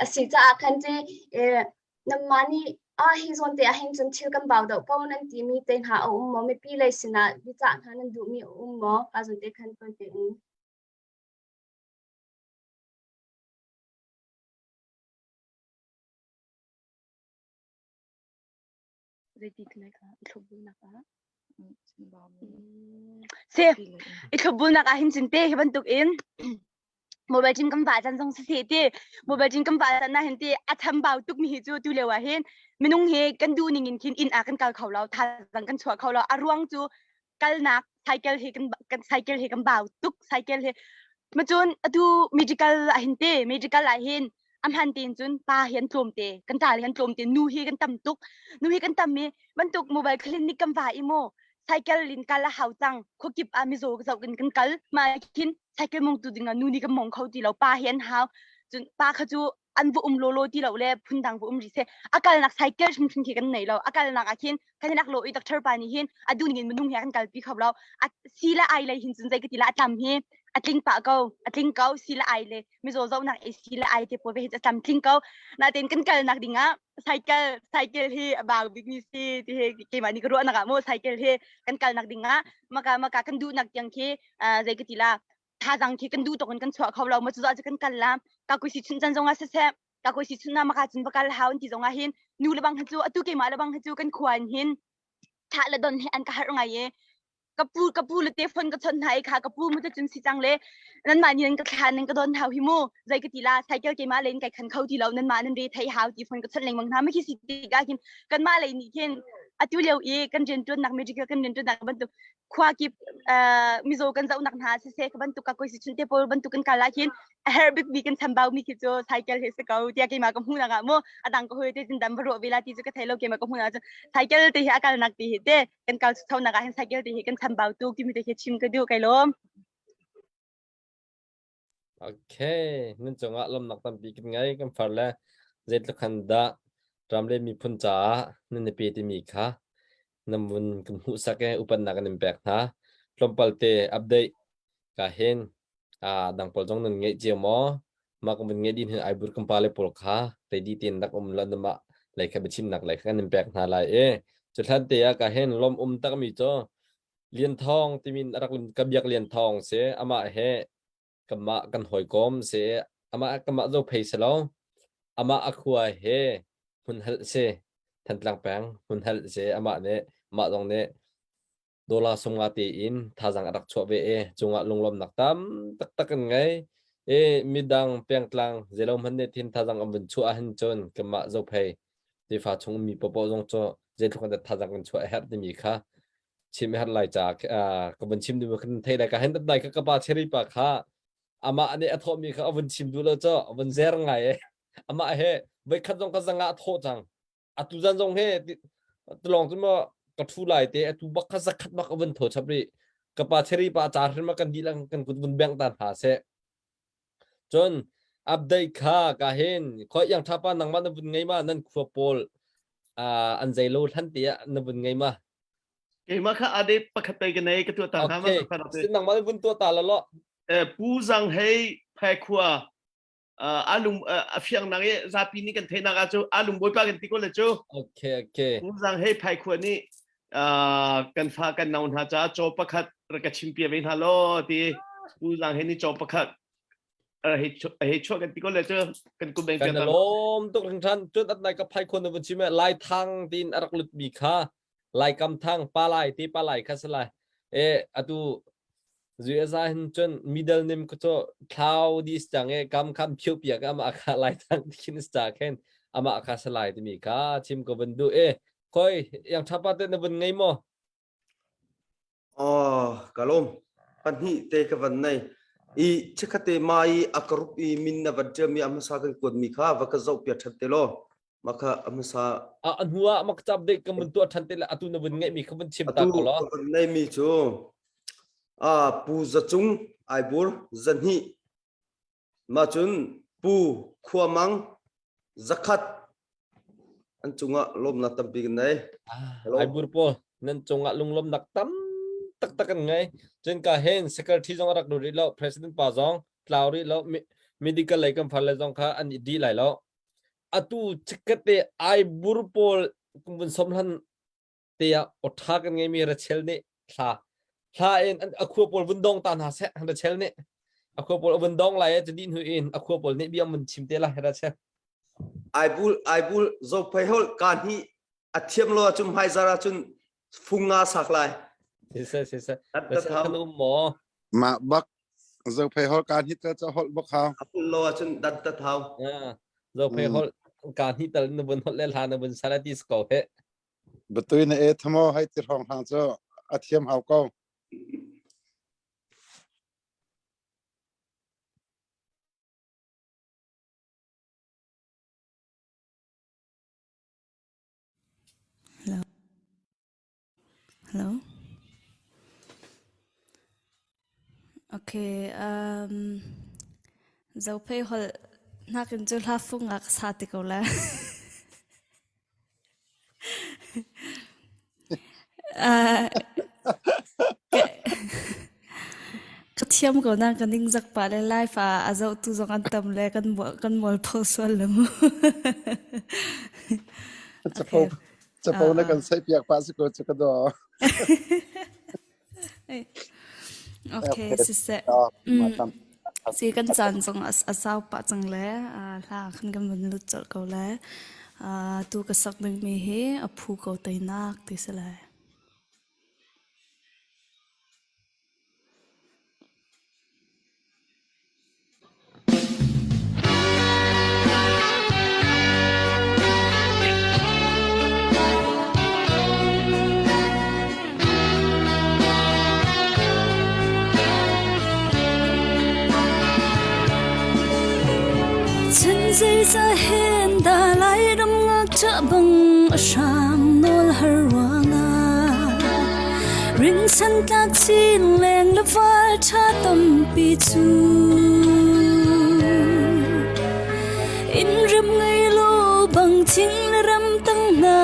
a si caah khan ci nanmah nih ah hi zawn te ah hin cun thil kan bau deuh ko nan timi te hna a um maw mipi lei sinah biacah hna nan duhmi a um maw ka zawn te khan tawi tein Zeiti tlai kha i thlopbulnak ah Si i thlopbulnak ah hin cun te hi bantuk in mobile cin kan va chan zong si ti mobile cin kan va chan na hin ti a chambau tuk mi hi cu tu lio ah hin minung hi kan duh ning in khin inn ah kan kal kho lo thazang kan chuah kho lo a ruang cu kalnak cycle hi kan kan cycle hi kan bau tuk cycle hi macun atu medical ah hin te medical ah hin. A hman tein cun pa hi an tlawm te, kan ṭa hi an tlawm te, nu hi kan tam tuk. Nu hi kan tam i bantuk mobile clinic kan va i mu cycle in kal a hau cang. Khuakip ah mizaw zoh in kan kal. Mah khin cycle mongtu ding ah nu nih kan mong kho ti lo. Pa hi an hau. Cun pa kha cu an va um lawlaw ti lo le phundang va um rih seh. A kalnak cycle hrimhrim khi kan nei lo. A kalnak ah khin kan nak lo i doctor pa nih hin a duh ning in minung he kan kalpi kho lo. A si le ai lei hin cun zei ka ti la a tlam hi a tling pah ko. A tling ko si le ai le mizaw zohnak AC le ai te pawl ve hi a tlam tling ko. Natin kan kalnak ding ah cycle cycle hi a bau bik mi si ti hi keimah nih ka ruahnak ah mu cycle hi kan kalnak ding ah maka maka kan duhnak tiang khi zei ka ti la thazang khi kan duh tok in kan chuah kho lo ma cu cu kan kal la ka kui si chun chan zong ah siseh ka kui si chun na maka cun va kal hau ti zong ah hin nu le bang hi cu atu keimah le bang hi cu kan khua in hin thah le don hi an ka harh ngai e ka pu ka pu le te phone ka chon hna i kha ka pu mu te cun si cang le nan mah nih nan ka thlan nan ka don hau hi mu zei ka ti la cycle keimah len kai khan kho ti lo nan mah nan re thei hau ti phone ka chon lengmang hna ma khi si tikah khin kanmah lei nih khin atu lio i kan riantuannak medical kan riantuannak bantuk khua kip mizaw kan zohnak hna siseh ka bantuk ka koi si chun te pawl bantuk kan kal ah khin a herh bik mi kan chambau mi khi cu cycle he si ko tiah keimah ka hmuh nak ah mu adang ka hoi te cin dam va ruah ve la ti cu ka thei lo keimah ka hmuh nak cu cycle te hi a kal nak ti hi te kan kal tho nak ah hin cycle te hi kan chambau tu kimi te khi chim ka duh kai lawm Okay, nan cungah lawmnak tampi kan ngei kan far le zeitluk khan dah ram le miphun caah nan i pe timi kha nan vun kan hmuhsak i upatnak kan in pek hna. Tlawmpal te update ka hin ah dang pawl zong nan ngeih cio maw? Mah kan vun ngeih dih hin aibur kan pale pawl kha ready tein rak um lo mah lei kha biachimnak lei kha kan in pek hna lai i cu hlan te ah ka hin lawm um takmi cu Lian Thawng timi a rak ka biak Lian Thawng si amah he kanmah kan hawikom si amah kanmah Zophei si lo amah a khua he hmunhalh si Thantlang peng hmunhalh si amah nih mah zong nih dollar sumnga tein thazaang a rak chuah ve i cungah lunglawmnak tam taktak kan ngei i midang pengtlang zeilo hmanh nih thin thazaang an vun chuah ahhin cun kanmah Zophei tefa chung ummi paohpaoh zong cu zeitluk in dah thazaang kan chuah a herh timi kha chim a herh lai ca ka vun chim duh kan thei lai ka hen dai ka kapa cherry pa kha amah nih a thawhmi kha a vun chim duh lo cu a vun zer ngai e amah he voikhat zong ka zanga a thawh cang atu zan zong he tulong cu maw ka thu lai te atu bak kha zakhat bak a vun tho chap rih ka pa cherry pa ca hrim kan dih lang kan kut vun beng ta hna seh Cun update kha ka hin khoi yang tha pa nangmah na vun ngei ma nan khua pawl uh, an zei lo hlan te ah na vun ngei ma Keimah kha ade pakhat te ka nei ka tuah ta hna ma Okay. Sin nangmah na vun tuah ta la lo. Eh Pu Zang Hei Phai khua alung a fiang nang i zapi nih kan theih nak ah cu alung bawipa kan ti ko le cu. Okay okay. Pu Zang Hei Phai khua nih kan fa kan nau hna caah caw pakhat rak ka chim pia ve hna law ti Pu Zang Hei nih caw pakhat hei chuah kan ti ko le cu kan kum beng kan lawm tuk hringhran cun at nai ka phai khon na vun chim lai thang tin a rak lut mi kha lai kam thang pa lai te pa lai kha salai e atu USA hin cun middle name ko cu thlau dis chang e kam kham phiu piak ama kha lai thang khin sta khen ama kha salai timi kha chim ko vun du e khoi yang thapa te na vun ngei maw Oh, kalom pahnih te ka van nei i chikhate ma i akarup i min na van ṭiami a hmasa kan kuat mi kha va ka zoh pia ṭhan te law ma kha a hmasa a hnu ah mak chap dek ka mun tuah ṭhan te le atu na vun ngeih mi kha vun chim ta atu ko law ka van nei mi cu a pu zacung aibur zahnih ma cun pu khuamang zakhat an cungah lawmnak tampi kan nei Ah, aibur pawl nan cungah lunglawmnak tam taktak kan ngei cun ka hen secretary zong a rak lut rih lo president pa zong tlau rih lo medical lei kan far le zong kha an i di lai lo atu chikkate aibur pawl vun som hlan te ah awṭha kan ngeimi Rachel nih thla thla in a khua pawl vun dong ta hna seh Rachel nih a khua pawl a vun dong lai cu dih hnu in a khua pawl nih bia vun chim te lai Rachel Aibul aibul zophei hol ka hni a thiam lo ahcun hmaizar ahcun fung nga sak lai. Siseh siseh Rachel kan um maw? Mah bak zophei hol ka hni tel ca holh bak hau. Lo ahcun dat tat hau. Zophei hol ka hni tal na vun holh le hla na vun sala ti ko he. Batui na e thamo hai ti hrawng hlang cu a thiam hau ko. Hello. Okay, um, Zophei holh nakin cu hla fung ah ka sa ti ko lai. Uh, ka thiam ko na ka ningzak pah le live ah a zohtu zong an tam le kan kan mualpho sual lo mu. Capo capo na kan saih piak pah si ko cu ka daw. Okay, siseh. Si kan caan zong a sau pah cang le hla khan kan vun lut colh ko le tu ka sak dingmi hi a phu ko teinak ti si lai. Chan zeizah hen dah Lairam ngakṭah bang a hram nawl har ruangah Rinsan tlak chin leng le val ṭha tampi cu Inn rem ngei lo bang thing le ram tang hna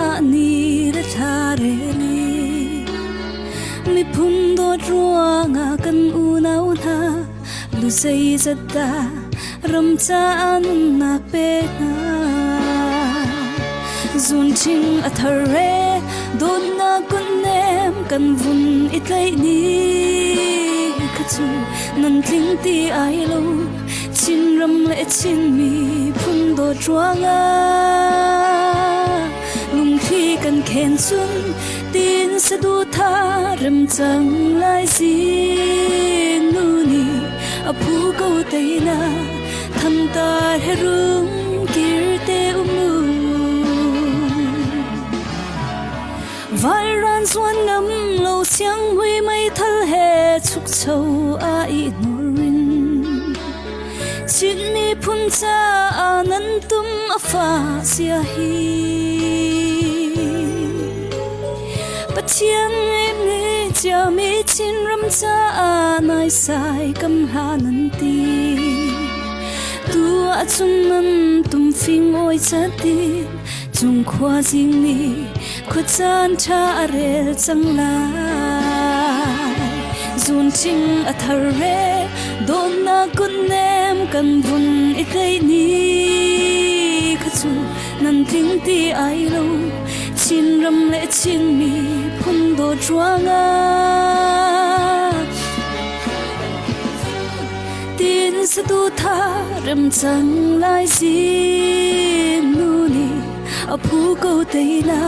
ah ni le thla rel i Miphun dawt ruangah kan unau hna lu zeizat dah ram caah nunnak pe hna. Zunṭhing a thar e dawtnak kutnem kan vun i tlaih ni kha cu nan tling ti ai lo Chinram le Chinmi phun dawt ruangah lungthli kan khen cun tin saduhthah rem cang lai zing nu nih a phu ko teina thantar he rung kir te um u Valran zuan ngam lo siang mui meithal he chukcho a i hnurin Chin miphun caah nan tum a fa sia hi Pathian nih ciami Chinram caah naisai kam hla nan ti Tu ahcun nan tum fing oi chati cung khua zing nih khuacaan ṭha a rel cang lai. Zunṭing a thar re dawtnak kutnem kan vun i tlaih ni kha cu nan tling ti ai lo Chinram le Chinmi phun dawt ruangah tin saduhthah rem cang lai zing nu nih a phu ko teina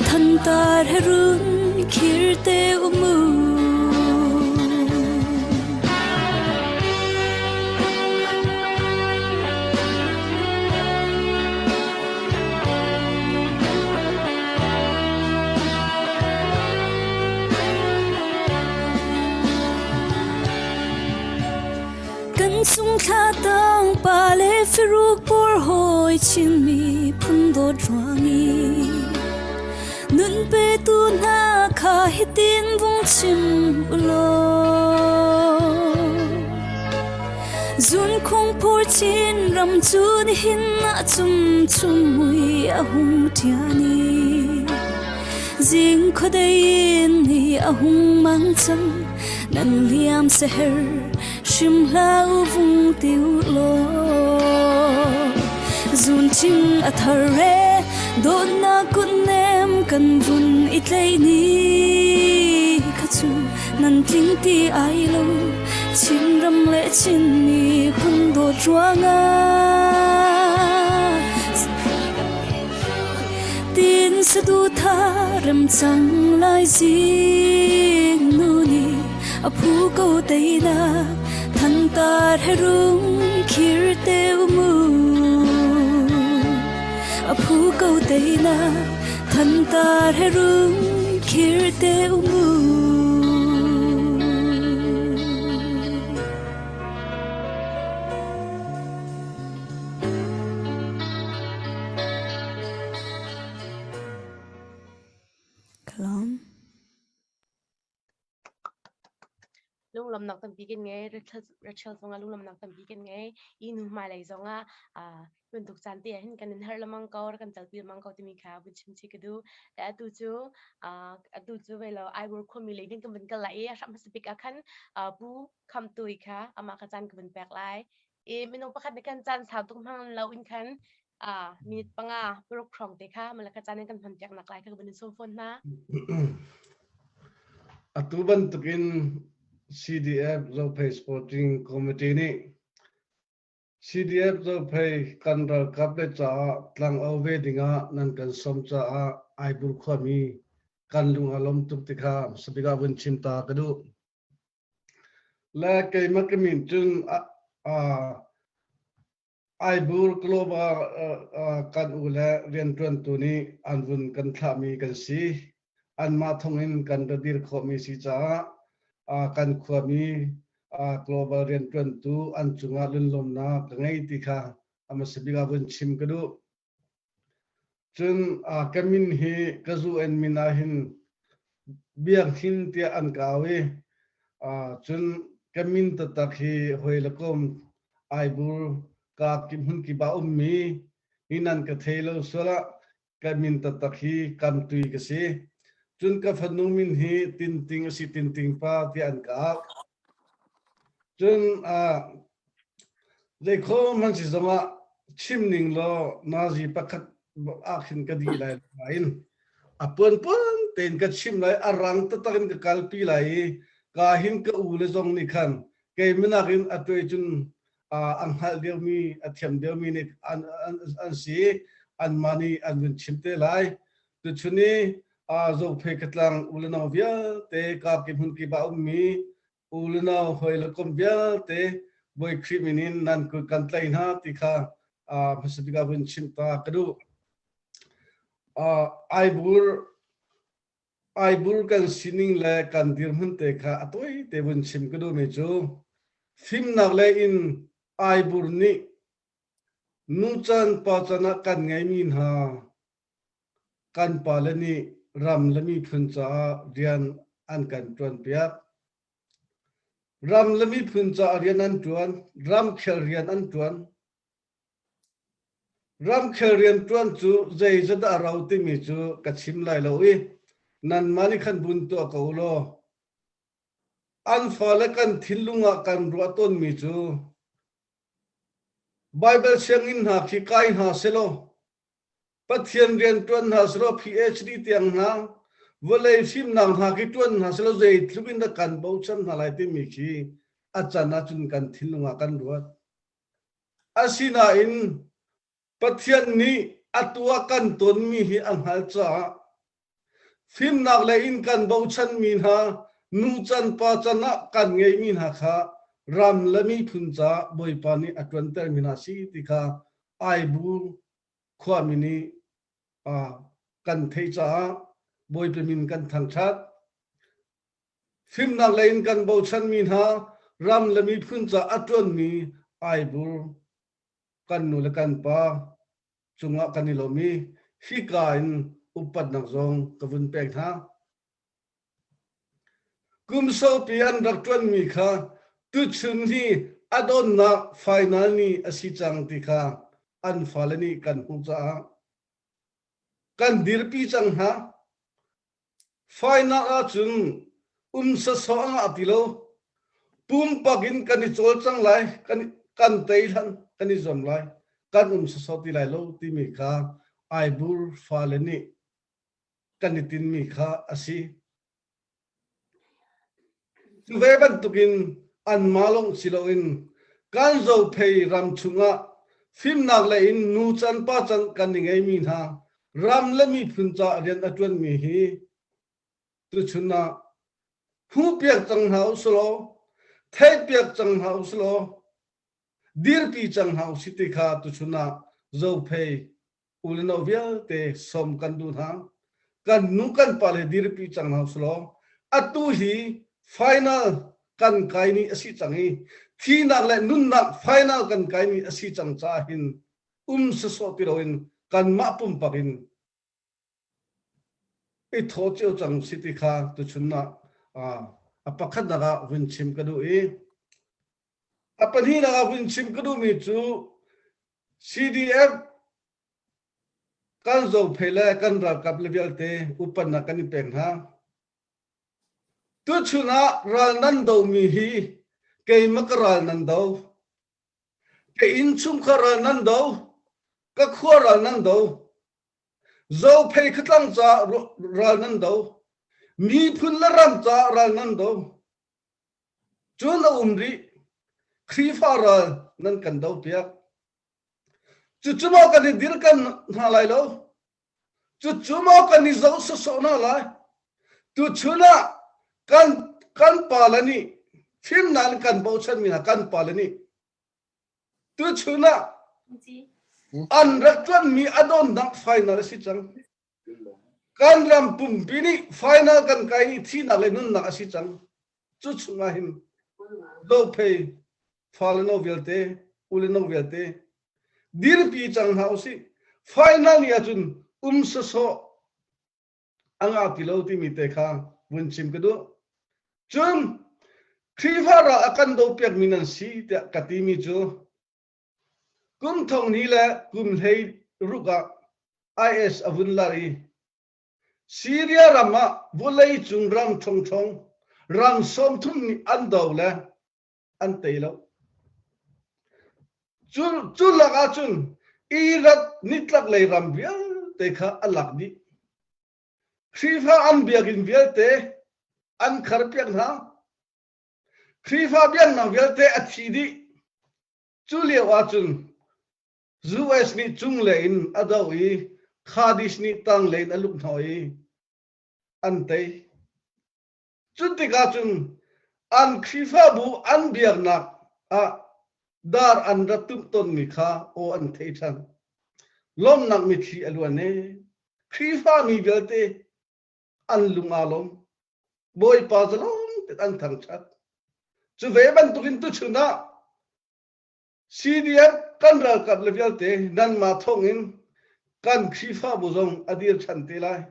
thantar he run khir te umu. Kan chung thla tang pa le firuk por hoi Chinmi phun dawt ruang i nun petu hna kha hitin vung chim u law Zun khung phur chin ram cu nihin ah cum chum mui a hung ṭian i zing khuadei in ni a hung mang cang nan liam seher hrim hlah u vung ti u law zun thing a thar e dawtnak kutnem kan vun i tlaih ni kha cu nan tling ti ai lo Chinram le Chin miphun dawt ruangah tin saduhthah rem cang lai zing nu nih a phu ko teinak thantar he rung khir te umu a phu ko teinak thantar he rung khir te umu Kalom. Lunglawmhnak tampi kan ngei. Rachel zongah lunglawmhnak tampi kan ngei. I nu hmailei zongah bantuk caan te ah hin kan in herh lengmang ko, rak kan telpi lengmang ko timi kha vun chim chih ka duh. Le atu cu atu cu vei lo Aibur khuami lei hin kan vun kal lai i a hram hmasa bik ah khan Pu Kham Tui kha amah kha caan ka vun pek lai. I minung pakhat nih khan caan sau tuk hmang lo in khan minute panga paruk hrawng te kha malaka caan in kan hman piak nak lai kha ka vun in sawm fawn hna. Atu bantukin CDF Zophei Sporting Committee nih CDF Zophei kan ralkap le caah tlang-au ve dingah nan kan sawm caah Aibur khuami kan lung a lawm tuk ti kha sabik ah vun chim ta ka duh. Le keimah ka min cun Aibur Global kan u le rianṭuantu nih an vun kan thlahmi kan si. Anmah thawngin kan ra dir khawhmi si caah kan khuami global rianṭuantu an cungah lunglawmnak ka ngei ti kha a hmasa bik ah vun chim ka duh. Cun ka min hi ka zu en min ah hin Biakhin tiah an ka au i cun ka min taktak hi hawi le kom Aibur ka hmun kip ah ummi hi nan ka thei lo sual ah ka min taktak hi Kamtui ka si. Cun ka fanu min hi Tinting a si Tinting pa tiah an ka auh. Cun Zeikhom hmanh si zongah chim ning law nazi pakhat ah khin ka dih lai nain a puanpuan tein ka chim lai a rang taktak in ka kalpi lai i ka hin ka u le zong nih khan kei minak in a tuai cun a hngalh deuhmi a thiam deuhmi nih an, an, an si anmah nih an vun chim te lai tuchun i Zophei Khatlang u le nau vialte ka ki hmun kip ah ummi U le nau hawi le kom vialte Bawi Khrih min in nan kut kan tlaih hna ti kha hmasa bik ah vun chimh ta ka duh. Aibur Aibur kan sining le kan dirhmun te kha a tawi te vun chim ka duhmi cu fimnak le in Aibur nih nu can pa can ah kan ngeimi hna kan pale nih ram le miphun caah rian an kan ṭuanpiak. Ram le miphun caah rian an ṭuan, ramkhel rian an ṭuan. Ramkhel rian ṭuan cu zeizat a ro timi cu ka chim lai lo i nanmah nih khan vun tuah ko u law an fale kan thinlung ah kan ruah tawnmi cu Baibal sianginn hna khi kai hna selaw Pathian rian ṭuan hna selaw PhD tiang hna vawlei fimnak hna khi ṭuan hna selaw zeitluk in dah kan bochan hna lai timi khi a can ahcun kan thinlung ah kan ruat. Asinain Pathian nih a tuah kan tonmi hi a hngalh caah fimnak lei in kan bochanmi hna nu can pa can ah kan ngeihmi hna kha ram le miphun caah Bawipa nih a ṭuantermi hna si ti kha Aibu khuami nih kan theih caah Bawipa min kan thangṭhat. Fimnak lei in kan bochanmi hna ram le miphun caah a ṭuanmi Aibur kan nu le kan pa cungah kan i lawm i hika in upatnak zong ka vun pek hna. Kum saupi an rak ṭuanmi kha tuchun hi a donnak final ni a si cang ti kha an fale nih kan hmuh caah kan dirpi cang hna. Final ahcun um sasawh a ngah ti lo. Pumpak in kan i cawlcang lai, kan, kan tei hlan kan i zuam lai, kan um sasawh ti lai lo timi kha Aibur fale nih kan i tinmi kha a si. Cu ve bantukin anmah lawng si loin kan Zophei ram chungah fimnak lei in nu can pa can kan i ngeimi hna ram le miphun caah rian a ṭuanmi hi tuchun ah hmuhpiak cang hna usulaw theihpiak cang hna usulaw dirpi cang hna usih ti kha tuchun ah Zophei u le no vialte sawm kan duh hna. Kan nu kan pa le dirpi cang hna usulaw atu hi final kan kai ni a si cang i thihnak le nunnak final kan kai ni a si cang caah hin um sasawh ti loin kanmah pumpak in i thaw cio cang si ti kha tuchun ah. a pakhatnak ah vun chim ka duh i a pahnihnak ah vun chim ka duhmi cu CDF kan zophei le kan ralkap le vialte upannak kan i pek hna. Tuchun ah ral nan domi hi keimah ka ral nan do. Ka innchungkhar ral nan do. Ka khua ral nan do. Zophei khatlang ca ral nan do. Miphun le ram ca ral nan do. Cun a um rih. Khrihfa ral nan kan do piak. Cucu maw kan i dirkan hna lai lo? Cucu maw kan i zoh sawsawh hna lai? Tuchun ah kan kan pale nih fimnak in kan bochanmi hna kan pale nih tuchun ah an rak ṭuanmi a donnak final a si cang. Kan ram pumpi nih final kan kai i thihnak le nunnak a si cang. Cu chungah hin Zophei fale no vialte, ule no vialte dirpi cang hna usih. Final ni ahcun um sawsawh a ngah ti lo timi te kha vun chim ka duh. Cun Khrihfa ral a kan dopiakmi nan si tiah ka timi cu kum thong ni le kum hlei ruk ah IS a vun lar i Syria ram ah vawleicung ram ṭhongṭhong ram 30 nih an do le an tei lo. Cu, cu lak ahcun Iraq nitlaklei ram vialte kha a lak dih. Khrihfa an biakinn vialte an kharpiak hna. Khrihfa biaknak vialte a thi dih. Cu lio ahcun US nih cunglei in a doh i Kurdish nih tanglei in a luk hnawh i an tei. Cu tikah cun an Khrihfabu an biaknak ah dar an rak tumh tawnmi kha aw an thei ṭhan. Lawmhnak mitthli a luan ee. Khrihfa mi vialte an lung aa lawm. Bawipa zalong tein an thangṭhat. Cu ve bantukin tuchun ah CDF kan ralkap le vialte nanmah thawngin kan Khrihfabu zong a dir ṭhan te lai.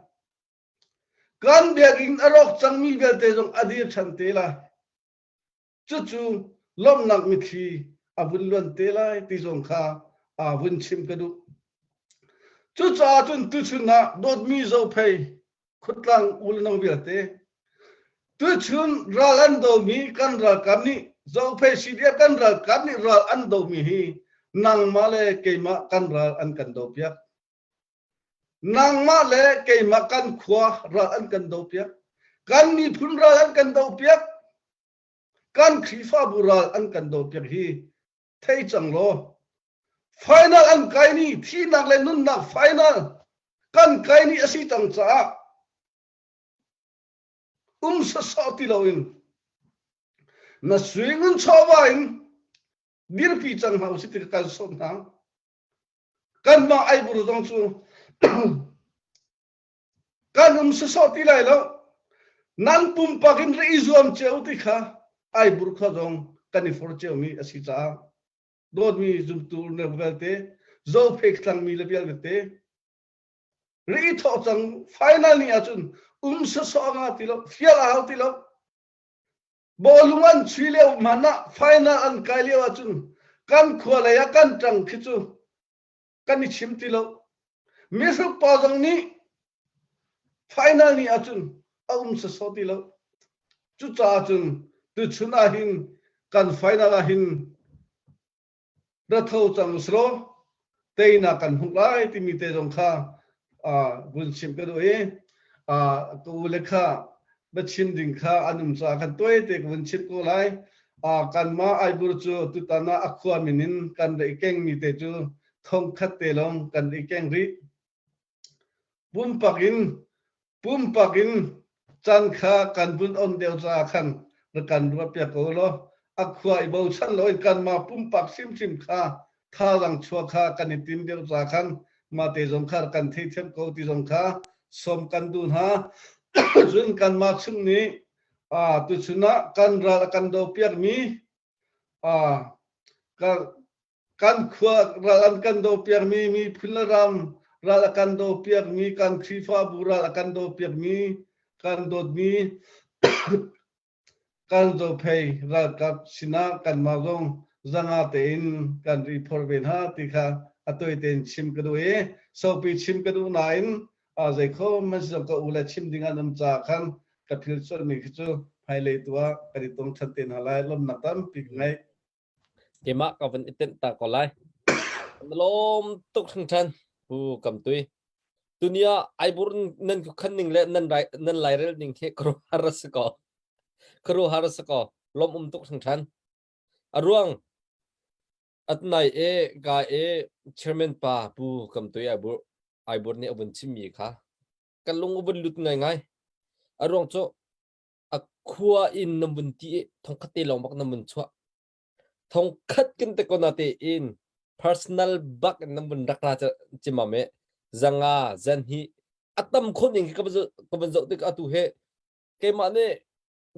Kan biakinn a rawk cangmi vialte zong a dir ṭhan te lai. Cucu lawmhnak mitthli a vun luan te lai ti zong kha aa vun chim ka duh. Cucaah cun tuchun ah dawtmi Zophei khuatlang u le no vialte tuchun ral an domi kan ralkap nih Zophei CDF kan ralkap nih ral an domi hi nangmah le keimah kan ral an kan dopiak. Nangmah le keimah kan khua ral an kan dopiak. Kan miphun ral an kan dopiak. Kan Khrihfabu ral an kan dopiak hi thei cang law final an kai ni thihnak le nunnak final kan kai ni a si cang caah um sawsawh ti loin na sui ngun chawva in dirpi cang hna usih ti kan sawm hna. Kanmah Aibur zong cu kan um sawsawh ti lai lo. Nan pumpak in ra i zuam cio ti kha Aibur khua zong kan i for ciomi a si caah dawtmi zumtu ne vialte Zophek tlangmi le vialte ri i thawh cang final ni ahcun um sawsawh a nga ti lo fial a hau ti lo Bawlung an chui lio hmanh ah final an kai lio ahcun kan khua lei ah kan ṭang khi cu kan i chim ti lo. Mihruk pa zong nih final ni ahcun a um sawsawh ti lo. Cucaah cun tuchun ahhin kan final ahhin ra tho cang uslaw teinak kan hmuh lai timi te zong kha vun chim ka duh i ka u le kha va chim ding kha an um caah khan tuai te ka vun chim ko lai. Kanmah Aibur cu tutan ah a khua min in kan ra i kengmi te cu thongkhat te lawng kan i keng rih. Pumpak in pumpak in caan kha kan vun on deuh caah khan rak kan ruahpiak ko law a khua i bochan loin kanmah pumpak hrimhrim kha thazaang chuah kha kan i tim deuh caah khan mah te zong kha rak kan theithiam ko ti zong kha sawm kan duh hna. Cun kanmah chung nih tuchun ah kan ral a kan dopiakmi kan khua ral an kan dopiakmi miphun le ram ral a kan dopiakmi kan Khrihfabu ral a kan dopiakmi kan dawtmi. kan zophei ralkap sinah kanmah zong zanga tein kan ri phorh ve hna ti kha a tawi tein chim ka duh i sopi chim ka duh nain zei kho hmanh si ka u le chim ding an um caah khan ka phil sualmi khi cu hmailei tu ah kan i tong ṭhan te hna lai lawmnak tampi ka ngei. Keimah ka van i tenh ta ko lai. Na lawm tuk hringhran Pu Kam Tui. Tuni ah aibur nan khan ning le nan rai nan lairel ning khi khuaruahhar a si ko. Khuaruahhar a si ko. Lawm um tuk hringhran. A ruang atnai e ka e chairman pa Pu Kam Tui aibur aibur nih a vun chimmi kha kan lung a vun lut ngaingai. A ruang cu a khua in nan vun ti i thongkhat te lawng bak nan vun chuah. Thongkhat kan te ko na te in personal bak in nan vun rak ra cimam e zanga zan hi a tam khon ning ka ka van zoh tik atu he keimah nih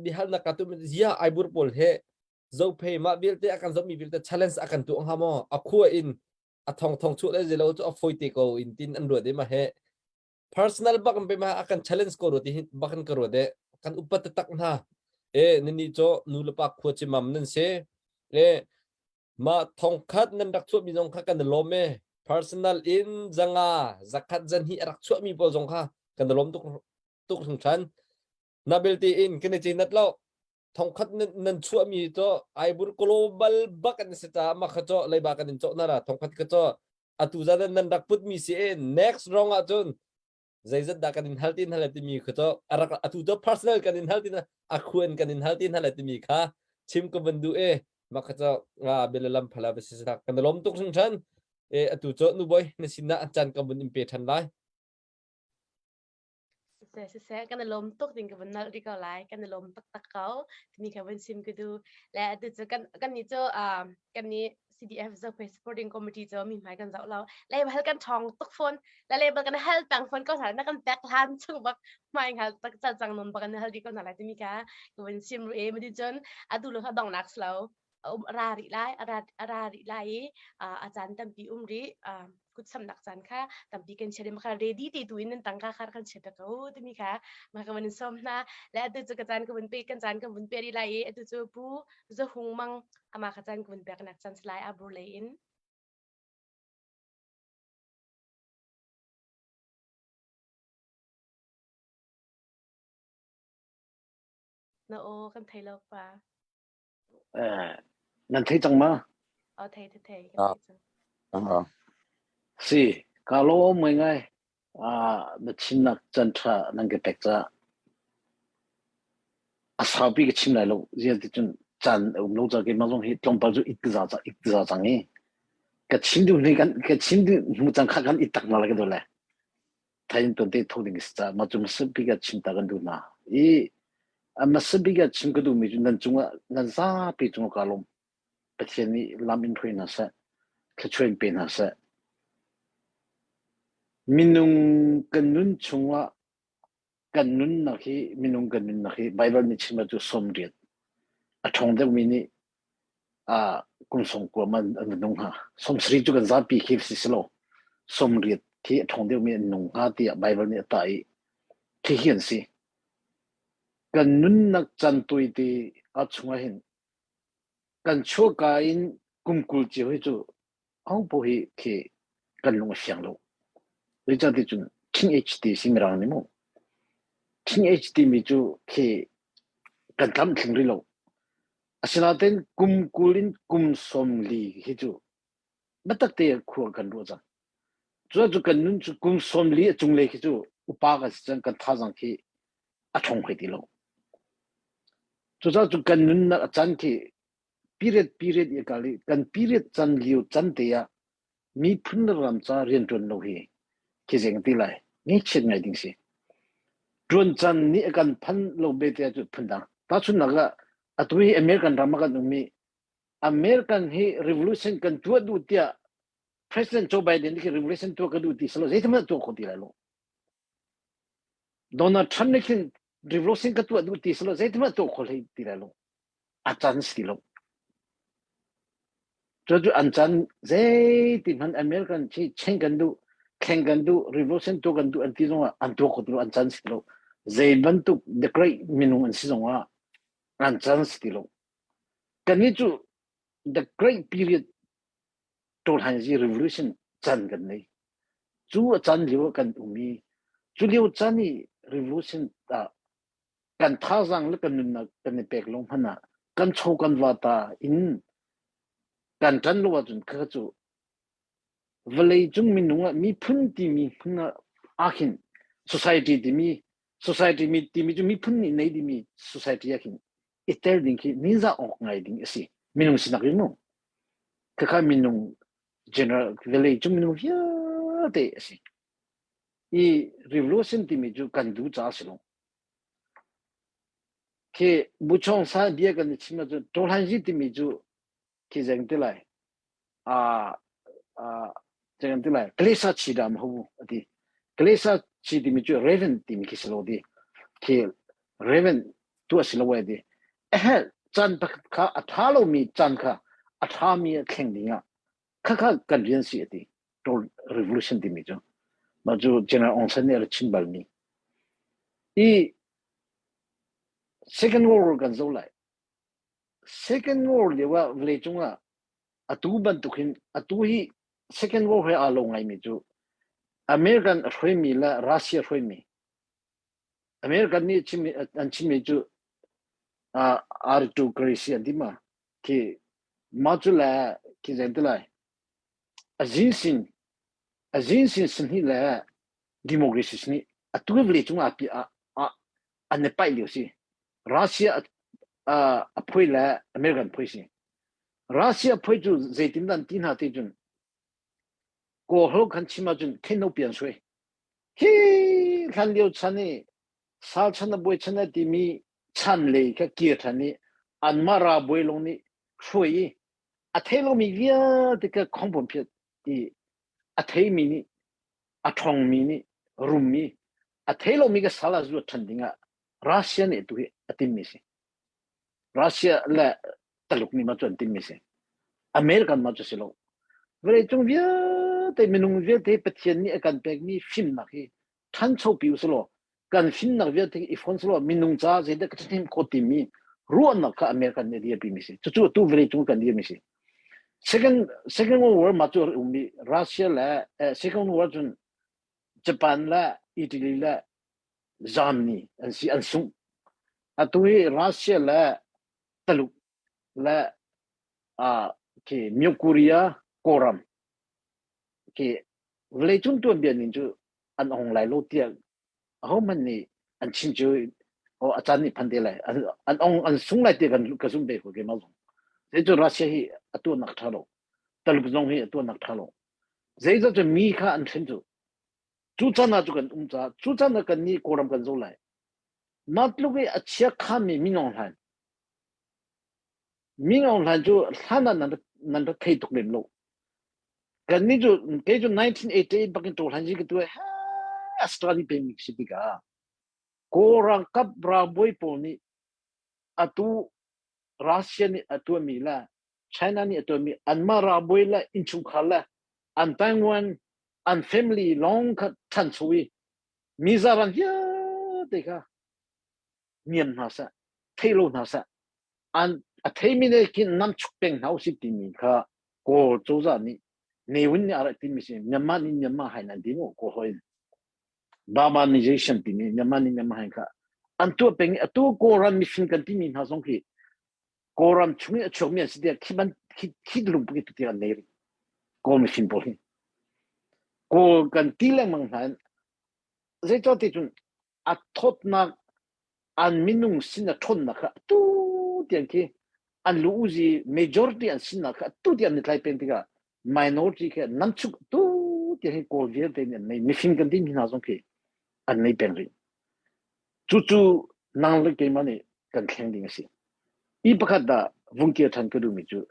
bihalnak ka tu zia aibur pawl he zophei mah vialte a kan zohmi vialte challenge a kan tu hnga maw a khua in a thong thong chuah le zelo cu a foi te ko in tin an ruat i ma he personal bak in pe ma a kan challenge ko ruat hi bak in ka ruat e kan upat tak hna e nini cho nu le pa khua chimam nan se e ma thong khat nan rak chuah mi zong kha kan lawm e personal in zanga zakhat zan hi rak chuah mi pawl zong kha kan lawm tuk tuk hring na belte in kan i nat lo thongkhat nan chuah mi to aibur global bak an si ta ma kha cho leiba kan in cho na ra thongkhat ka cho atu za nan rak put mi si e next round ah cun zeizat dah kan in hal tin hal timi kha cho arak atu to personal kan in hal tin a khuan kan in hal tin hal timi kha chim ka van du e ma kha cho nga belalam phala ba si sa kan lom tuk hring than e atu cho nu boy na sin na chan ka bun in pe than lai Siseh, siseh, kan i lawm tuk ding ka vun nalh rih ko lai. Kan i lawm taktak ko. Timi kha vun sim ka duh. Le atu cu kan kan nih cu um, kan nih CDF Zophei Supporting Committee cu mi hmai kan zoh lo. Le hal kan ṭhawng tuk fawn. Le le kan hal peng fawn ko hna. Na kan pek hlan chung bak hmai hal tak cal cang non bak kan hal rih ko hna lai timi kha ka vun sim rih. Madi cun atu lo kha donghnak si lo. Um a ra rih lai a ra a ra rih lai i a caan tampi um rih kutsamnak caan kha tampi kan chia kha ready te tu in nan tangka kha kan chia ta ko timi kha ma ka van som hna le atu cu ka caan ka vun pe kan caan ka vun pe rih lai i atu cu pu zahung mang ama ka caan ka vun pek nak caan lai a bur lei in na o kan thei lo pa Eh, nan thei cang ma? Oh, thei thei thei. Kan thei cang. Ah. Si, ka lawm ngai ngai. Ah, na chimnak can tha nan ka pek ca. A saupi ka chim lai lo. Zian ti cun caan a um lo ca keimah zong hi tlawmpal cu it ka za ca it ka za cang i. Ka chim duh ni kan ka chim duh hnu cang kha kan it tak na la ka do le. Thain tuan te tho ding si ca ma cu hmasa bik ah chim ta kan duh hna. I a hmasa bik ah chim ka duhmi cu nan cungah nan zapi cungah kaa lawm. Pathian nih lam in hruai hna seh, thluachuah in pe hna seh. Minung kan nun chungah kan nunnak hi minung kan nunnak hi Baibal nih chim cu 80 a ṭhawng deuhmi nih ah kum sawm kua man an nung hnga. 70 cu kan zapi khi si si lo. 80 khi a ṭhawng deuhmi an nung hnga tiah Baibal nih a tah i khi hi an si. Kan nunnak can tuite a chungah hin kan chuahka in kum 20 cio hi cu ahopaoh hi khi kan lung a fiang lo. Zeicahtiah cun teenage ti si mirang nih mu. Teenage timi cu khi kan tlamtling rih lo. Asinain kum 20 in kum 40 hi cu biatak te khua kan ruah cang. Cu cu kan nun cu kum 40 a cunglei khi cu upa kan si cang kan thazaang khi a ṭhawng hlei ti lo. Cucaah cu kan nunnak a can khi period period i kal i kan period can lio can te ah miphun le ram ca rianṭuan lo hi khi zeng ti lai ngaihchiat ngai ding si. Ṭuan can nih a kan phan lo be te cu phundang. Tahchunhnak ah atu hi American ram ah kan um i American hi revolution kan tuah duh tiah President Joe Biden nih revolution tuah ka duh ti selo zeithmanh tuah kho ti lai lo. Donald Trump nih khin revolution ka tuah duh ti selo zeithmanh tuah kho hlei ti lai lo. A can si lo. Cu an can zeiti hmanh American khi change kan duh, thleng kan duh, revolution tuah kan duh an ti zongah an tuah kho ti lo, an can si lo. Zei bantuk the great minung an si zongah An chan si ti lo. Kannih cu the great period Tawlhanzi revolution chan kan nei. Cu a chan lio ah kan um i cu lio chan i revolution ah kan thazaang le kan nunnak kan i pek lo hmanh ah kan chaw kan va ta in kan ṭan lo ahcun kha cu vawlei cung minung ah miphun timi hmun ah ahkhin society timi society mi timi cu miphun nih nei dimi society ah khin i tel ding khi ningzah awk ngai ding a si minung sinak in mu khakha minung general vawlei cung minung vialte a si i revolution timi cu kan duh caah si lo khi buchong sa bia kan i chim ahcun Tawhlanzi timi cu khi zeng ti lai a a zeng ti lai klesa chi dam ho ati klesa chi timi cu raven timi khi silo di khi raven tu a silo we di ehe chan pakhat kha a tha lo mi chan kha a tha mi a thleng ding ah kha kha kan rian si ati revolution timi cu mah cu General Aung San nih a ra chin bal mi i second world war kan zo lai Second World lio ah vawleicung ah atu bantuk hin atu hi Second World he aa lo ngaimi cu American a hruaimi le Russia hruaimi American nih chimmi an chimmi cu uh, aristocracy an ti ma khi mah cu le khi zen ti lai a zinsin a zinsin sihni le democracy sihni atu vawleicung ah pi ah an i paih lio si Russia a phui le American phui si. Russia phui cu zeitin an ti hna ti cun Kawl kan chim ahcun khenno pian sui. Hi hlan lio chan i sal chan a buai chan a timi chan lei kha kir than i anmah ra buai lung nih hruai i a thei lomi vialte kha khongbom phiat i a theimi nih a ṭhawngmi nih rummi a thei lomi ka sal ah zuat ṭhan dingah Russia nih tu hi a timmi si. Russia le Taluk nih ma cu an timmi si. American ma cu si lo. Vawleicung vialte minung vialte Pathian nih a kan pekmi fimnak hi ṭhanchopi usulaw kan fimnak vialte i fon selaw minung ca zeidah ka ṭhahnem khawh timi ruahnak kha American nih a dirpimi si. Cucu atu vawleicung kan dirmi si. Second Second World War ma cu a ummi Russia le eh, Second World War cun Japan le Italy le Germany an si an sungh. Atu hi Russia le Taluk le uh, khi Myo Korea Kawlram khi vawleicung tuanbia ning cu an ong lai lo tiah ahohmanh nih an chim cu o a caan nih phan te lai an an ong an sung lai tiah kan ka zum ve ko keimah zong. Zei cu Russia hi a tuahnak ṭha lo. Taluk zong hi a tuahnak ṭha lo. Zeicah cu mi kha an hren cu Cu chan ah cu kan um caah cu chan ah kan nih Kawlram kan zo lai. Mah tluk i a chia khami Min Aung Hlaing. Min Aung Hlaing cu hlan ah nan nan rak thei tuk lem lo. Kan nih cu kei cu 1988 bakin Ṭaw Hlaing ka tu he Australia pemi si tikah Kawl ralkap ralbawi pawl nih atu Russia nih a tuahmi le China nih a tuahmi anmah ralbawi le innchungkhar le an Taiwan an family lawng kha ṭhancho i mi zaran vialte kha niam hna seh thei lo hna seh an a theimi ne khin nam chuk peng hna usih timi kha Kawl cozah nih Ne Win nih a rak timi si Myanmar nih Myanmar hain an ti mu Kawl hoi Burmanization timi Myanmar nih Myanmar hain kha an tuah peng i atu Kawlram mifim kan timi hna zong khi Kawlram chung i a chuakmi an si tiah khi ban khi khi lungput hi tuti an nei rih Kawl mifim pawl hi Kawl kan ti lengmang hna in zeicah ti cun a thawtnak an minung sin a ṭhawnnak kha atu tiang khi an lu uzi majority an sinnak kha atu tiang an i tlai peng tikah minority khi nam chuk tu tiang hi Kawl vialte nih an nei mifim kan timi hna zong khi an nei peng rih Cucu nang le keimah nih kan thleng ding a si. I pakhat dah vung kir ṭhan ka duhmi cu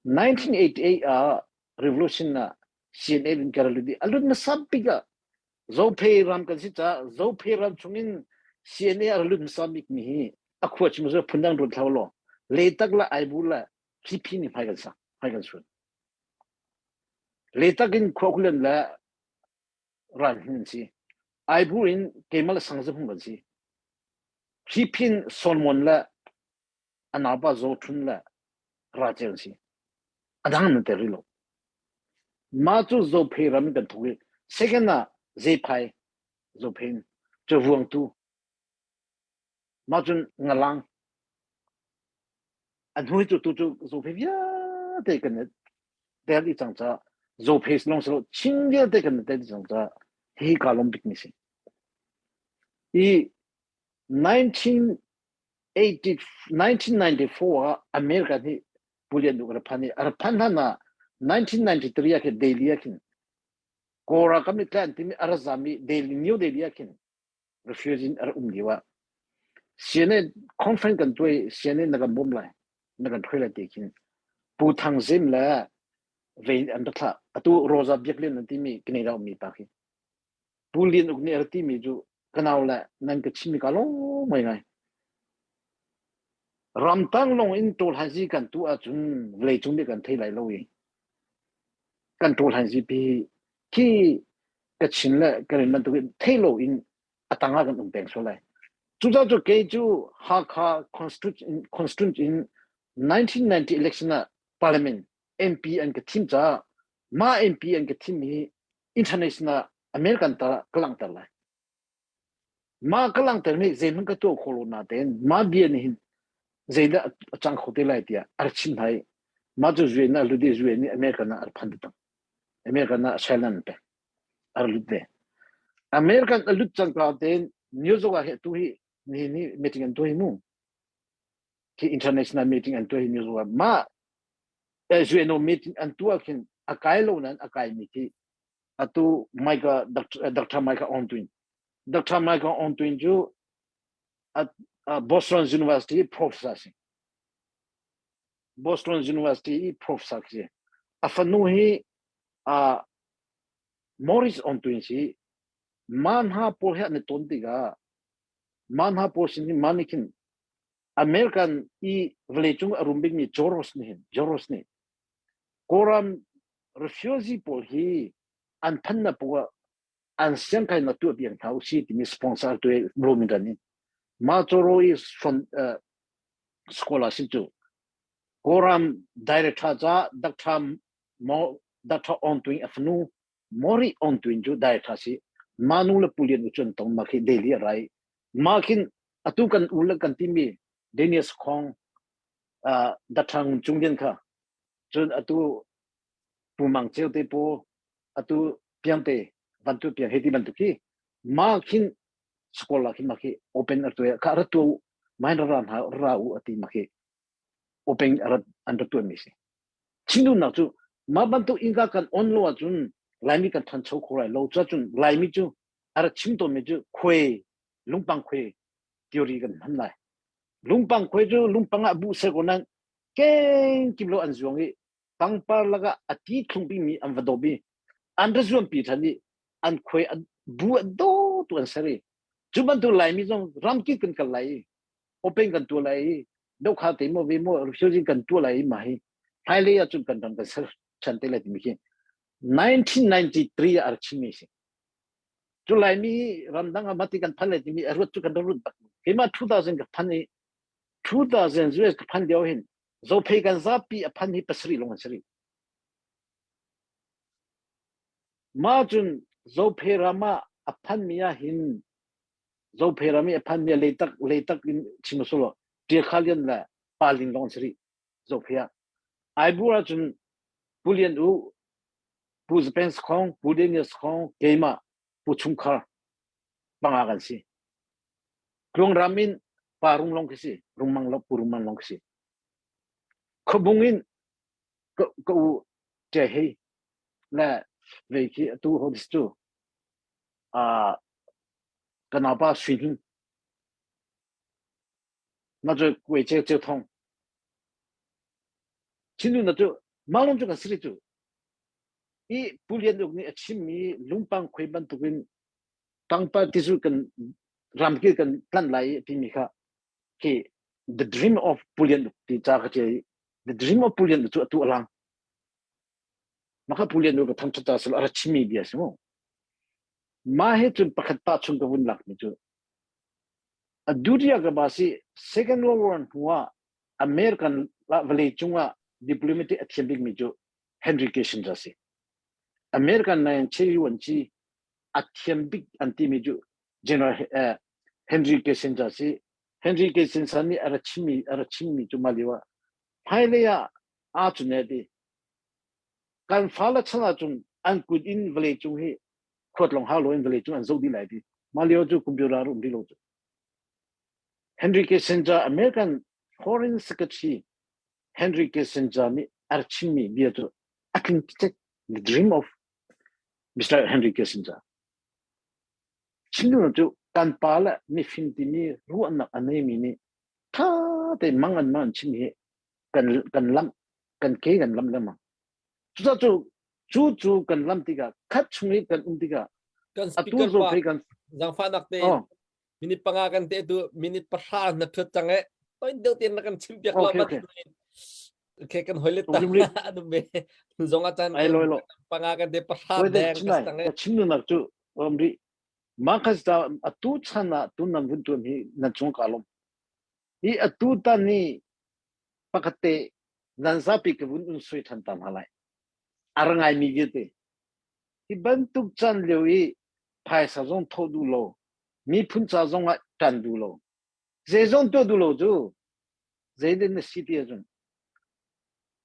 1988 ah revolution ah CNA in ka lut i a lut hmasa bik ah Zophei ram kan si caah Zophei ram chungin CNA a lut hmasa bik mi hi a khua chim cu phundang ruat hlah law Leitak le Aibu le Hliphi nih hmai kan sak hmai kan sun. Leitak in khua khulian le ral hin an si. Aibu in keimah le Sangzahung kan si. Hriphin Solomon le A naupa Zaw Ṭhun le Racel an si. A dang nan tel rih lo. Mah cu Zophei ram in kan thawk i second ah Zephai Zophei in cu Vuangtu mah cun Ngalang a hnu hi cu tu cu Zophei vialte kan i tel i cang caah Zophei lawng si lo Chin vialte kan i tel i cang caah hihi kaa lawm bikmi si. I 19 1994 ah America nih Pu Lian Duh a rak phan i a rak phan hlan ah 1993 ah khin Delhi ah khin Kawl ralkap nih tlai an timi a rak zam i Delhi New Delhi ah khin refugee in a rak um lio ah CNA conference kan tuah i CNA na kan bawm lai na kan hruai lai ti khin Pu Thang Zim le vei an rak thlah atu Rosa Biak Lian an timi Canada ummi pa khi Pu Lian Uk nih a rak timi cu ka nau le nan ka chimmi ka lawm ngaingai. Ramtang lawng in ṭawlhanzi kan tuah ahcun vawleicung nih kan thei lai lo i kan ṭawlhanzi pi khi Kachin le Karen bantuk in thei lo in a tang ah kan um peng sual lai. Cucaah cu kei cu Hakha constituent in 1990 election ah parliament MP an ka thim caah mah MP an ka thim hi international American ta ka langhter lai. Mah ka langhter nih zeihmanh ka tuah khawh lo natein mah bia nih hin zeidah a cang kho te lai tiah a rak chim hna i mah cu UN ah lut i UN nih American ah a rak phan taktak. American ah asylum an pek. A rak lut ve. American a lut cangka tein New York ah hi atu hi nihin hi meeting an tuah hi mu. Khi international meeting an tuah hi New York ah mah UNO meeting an tuah khin a kai lo nain a kai mi khi atu Michael Dr. Michael Ontuin Dr. Michael Ontuin cu Boston University professor si Boston University professor si a fanu hi uh, Morris Ontuin si ma hna pawl he an i ton tikah ma hna pawl sin hin ma nih khin American i vawleicung a rum bikmi Joros nih hin Joros nih Kawlram refugee pawl hi an phannak poah an siangkainak tuah piak hna usih timi sponsor tu Bloomington in mah Coro i from uh, scholarship cu Kawlram director ca Dr. Mo Dr. Aung Twin a fanu Mori Aung Twin cu director si manu le pulian u chun tong ma khi daily a rai ma khin atu kan u le kan timi Daniel Khong uh, Dr. Ngun Cung Lian kha cun atu Pu Mang Ceu te pu atu piangte vantu piang hei ti bantuk hi ma khin school ah khin ma khi open ar tu kha ra tu main ra ra ra u ati ma khi open an ra tuan mi si Chindunak cu mah bantuk innka kan on lo ahcun Laimi kan ṭhancho kho lai lo. Cuahcun Laimi cu a rak chim tawnmi cu khuai, lungpang khuai theory kan hman lai. Lungpang khuai cu lungpang ah buh ser ko nain kengkip lo an zuang i pangpar lakah a ti thlungpimi an va dawp i an ra zuampi ṭhan i an khuai an bu an daw tu an ser i cu bantuk Laimi zong ramkip kan kal lai i open kan tuah lai i dohkhal te maw ve maw refugee kan tuah lai i mah hi hmailei ah cun kan ram kan ser ṭhan te lai timi khi 1993 ah a rak chimmi si cu laimi ramdang ah mati kan phan lai timi a ruat cu kan rak ruat bak keimah 2000 ka phan i 2000 US ka phan lio hin zophei kan zapi a phan hi pasarih lawng an si rih mah cun zophei ram ah a phanmi ah hin Zophei ram i a phanmi a leitak leitak in chim a sulaw Ṭiakha Lian le Pa Ling lawng an si rih Zophei ah. Aibur ahcun Pu Lian U, Pu Zapen Sakhong, Pu Daniel Sakhong, keimah, Pu Chungkhar panga kan si. Tluangram in Pa Rung lawng khi si, Rungmang lo Pu Rungmang lawng khi si. Khuabung in ka, ka u Ṭe Hei le vei khi atu ho cu uh, ka naupa Sui Hnin na cu kuai ceu ceu thong Chinnu na cu Malung cu kan siri cu i Pu Lian Uk nih a chimmi lungpang khuai bantukin tangpa tizu kan ramkil kan tlan lai i timi kha khi the dream of Pu Lian Uk ti ca ka ṭial i the dream of Pu Lian Uk cu atu alang maka Pu Lian Uk ka thangṭhat ta sel a ra chimmi bia si mu Mah he cun pakhat tahchun ka vun lakmi cu a Dutya ka ba si Second World War hnu ah. American vawlei cungah diplomatic a thiam bikmi cu Henry Kissinger si. American nain Cherry Wanci a thiam bik an timi cu General eh, Henry Kissinger si. Henry Kissinger nih a ra chimmi a ra chimmi cu mah lio ah hmailei ah aa cun eh ti kan fale chan ahcun an kut in vawlei cung hi khuat lawng hau loin vawlei cung an zoh dih lai ti mah lio cu computer a um rih lo cu. Henry Kissinger American Foreign Secretary Henry Kissinger nih a rak chimmi bia cu a tling cicek the dream of Mr. Henry Kissinger. Chim duhnak cu kan pa le mifim timi ruahnak a neimi nih tha tein mang an mang an chim hi kan kan lamh kan ke kan lamh lengmang. Cucaah cu cu cu kan lam tikah khat chung i kan um tikah kan atu speaker zo pa phei kan zangfahnak te oh minute panga kan te tu minute pahra na thut cang e toin deuh ten na kan chim piak lo okay ma okay okay kan hoi let ta rim ri anu be zong a chan ai loi lo panga kan te pahra hoi de deng chim kas lai tang e ka chim nu nak cu om ri ma khas da atu chan ah tu nan vun tuan hi nan chung ka lom hi atu tan ni pakhat te nan zapi ka vun un sui than tam halai arangai mi vialte hi bantuk chan lio i phaisa zong tho du lo miphun ca zong ah ṭan duh lo zeizong tuah duh lo cu zeitin na si ti ahcun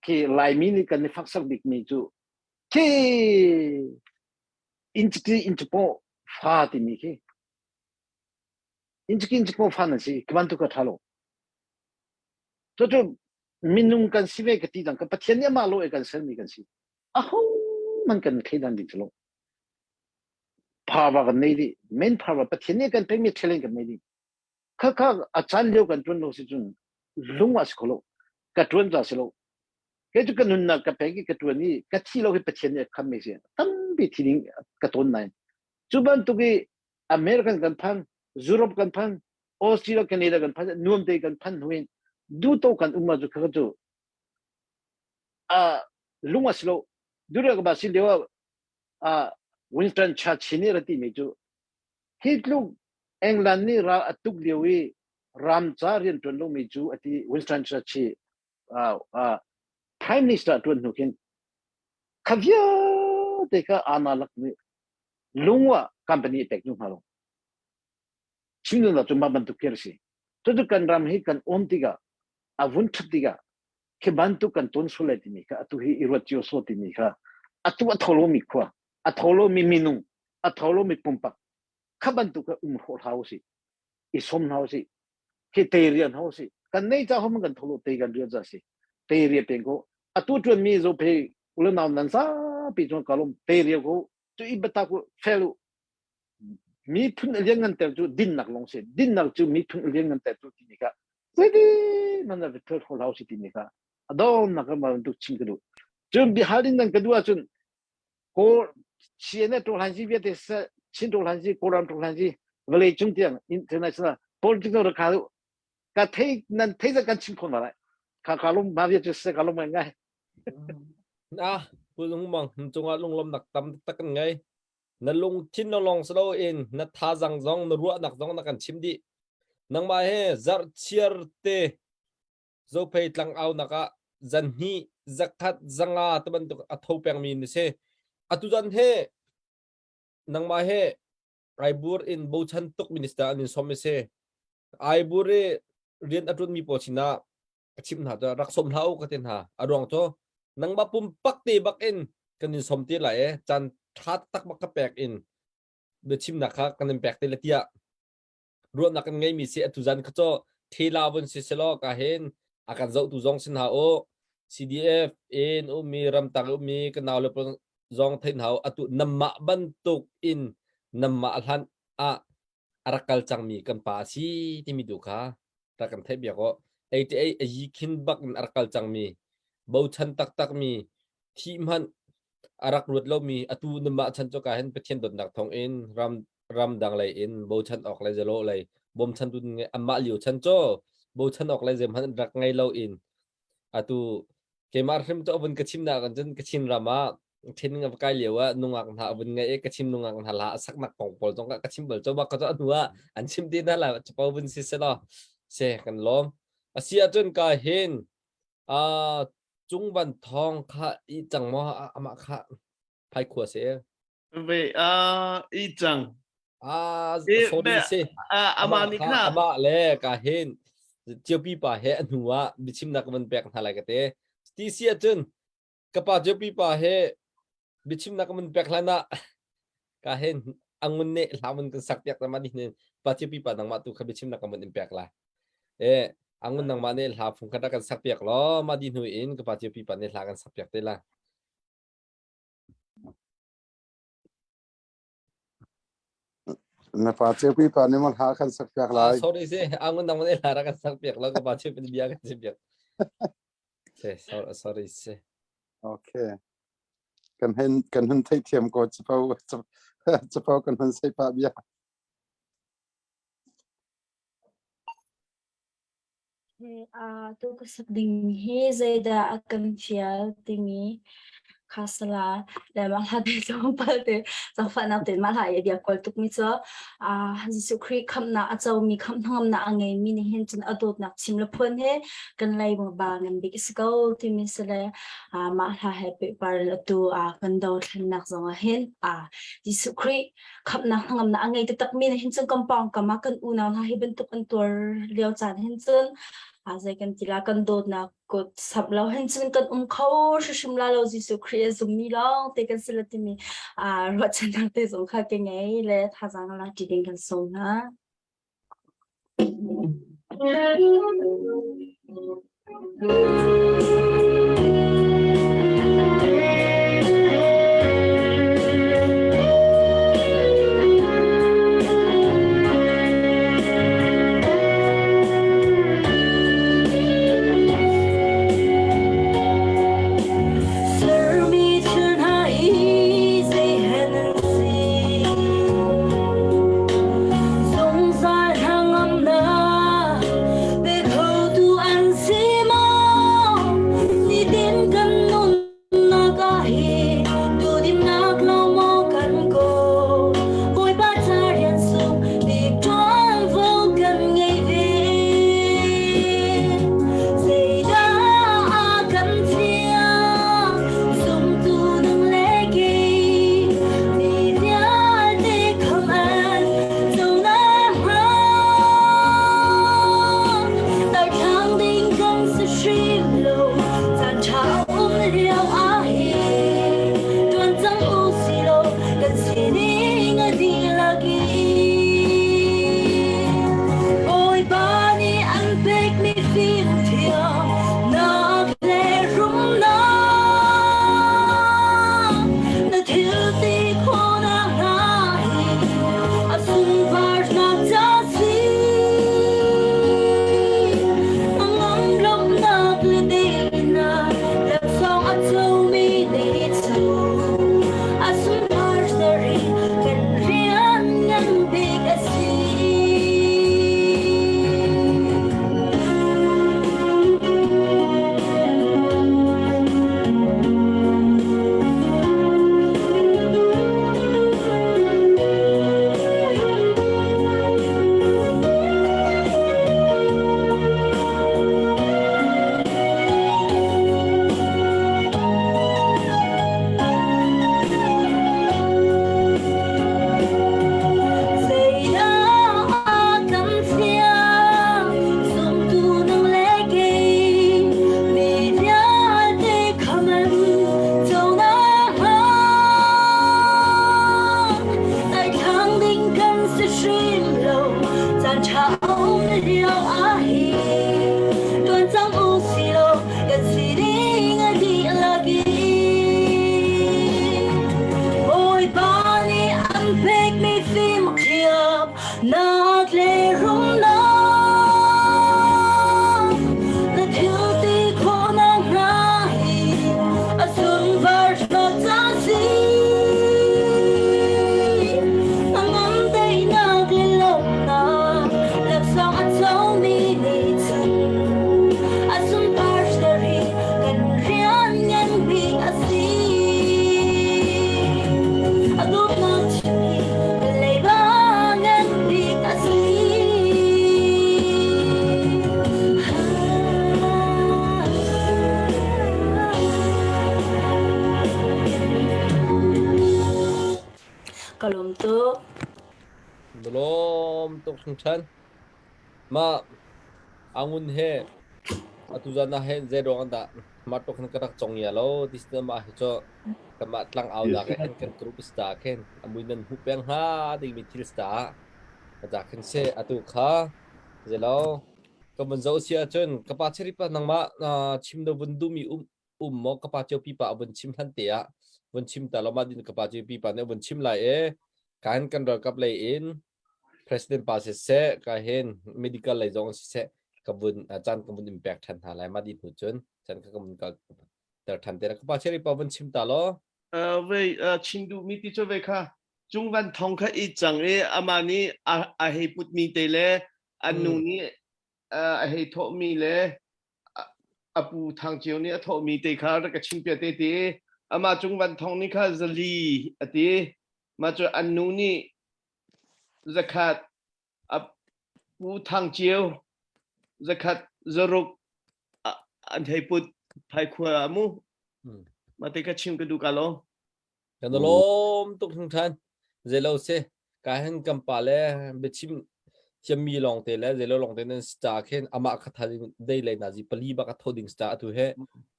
khi Laimi nih kan i faksak bikmi cu khi inchiki inchipaw fa timi khi inchiki inchipaw fa nan si khi bantuk ka ṭha lo cucu minung kan si ve ka ti dang ka Pathian nih amah lo e kan sermi kan si aho man kan thleidan ding si lo Power kan nei dih. Main power Pathian nih kan pekmi talent kan nei dih. Khakha a caan lio kan ṭuan lo si cun lung ah si kho lo. Ka ṭuan ca si lo. Kei cu ka nunnak ka pek i ka ṭuan i ka thi lo hi Pathian nih a khammi si. Tampi thi ding ka tawn nain. Cu bantuk i American kan phan, Europe kan phan, Australia, Canada kan phan, nuam te kan phan hnu in duhto kan um ah cu kha cu a lung a si lo. Duriak ba si lio ah uh, Winston Churchill nih ra timi cu hi tluk England nih ral a tuk lio i ramca rian ṭuan lomi cu ati Winston Churchill uh, uh, Prime Minister ṭuan hnu khin kha vialte kha ana lak nih lungwa company pek nu hna lo chim nu cu mah bantuk khi si cucu kan ram hi kan um tikah a vun ṭhat tikah khi bantuk kan ton sul lai timi kha atu hi i ruat cio so timi kha atu a tholomi khua a tholomi minung a tholomi pumpak kha bantuk kha um hrawh hlah usih i som hna usih khi te rian hna usih kan nei ca hom kan tholo te kan rian za si te ria peng ko atu tuan mi zo phe ulanau nan sa pi chuan kalom te ria ko chu i bata ku felu miphun a lianngan ter cu dinnak lawng si dinnak cu miphun a lianngan ter cu timi kha zeiti man na thil hlau si timi kha a donnak ka ma tuk chim ka duh cun bihal in nan ka duh ahcun kawl CNA ṭawhlan si vialte Chin ṭawhlan si Kawlram ṭawhlan si vawlei cung tiang international politics rak kha ka thei nan thei zat kan chim khon ma lai kha ka lung ma viat cu se ka lung ngai ngai ah pulung mang cungah lunglom nak tam tak kan ngai Na lungthin lawng si loin na thazang zong na ruahnak zong na kan chim dih. Nangmah he zarhchiar te Zophei tlangau nak ah zan hnih zakhat zanga te bantuk a tho pengmi na si. Atu zan he nangmah he Aibur in bochan tuk minister an in som i si. Aibur i rian a ṭuanmi pawl sinah ka chimh hna cu rak sawm hlah u ka ti hna a ruang cu nangmah pumpak te bak in kan in sawm te lai e caan tha tak bak ka pek in biachimnak kha kan in pek te le tiah ruahnak kan ngeimi si atu zan kha cu thela vun si selaw ka hin a kan zohtu zong sin ha u CDF in ummi ramtang ummi ka nau le zong thein hau atu namah bantuk in namah hlan ah a rak kal cangmi kan pa a si timi tu kha rak kan theih biak aw. 88 a yi khin bak in a rak kal cangmi bochan taktakmi thih hmanh a rak ruat lomi atu namah chan cu ka hin Pathian dawtnak thawng in ram ramdang lei in bochan awk le zelo lei bawmchan tu amah lio chan cu bochan awk le zeihmanh rak ngei lo in atu keimah hrim cu avun ka chim nak cun ka Chin ram ah training a va kai lio ah nungak hna a vun ngai i ka chim nungak hna la a saknak kong pawl zong ka chim bal cho bak ka cu a hnu ah an chim te hna la chapo vun si selaw se kan lawm. A si ahcun ka hin uh, Cung Van Thawng kha i cang maw amah kha phaikhua si. Ve uh, i cang. Ah, sorry si. Amah nih kha. Amah le ka hin Ciopi pa he a hnu ah biachimnak ka van pek hna lai ka te. Ti si ahcun ka pa Ciopi pa he biachimnak ka van pek hlan ah ka hin angun nih hla mun kan sak piak ma ni pa Ciopi pa nangmah tu kha biachimnak ka mun in pek lai. E angun nangmah nih hla phung khat kan sak piak law ma di hnu in ka pa Ciopi pa nih hla kan sak piak te la. Na pa Ciopi pa nih ma hla kan sak piak lai. Sorry si, angun nangmah nih hla kan sak piak law ka pa Ciopi bia kan chim piak. Se sorry si. Okay. Kan hen kan hun theithiam ko capo capo kan hun sei pa bia. Tu ka sak ding hi zeidah a kan fial timi kha sala le mah hla te tlawmpal te zaangfahnak tein mah hla i a bia kawl tukmi cu Jesuh Khrih khamhnak a comi khamh hnangamnak a ngeimi nih hin cun a dawtnak chim le phuan he kan lei ba ngan bik a si ko timi si le mah hla he pehpar in atu kan dothlennak zong ah hin Jesuh Khrih khamhnak hnangamnak a ngei taktakmi nih hin cun kan pawngkam ah kan unau hna hi bantuk an tuar lio caan hin cun zei kan ti la kan dawtnak kut samh lo hin cun kan um kho hrimhrim la lo Jesuh Khrih a zummi lawng te kan si la timi ruahchannak te zong kha ka ngei le thazaang la ṭi ding kan sawm hna. Sermi thil hna i zei hen an si. Zungzal hnangamnak pe khotu an si maw? Nitin kan nunnak ah hi duhdimnak lawng maw kan kawl? Bawipa ca rian sung bik ṭuanvo kan ngei ve. Zeidah a kan fial? Zumtu nang le kei mi vialte khamh an co nakhnga Darthlang ding kan si hrim lo caan ṭha um lio ah hin ṭuan cang u si law kan sining a dihlak in Bawipa nih an pekmi fimthiamnak le rumnak na thil ti khawhnak hna hi a sunparnak ca si. Ngamlawmnak le teinak laksawng a co. Ka lawm tuk. Na lawm tuk hringhran. Mah Angun he atu zan ah hin zei ruang dah mah tuk hin ka rak cong ya lo ti si mah hi cu kanmah tlangau nak hin kan group sta khin amui nan hmuh peng hnga dingmi thil sta ka khin se atu kha zelo ka vun zoh si ahcun ka pa cheri pa nangmah chim do vun duhmi um um maw ka pa cio pipa a vun chim hlan te ah vun chim ta lo ma din ka pa cio pipa nih vun chim lai e kan kan ralkap lei in president pa siseh ka hin medical lei zong siseh ka vun caan ka vun in pek than hna lai ma di hnu cun chan ka ka vun kal ter than te ka pa cherry pa vun chim ta lo vei chin duh mi ti chu ve kha cung van thong kha i cang i ama nih a hei put mi te le an nu nih a hei thawh mi le a pu Thang Cio nih a thawh mi te kha rak ka chim pia te ti ama cung van thong nih kha zali a ti ma cu an nu nih zakhat a pu Thang Cio zakhat zaruk an hei put phaikhua ah mu ma te ka chim ka duh ka lo Kan lawm tuk hringthan. Zeilo si ka hin kan pa le biachim thiammi lawng te le zeilo lawng te nan sta khin amah kha thal dei lei nazi pali bak a tho ding sta atu he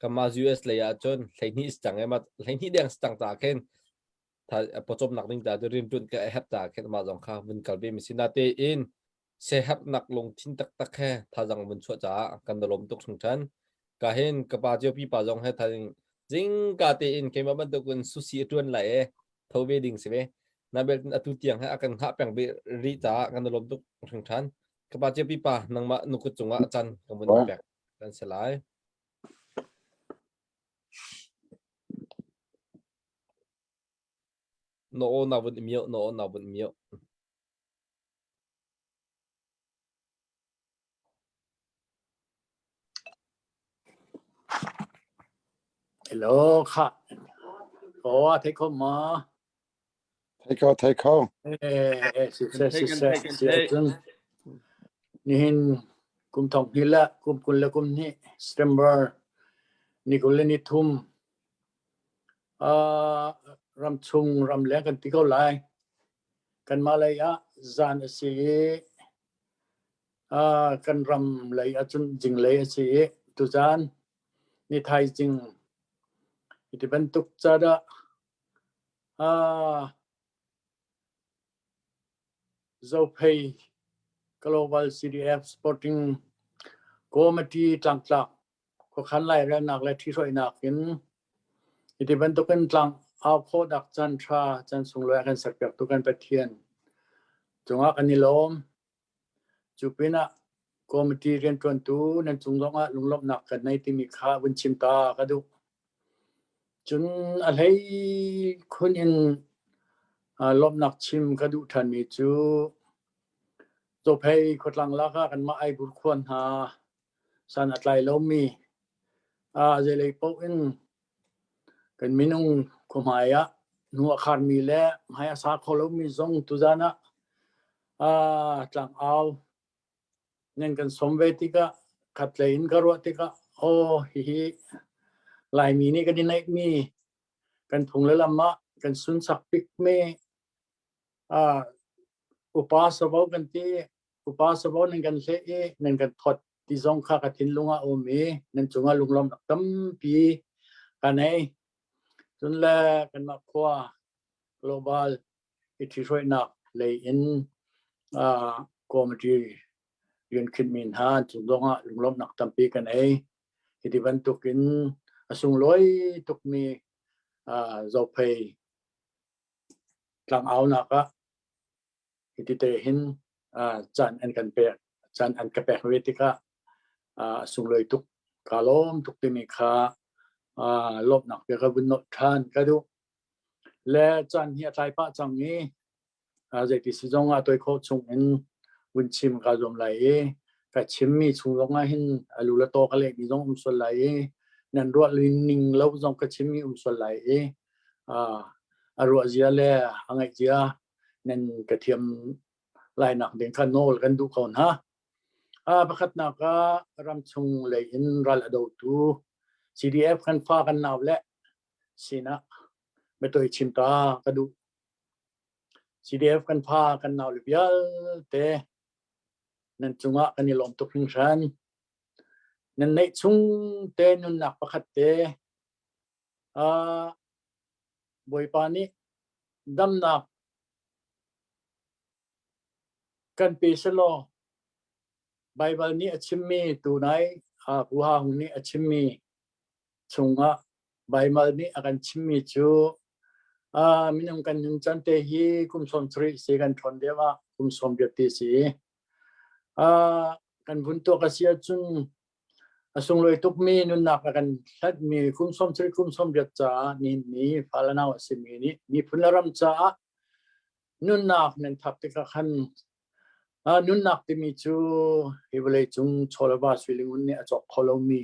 kama US lei ah cun 12 stang e ma 12 deng stang ta khin pawcawm nak ding ta cu rian tuan ka herh ta khin amah zong kha vun kal ve mi si na te in sehernak lungthin taktak he thazang vun chuah caah kan lawm tuk hringhran. Ka hin ka pa cio pipa zong he thazing zingka tein keimah bantukin susi a tuan lai e tho ve ding si ve. Na beltin atu tiang he a kan hngah peng rih caah kan lawm tuk hringhran. Ka pa cio pipa nangmah nukut cungah can kan vun pek kan si lai. Na aw na vun i mioh, na aw na vun i mioh. Hello, khah. Aw, thei kho ma? Thei kho, thei kho. Eh, eh, siseh, siseh, si ahcun nihin kum thong hnih le kum 20 le kum hnih September ni 20 le ni thum uh, ramchung ramleng kan ti ko lai. Kanmah lei ah zan a si i uh, kan ram lei ahcun zinglei a si i tuzan ni thaizing iti bantuk ca dah uh, Zophei Global CDF Sporting Committee tlangtlak khuakhan lairelnak le ṭhihruainak in hiti bantukin tlang au khawhnak caan ṭha caan sunglawi a kan serpiaktu kan Pathian cungah kan i lawm. Cu pinah committee rianṭuantu nan cung zongah lunglawmhnak kan nei timi kha vun chim ta ka duh. Cun a hlei khun in lawmhnak chim ka duh ṭhanmi cu Zophei khuatlang lak ah kanmah Aibur khua hna san a tlai lomi zeilei paoh in kan minung khuahmai ah hnu a kharmi le hmai a sa kho lomi zong tuzan ah tlangau nan kan sawm ve tikah khatlei in ka ruah tikah aw hihi Laimi nih kan i neihmi kan phung le lam ah kan sunsak bikmi upa savo kan ti upa savo nan kan hleh i nan kan thawt ti zong kha ka thinlung ah a um i nan cungah lunglawmhnak tampi ka nei. Cun le kanmah khua global i ṭhihruainak lei in uh, committee rian khinhmi hna cung zongah lunglawmhnak tampi kan ei. Hiti bantukin a sunglawi tukmi uh, Zophei tlangaunak ah Hiti te hin caan an kan pek caan an ka pek ve tikah a sunglawi tuk kaa lawm tuk timi kha lawmhnak bia ka vun nolh ṭhan ka duh. Le caan hi a tlai pah cang i zeiti si zong ah toi khawh chung in vun chim kaa zuam lai i ka chimmi chung zong ah hin a lu le taw ka lehmi zong um sual lai i nan ruah ning lo zong ka chimmi um sual lai i a ruah zia le a ngaih zia nan ka thiam lainak ding kha nawl kan duh ko hna. Pakhatnak ah ramchung lei in ral a dotu CDF kan fa kan nau le sinah biatoi chim ta ka duh. CDF kan fa kan nau le vialte nan cungah kan i lawm tuk hringhran. Nan neih chung te nunnak pakhat te uh, Bawipa nih damnak kan pe selaw Baibal nih a chimmi tunai uh, Pu Ha Hung nih a chimmi chungah Baibal nih a kan chimmi cu uh, minung kan nun can te hi kum 70 si kan ṭhawn deuh ah kum 80 ti si. Uh, kan vun tuak a si ahcun a sunglawi tukmi nunnak a kan hlatmi kum 70 kum 80 caah nihin ni fale nau a simi nih miphun le ram caah nunnak nan thap tikah khan uh, nunnak timi cu hi vawlei cung chaw le va sui le ngun nih a cawk kho lomi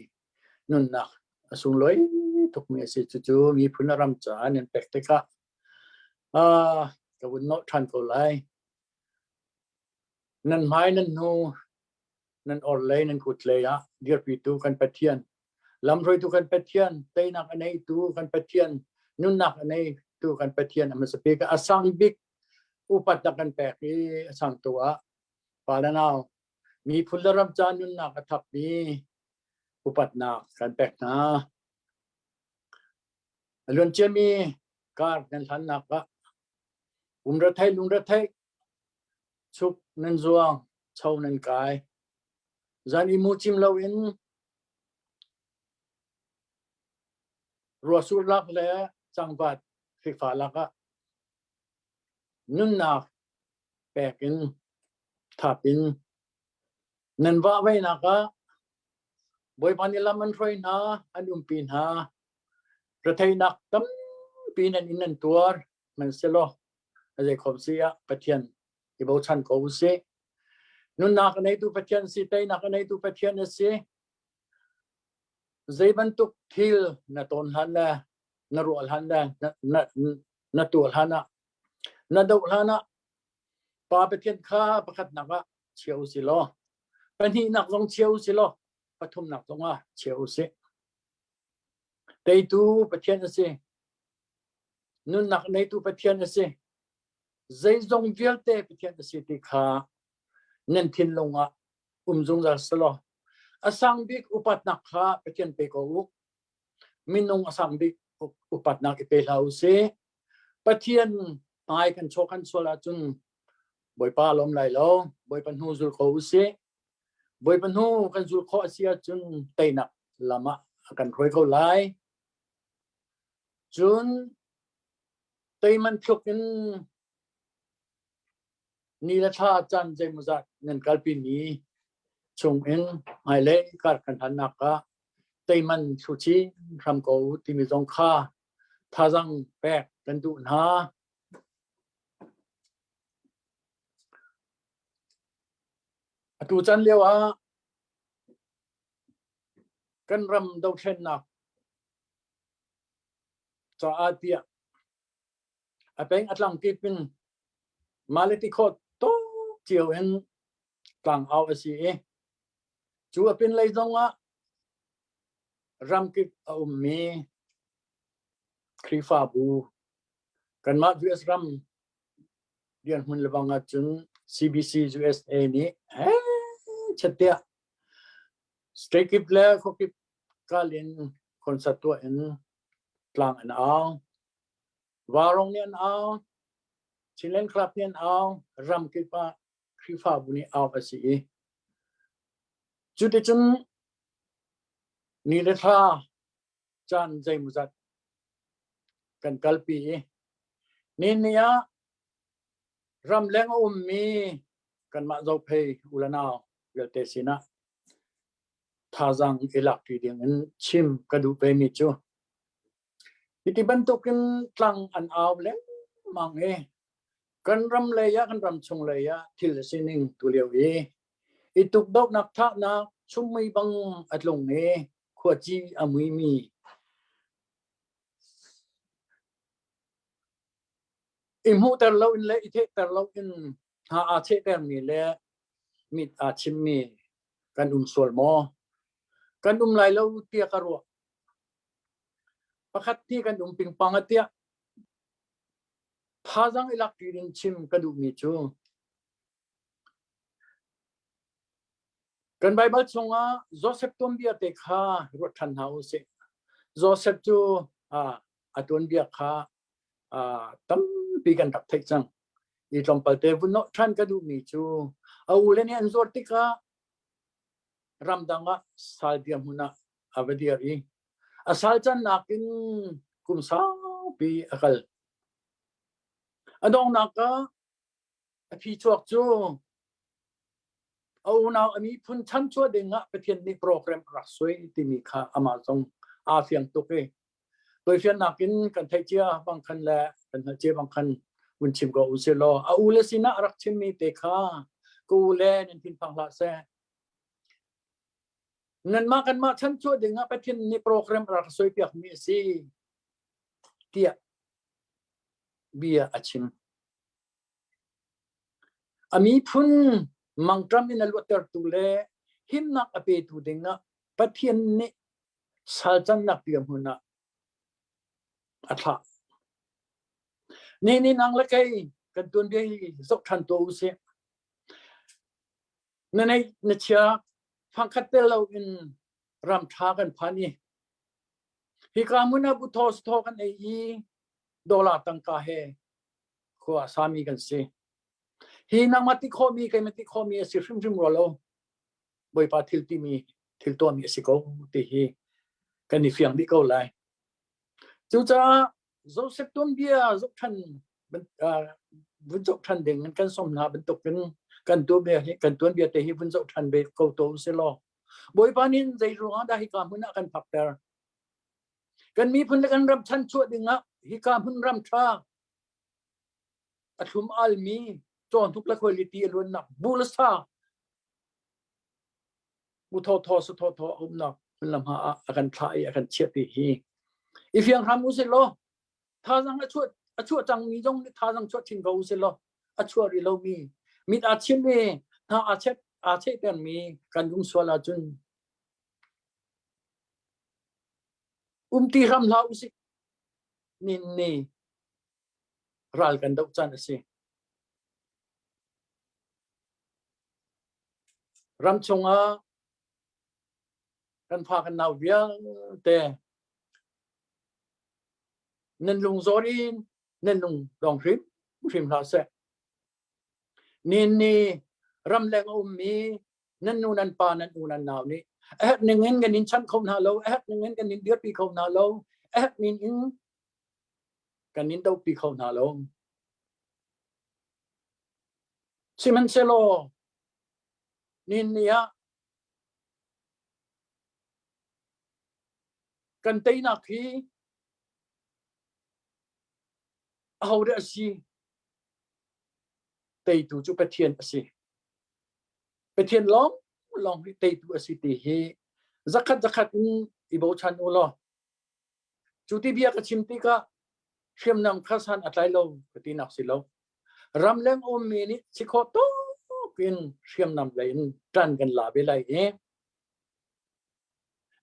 nunnak a sunglawi tukmi a si. Cucu miphun le ram caah nan pek tikah uh, ka vun nolh ṭhan ko lai. Nan hmai nan hnu nan orhlei nan kutlei ah dirpitu kan Pathian lamhruaitu kan Pathian teinak a neitu kan Pathian nunnak a neitu kan Pathian a hmasa bik a sang bik upatnak kan pek i a changtu ah pa le nau miphun le ram ca nunnak a thapmi upatnak kan pek hna. A luanciami kar nan hlannak ah umrethei lungrethei chuk nan zuang cho nan kai zan i mu cim loin ruasur lak le cangvat fikfa lak ah nunnak pek in thap in nan vah veinak ah Bawipa nih lam an hruai hna an umpi hna retheihnak tampi nan in nan tuar hmanhsehlaw a zei khom si ah Pathian i bochan ko usih. Nunnak a neitu Pathian si, teinak a neitu Pathian a si. Zei bantuk thil na tawn hlan le na ruah hlan le na, na, na tuah hlan ah na doh hlan ah Pa Pathian kha pakhatnak ah chia usih law pahnihnak zong chia usih law pathumnak zong ah chia usih. Teitu Pathian a si. Nunnak neitu Pathian a si. Zeizong vialte Pathian a si ti kha nan thinlung ah um zungzal selaw a sang bik upatnak kha Pathian pe ko u. Minung a sang bik upatnak i pe hlah u sih. Pathian hmai kan chaw kan sual ahcun Bawipa lawm lai lo. Bawipa hnu zul ko u sih. Bawipa hnu kan zul khawh a si ahcun teinak lam ah a kan hruai ko lai. Cun teiman thluk in ni le thla caan zeimawzat nan kalpi mi chung in hmailei kar kan hannak ah teiman thlu chin hram ko timi zong kha thazang pek kan duh hna. Atu caan lio ah kan ram dothlennak caah tiah a peng a tlang kip in mah le ti khawh tuk cio in tlang au a si i cu a pinlei zong ah ramkip a ummi Khrihfabu kanmah US ram dirhmun lebang ahcun CBC USA nih chattiah state kip le khuakip kal in concert tuah in tlang an au. Varong nih an au, Chinland Club nih an au, ramkip ah Khrihfabu nih au a si i cuticun ni le thla caan zeimawzat kan kalpi i ni ni ah ramleng a ummi kanmah Zophei ulanau vialte sinah thazaang i lakṭi ding in chim ka duh vemi cu hiti bantukin tlang an au lengmang i kan ram lei ah kan ram chung lei ah thil a sining tu lio i i tukdohnak thahnak chummi bang a tlung i khuaci a muimi i hmuhter loin le i theihter loin hna aa chehtermi le mit aa chimmi kan um sual maw? Kan um lai lo tiah ka ruah. Pakhat ti kan um pingpang a tiah. Thazaang i lak in chim ka duhmi cu kan Baibal chungah Joseph tuanbia te kha ruat ṭhan hna u sih. Joseph cu a tuanbia kha tampi kan rak theih cang. I tlawmpal te vun nawh ṭhan ka duhmi cu a ule nih an zuar tikah ramdang ah sal dirhmun ah a va dir i a sal cannak in kum saupi a kal. A donghnak ah a phichuak cu a unau a miphun chanchuah ding ah Pathian nih program a rak suai timi kha amah zong aa fiang tuk i toifiannak in kan theih cia bang khan le kan hngalh cia bang khan vun chim ko u sih law a u le sinah a rak chimmi te kha ka u le nan thinphang hlah seh nanmah kanmah chanchuah ding ah Pathian nih program a rak suai piakmi a si tiah bia a chim. A miphun mangṭam in a luattertu le himnak a petu dingah Pathian nih salcannak dirhmun ah a thlah. Ni ni nang le kei kan tuanbia hi zoh ṭhan tuah u sih. Na neih na chia fangkhat tel loin ram ṭha kan phan i hika hmun ah buthaw sathaw kan ei i dollar tangka he khua a sami kan si. Hi nangmah ti khawhmi keimah ti khawhmi a si hrimhrim rua lo. Bawipa thil timi thil tuahmi a si ko ti hi kan i fiang dih ko lai. Cucaah Joseph tuanbia zoh ṭhan vun zoh ṭhan ding in kan sawm hna bantukin kan tuanbia hi kan tuanbia te hi vun zoh ṭhan ve ko to usih law Bawipa nih zei ruangah dah hika hmun ah kan phakter? Kan miphun le kan ram chanchuah dingah hika hmun ram ṭha a thlum almi cawhnuk le khuailiti a luannak bu le sa bu thaw thaw sa thaw thaw a umnak hmunlam ha ah a kan thlah i a kan chiah ti hi i fiang hram u sih law thazang a chuah a chuah cangmi zong nih thazang chuah chin ko u sih law a chuah rih lomi mit aa chim i hna aa chet aa chehtermi kan um sual ahcun um ti hram hlah u sih nin ni ral kan doh caan a si. Ram chungah kan fa kan nau vialte nan lung zawn in nan lung dong hrim hrim hlah seh. Nin ni ramleng a ummi nan nu nan pa nan u nan nau nih a herh ning in kan in chanh kho hna lo, a herh ning in kan in dirpi kho hna lo, a herh ning in kan in dohpi kho hna lo. Sihmanhsehlaw nin ni ah kan teinak hi ahodah a si? Teitu cu Pathian a si. Pathian lawng lawng hi teitu a si ti hi zakhat zakhat in i bochan u law Cu ti bia ka chim tikah hriamnam kha san a tlai lo ka tinak si lo. Ramleng ummi nih si khawh tawk in hriamnam lei in ṭan kan la ve lai i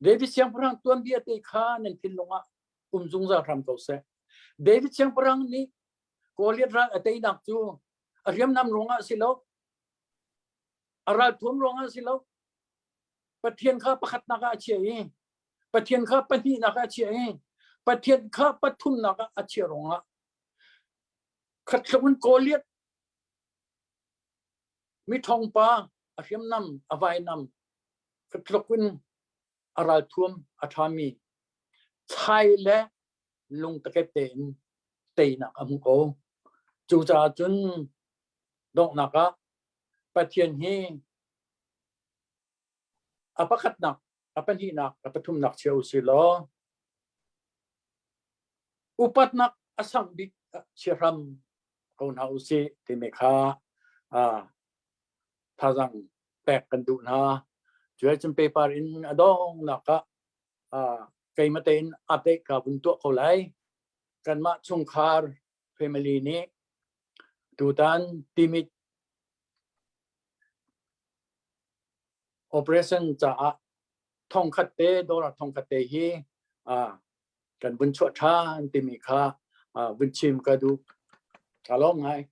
David siangpahrang tuanbia te kha nan thinlung ah um zungzal hram ko seh. David siangpahrang nih Goliath ral a teinak cu a hriamnam ruangah si lo, a ralthuam ruangah si lo, Pathian kha pakhatnak ah a chiah i Pathian kha pahnihnak ah a chiah i Pathian kha pathumnak ah a chiah ruangah khatluk in Goliath miṭhawngpa a hriamnam a vainam khatluk in a ralthuam a ṭhami chai le lungtakep tein teinak a hmu ko. Cucaah cun donghnak ah Pathian hi a pakhatnak a pahnihnak a pathumnak chia u si law upatnak a sang bik chia hram ko hna u sih timi kha thazang pek kan duh hna. Cu cun paper in a dongnak ah keimah tein update ka vun tuah ko lai. Kanmah chungkhar family nih tutan timit operation caah thongkhat te dollar thongkhat te hi kan vun chuah ṭhan timi kha vun chim ka duh. Ka lawm ngai.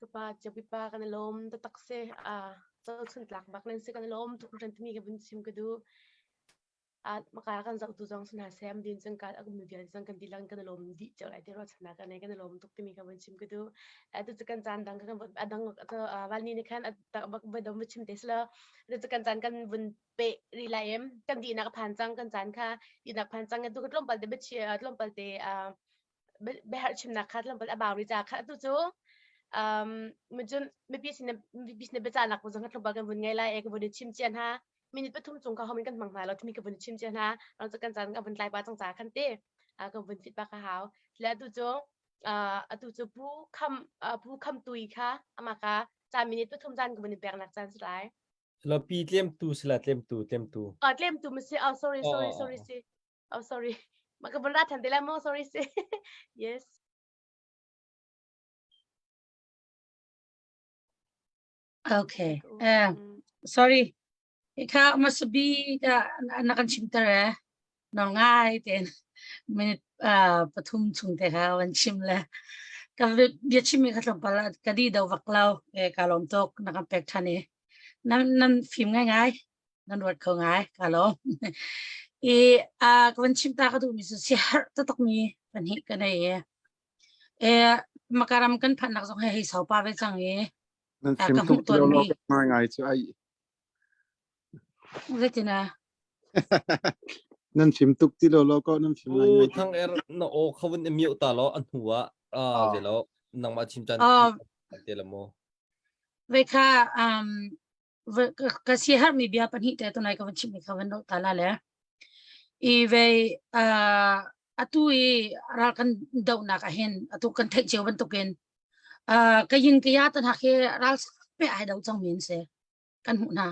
Kapa Jabipa kan i lawm taktak si. Ah, chun tlak bak nan si kan i lawm tuk hran timi ka vun chim ka duh. Ah, maka kan zoh tu zong sina sem din cang ka akum vial zong kan dilang kan i lawm dih cio lai te ro chana kan kan i lawm tuk timi ka vun chim ka duh. Atu cu kan caan dang kan adang valni ni khan bak dom chim te sila. Atu cu kan caan kan vun pe ri lai em kan dihnak phan cang kan caan kha dihnak phan cang tu ka tlawmpal te tlawmpal te biaherh chimnak kha tlawmpal a bau ri ca kha atu cu um cun mipi sin mipi sin biacahnak zong kha tlawmpal kan vun ngei lai e ka vun i chim cia hna minute pathum chung kha homin kan hmang hna lo timi ka vun chim cia hna rang cu kan caan ka vun tlai pa cang ca khan te kan vun fit pa ka hau le atu cu atu cu pu kham pu kham tui kha ama ka ca minute pathum caan ka vun i pek nak caan si lai Lo pi tlemtu sila tlemtu tlemtu. Ah tlemtu ma si. Oh sorry sorry sorry si. Oh sorry. Ma ka vun ra than te lai mo sorry si. Yes. Okay. Uh, sorry. Ikha masabi ka na kan chimter eh. No ngai ten minute uh, pathum chung te kha van chim le ka bia chim mi kha tlawmpal ka di do vak lo e ka lom tuk na kan pek than i nan nan fim ngai ngai nan ruat kho ngai ka lom i a ka van chim ta ka duh mi su si har taktak mi pan hi ka nei e e makaram kan phan nak zong he hei sau pa ve chang i Nan ka fim hmuh tuk ton lio mi lo ngai ngai cu ai. Zeitin ah? Nan fim tuk ti lo lo ko nan fim ngai U ngai. thang er na aw khawun i mute ta lo a hnu ah ah Ah. ze lo nangmah chim chan Oh, te la mu. ve kha um ve- ka ka si har mi bia pahnih te tunai ka van chim mi kha van no ta la le. I ve uh, atu i ral kan dohnak ah hin atu kan theih cio bantukin uh, ka yin ka ya tan hak hi ral pe ai do chang min se. kan hmuh hna.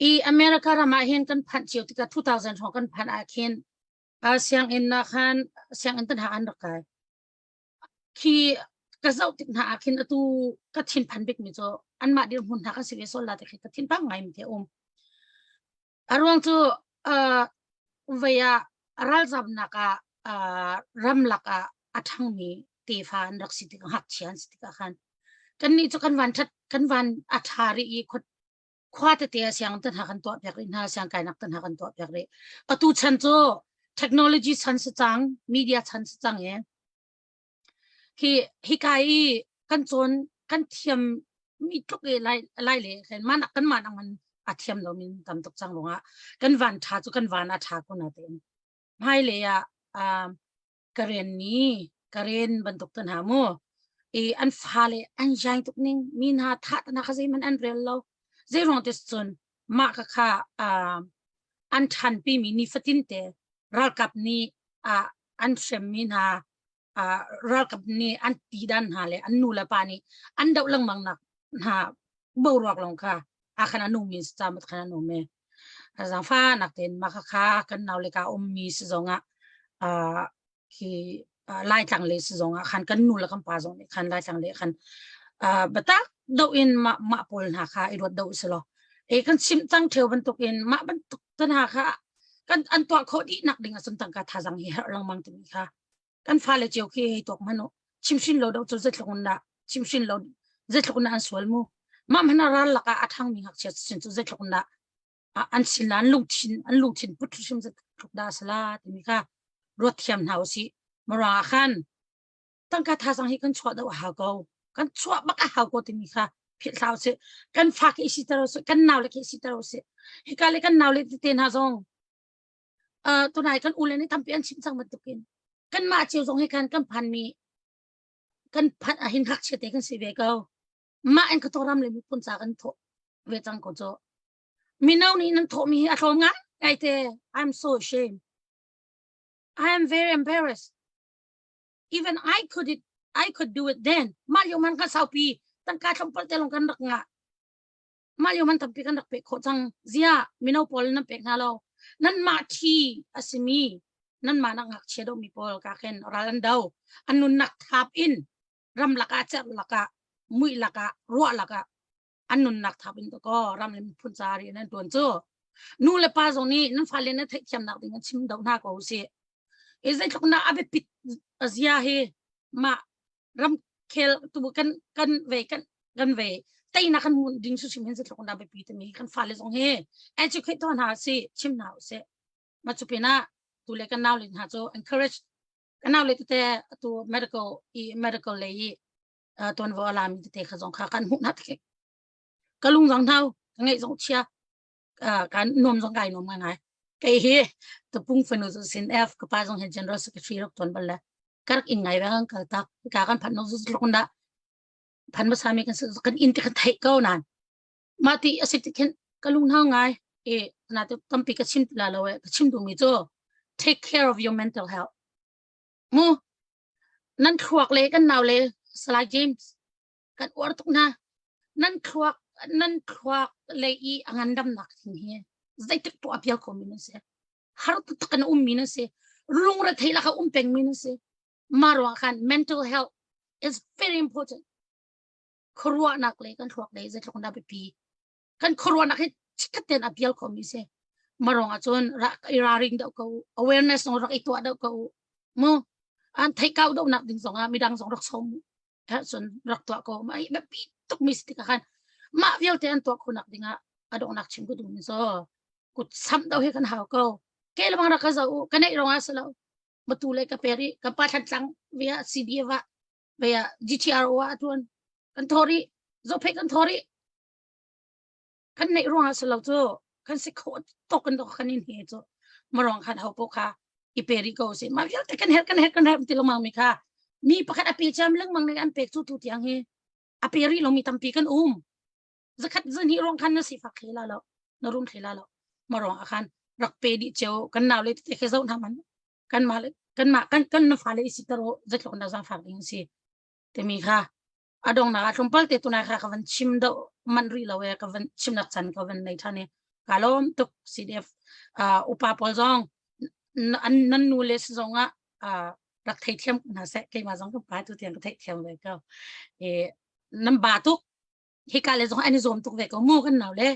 I America ram ah hin kan phanh cio tikah 2000 hrawng kan phanh ah khin uh, sianginn ah khan sianginn tan ha an rak kai. Khi ka zoh tik hna ah khin atu ka thinphan bik mi cu anmah dirhmun hna kan si ve sol la te khi ka thinpang ngai mi te um. A ruang cu uh, vei ah ralzamnak ah uh, ramlak ah a ṭhangmi tefa an rak si tikah ngakchia an si tikah khan kannih cu kan van ṭhat kan van a ṭha rih i khua khua tete ah siang tan ha kan tuah piak rih hna siang kainak tan ha kan tuah piak rih atu chan cu technology chan si cang media chan si cang e Hi hika i kan cawn kan thiam mi tluk i lai lai le khin manak kan mah nang man a thiam lo min tam tuk cang ruangah kan van tha cu kan van a tha ko na tein hmai le ah um karen ni karen bantuk tan ha mu i an fa le an jai tuk ning mi hna tha ta na kha zei man an rel lo zei ruang te cun mah ka kha um an than pi mi ni fatin te ralkap nih ah an hremmi hna ah ralkap nih an ti dan hna le an nu le pa nih an doh lengmang nak hna boruak lawng kha a khan a nungmi si ca khan an um e zangfa nak ten ma kha kha kan nau le ka ummi si zong ah ah khi laitlang le si zong ah khan kan nu le kan pa zong nih khan laitlang le khan batak do in ma ma pawl hna kha i ruat do si lo e kan chim cang theo bantuk in mah bantuk tan ha kha kan an tuah khawh dih nak ding ahcun tangka thazang hi herh lengmang timi kha kan fale cio khi hei tuak hmanh u chimhrin lo do cu zeitluk in dah chimhrin lo zeitluk in dah an sual mu mah hmanh ah ral lakah a ṭhangmi ngakchia sin cu zeitluk in dah an sin an lungthin an lungthin put hrim zeitluk dah a si la timi kha ruat thiam hna usih mara ah khan tangka thazang hi kan chuah deuh a hau ko kan chuah bak a hau ko timi kha philh hlah usih kan fa khi si ter usih kan nau le khi si ter usih hika le kan nau le tete hna zong uh, tunai kan ule nih tampi an chim cang bantukin kan mah cio zong hi kan kan phan mi kan phan ahin ngakchia te kan si ve ko mah in ka ram le miphun ca kan thawh ve cang ko cu mino nih nan thawh mi hi a tlawm ngai ngai te I'm so ashamed I am very embarrassed even I could it I could do it then mah lio man kan saupi tangka tlawmpal te lawng kan rak ngah mah lio man tampi kan rak pek khawh cang zia mino pawl nan pek hna lo nan mah thi asimi nan mah nak ngakchia do mi pawl ka khen ral an do an nunnak thap in ram lakah cerh lakah muih lakah ruah lakah an nunnak thap in ko ram le miphun ca rian an tuan cu nu le pa zong nih nan fale na theihthiamnak ding an chim do hna ko usih. E zeitluk na a biapit azia hi ma ramkhel tu kan kan ve kan kan ve teinak kan mun ding su sim hin zeitluk na biapi timi kan fale zong hi educate to hna si chim hna usih. Ma chu pinah tu le kan nau le hna cu encourage kan nau le tete tu medical i medical lei i tuanvo a lami tete kha zong kha kan hmuh hna tik ka lung zong hnau ka ngeih zong chia kan nuam zong kai nuam ngai ngai kei hi tupung fanu zu sin F ka pa zong hi general secretary rak tuan bal le karak in ngai bang kal tak ka kan phan no zu lung da phan ma sami kan kan in te kan theih ko nan ma ti asi ti khin ka lung hnau ngai e na te tampi ka chim la lo e ka chim du mi chu take care of your mental health mu nan thluak le kan nau le Salai James kan uar tuk hna nan thluak nan thluak le i a ngandamnak thing hi zeitik poah pial kho mi nan si har tuk kan um mi nan si lungre thei laka um peng mi nan si ma ruang khan mental health is very important khuaruahnak le kan thluak le zeitluk na biapi kan khuaruahnak hi chikkhat ten a pial kho mi si marong ahcun rak i raring deuh ko awareness zong rak i tuah deuh ko mu an theih kau deuh nak ding zong ah midang zong rak som cun rak tuah ko mah hi biapi tuk mi si tikah khan mah vialte an tuah khonak dingah a donghnak chim ka duh mi cu kut samh do hi kan hau ko ke lebang rak ka zo u ka neih rong ah si lo matu le ka peri ka pa thlan tlang via CDF ah via GTRO ah tuan kan thori zophe kan thori kan neih ruangah si lo cu kan si kho tok kan dok kan in he cu marong khan ho po kha i peri ko si ma vialte kan her kan her kan her ti lengmang mi kha mi pakhat a pe cham lengmang ne an pek cu tu tiang hi a peri lo mi tampi kan um zakhat zan hi rong khan na si fak thli la lo na rum thli la lo marong akhan rak pe di cheu kan naw le te khe zo na man kan ma le kan ma kan kan na fa le isi taro zatlok na zang fak ding si te mi kha a donghnak ah tlawmpal te tunai kha ka van chim deuh manh rih lo e ka van chimnak chan ka van nei than i ka lawm tuk CDF uh, upa pawl zong an nan nu le si zong ah uh, rak theithiam hna seh keimah zong ka pa tu tiang ka theihthiam ve ko e nan ba tuk hika le zong an i zuam tuk ve ko mu kan nau le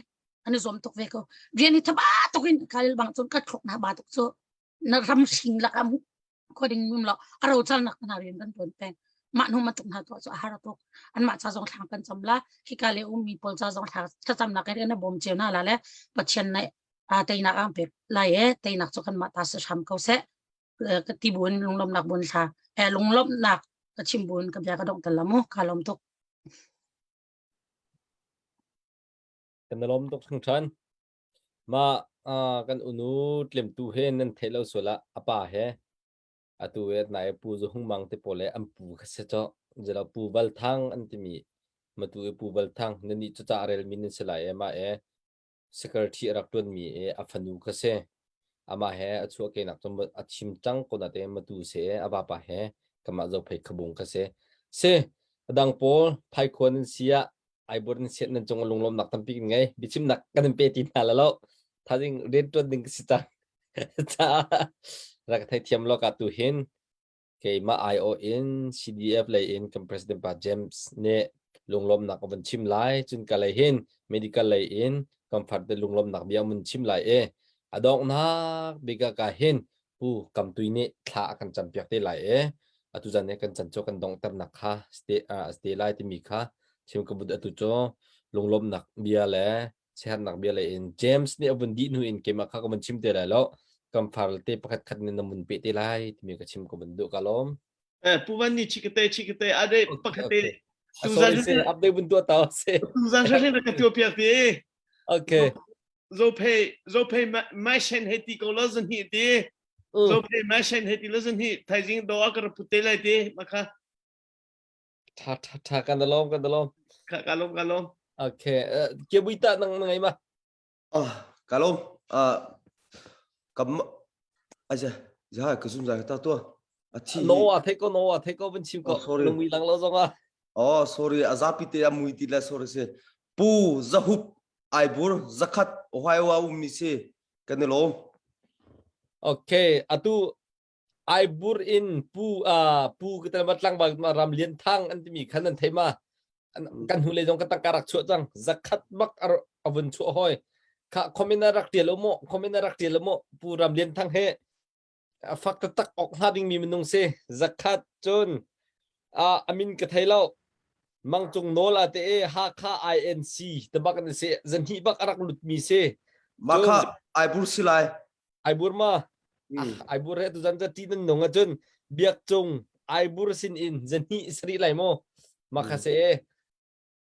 an i zuam tuk ve ko rian hi thaba tuk in kal bang cun ka thluk na ba tuk cu na ram hring lak am khoding mum lo a ro chal nak hna rian kan tuan peng mah hnu ma tuk hna to chu a har tuk an mah cha zong thlang kan cham la hika le um mi pawl cha zong thla thlacam nak in bom cheu na la le pathian nai a teinak ang pek lai e teinak chu kan mah ta se hram ko se ka ti bun lunglom nak bun thla e lunglom nak ka chim bun ka bia ka dong tal lamu ka lom tuk kan lom tuk thang than Mah kan unu tlemtu he nan theih lo sual ah a pa he atu i nai Pu Za Hung Mang te pawl he an pu kha si cawh. Zelo Pu Val Thang an timi matu i Pu Val Thang nannih cu ca a relmi nan si lai e mah e secretary a rak ṭuanmi i a fanu kha si. Amah he a chuahkehnak cu a chim cang ko natein matu si i a vapa he kamah Zophei Khabung kha si. Si, a dang pawl Phaikhuan an si ah Aibur in siat nan cung lunglawmnak tampi kan ngei. Biachimnak kan in pe ti hna la lo. Thazing riantuan ding ka si cang. Caah rak theithiam lo ka tu hin keimah IO in CDF lei in kan president pa James nih lunglawmnak a vun chim lai. Cun ka lei hin medical lei in kan far te lunglawmnak bia mun chim lai e. A donghnak bik ah ka hin Pu Kamtui nih thla a kan campiak te lai e. Atu zan i kan can cu kan donghternak kha ste lai timi kha chim ka vun atu cu lunglawmnak bia le siaherhnak bia le in James nih a vun dih hnu in keimah kha ka vun chim te lai lo. Kan far te pakhat khat nih na vun peh te lai timi ka chim ka vun duh ka lawm. Eh, Pu Van nih chikate chikate ade pakhat te Sorry, se update vun tuah tau se. Tu zan hre ka tuah piak ti. Okay. Zophei zophei mai shen he ti ko lo zan hi ti zophei mai shen he ti lo zan hi thaizing do a ka put te lai ti makha tha tha tha kan lom kan lom ka ka lom ka lom okay ke bui ta nang ngai ma ah ka lom ah kam aja ja ka zum za ta to a thi no a thei ko no a thei ko vun chim ko sorry lungmui lang lo zong ah oh sorry a zapi te a mui ti le sorry se pu zahup Aibur zakhat Ohio ah ummi si kan i lawm. Okay, atu Aibur in pu uh, pu ka tel ma tlangval ma ram lian thang an timi khan an thei ma kan hu le zong ka tangka rak chuah cang zakhat bak avun chuah hoi kha comment rak tial mo comment rak tial mo pu ram lian thang he. A fak taktak awk hnga dingmi minung si. Zakhat cun a amin ka thei lo. Mangcung nawl a te i Hakha INC tabak an si. Zahnih bak a rak lutmi si. Mah kha Aibur si lai. Aibur ma? Aibur he tuzan ca ti nan nung ahcun Biakcung Aibur sin in zahnih sarih lai mu. Mah kha si e.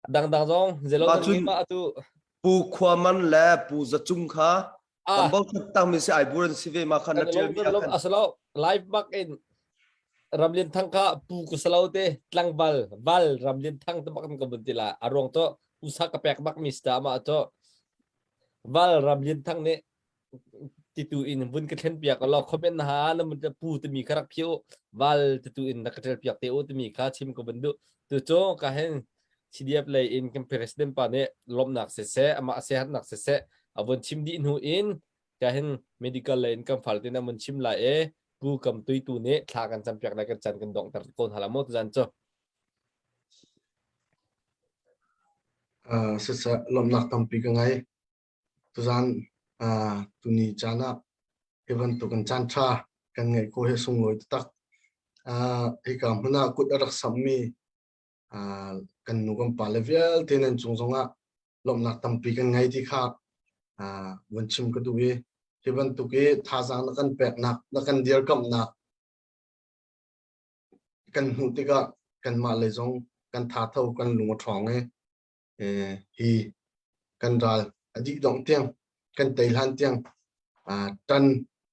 Dangdang zong zelo Mah cun ma atu Pu Khua Man le Pu Za Cung kha kan bochan tangmi si Aibur an si ve ma kha na kan ṭial lom mi kan ah lom khan. asalo live bak in Ramlian Thang kha pu ku salo te tlangval val Ramlian Thang te bak kan bun ti la aruang to usa ka pek bak mi sta ma to val Ramlian Thang nih titu in vun ka thlen piak law comment na ha na mun pu timi kha rak phiu val titu in na ka tel piak te u timi kha chim ko ban du tu cu ka hen CDF lei in kan president pa nih lawmhnak siseh amah sehatnak siseh a vun chim dih hnu in ka hin medical lei in kan fal tin a vun chim lai e pu kam tui tu nih thla kan cam piak lai kan chan kan donghter ko hna la mu tuzan cu Uh, siseh lawmhnak tampi ka ngei. Tuzaan uh, tuni caan ah hi bantuk in caan ṭha kan ngeih ko hi sunglawi taktak. Uh, hika hmun ah kut a rak samhmi uh, kan nu kan pale vialte nan cung zongah lawmhnak tampi kan ngei ti kha uh, vun chim ka duh i hi bantuk i thazaang na kan peknak na kan dirkamhnak kan hmuh tikah kanmah lei zong kan tha tho kan lung a ṭhawng i hi kan ral a dih dongh tiang kan tei hlan tiang ṭan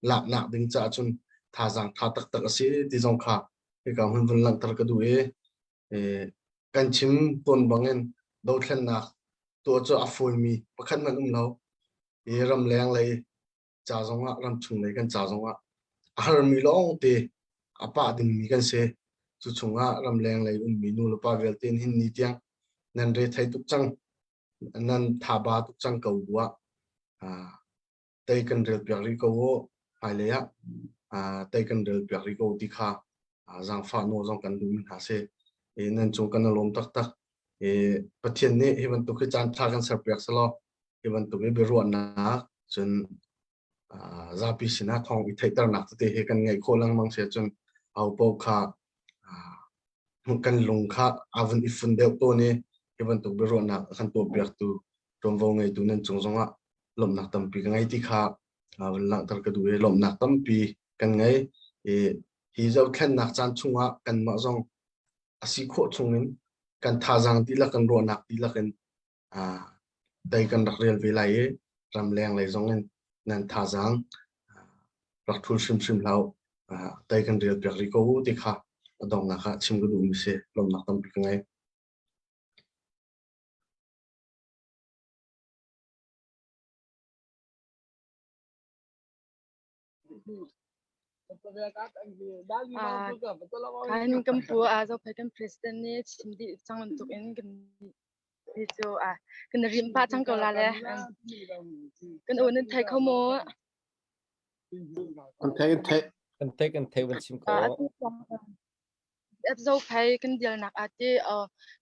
laknak ding caah cun thazaang ṭha taktak a si ti zong kha hika hun vun langhter ka duh i kan chim tawn bangin dothlennak tuah cu a fawimi pakhat hmanh um lo i ramleng lei ca zongah ramchung lei kan ca zongah a harmi lawngte a pah dingmi kan si. Cu chungah ramleng lei ummi nu le pa vialte hin ni tiang nan re thei tuk cang nan thaba tuk cang ko bu ah tei kan rel piak rih ko u hmailei ah tei kan rel piak rih ko ti kha zaangfah nawl zong kan duhmi hna si. Nan cung kan i lawm taktak. Pathian nih hi bantuk hi caan ṭha kan serpiak selaw hi bantuk i biaruahnak cun zapi sinah thawng i theihternak tete hi kan ngeih khawh lengmang si ahcun ahopaoh kha kan lung kha aa vun i fun deuh tawn i hi bantuk biaruahnak a kan tuahpiaktu ṭuanvo ngeitu nan cung zongah lawmhnak tampi ka ngei ti kha vun langhter ka duh i lawmhnak tampi kan ngei. I hi zohthlennak caan chungah kanmah zong a si khawh chungin kan thazaang dihlak kan ruahnak dihlak in dei kan rak rel ve lai i ramleng lei zong in nan thazaang rak thul hrimhrim hlah u. Dei kan rel piak rih ko u ti kha a donghnak ah chim ka duhmi si. Lawmhnak tampi ka ngei. Kan kan pu a zophei kan president nih chim dih cang bantuk in kan hi cu a kan rim pah cang ko la le kan u nan thei kho maw? Kan thei kan thei. Kan thei kan thei van chim ko. Zophei kan dialnak ah ti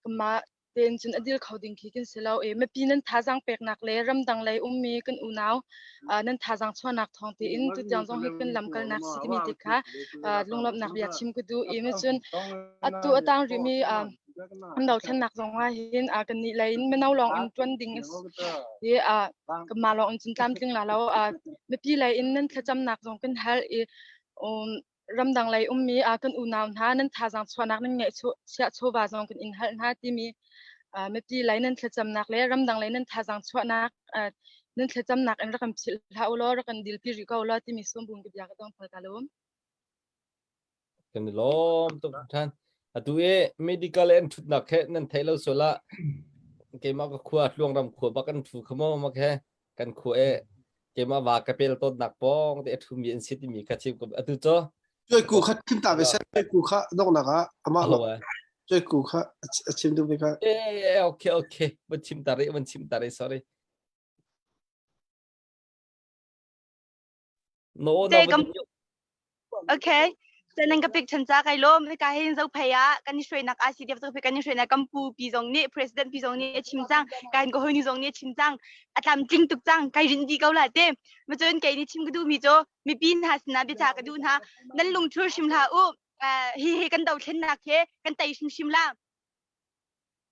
kanmah tein cun a dil kho ding khi kan si lo i mipi nan thazaang peknak le ramdang lei ummi kan unau nan thazaang chuahnak thawng tiin tutiang zong hi kan lamkalnak si timi ti kha lunglawmhnak bia chim ka duh i cun atu a tang rihmi kan dothlennak zong ah hin kan nih lei in mino lawng in tuan ding hi kanmah lawng in cun tlamtling la lo mipi lei in nan thlacamnak zong kan hal i ramdang lei ummi kan unau hna nan thazaang chuahnak nan ngeih chiah chawva zong kan in hal hna timi mipi lei nan thlacamnak le ramdang lei nan thazaang chuahnak nan thlacamnak in rak kan philh hlah u law rak kan dilpi rih ko law timi sawmbung ka bia ka dong phal ka lawm. Kan i lawm tuk than. Atu i medical an thutnak he nan theih lo sual ah keimah ka khua tluangram khua bak an thu kha maw mak he kan khua e keimah va ka pel tawnnak pawng te a thumi an si timi kha chim ko atu cu Cuai ku kha chim ta ve seh cuai ku kha donghnak ah amah Alo cuai ku kha a chim duh ve kha Eh okay okay van chim ta rih van chim ta rih sorry No no Okay. Cun nan ka pek ṭhan ca kai lawm. Hika hin Zophei ah kan i hruainak ah CDF Zophei kan i hruainak kan pu pi zong nih president pi zong nih a chim cang. Ka hin ka hawinu zong nih a chim cang. A tlamtling tuk cang. Kai rinh dih ko la te. Ma cun kei nih chim ka duhmi cu mipi hna sinah biaca ka duh hna. Nan lungthur hrim hlah u. Hi hi kan dothlennak hi kan tei hrimhrim la.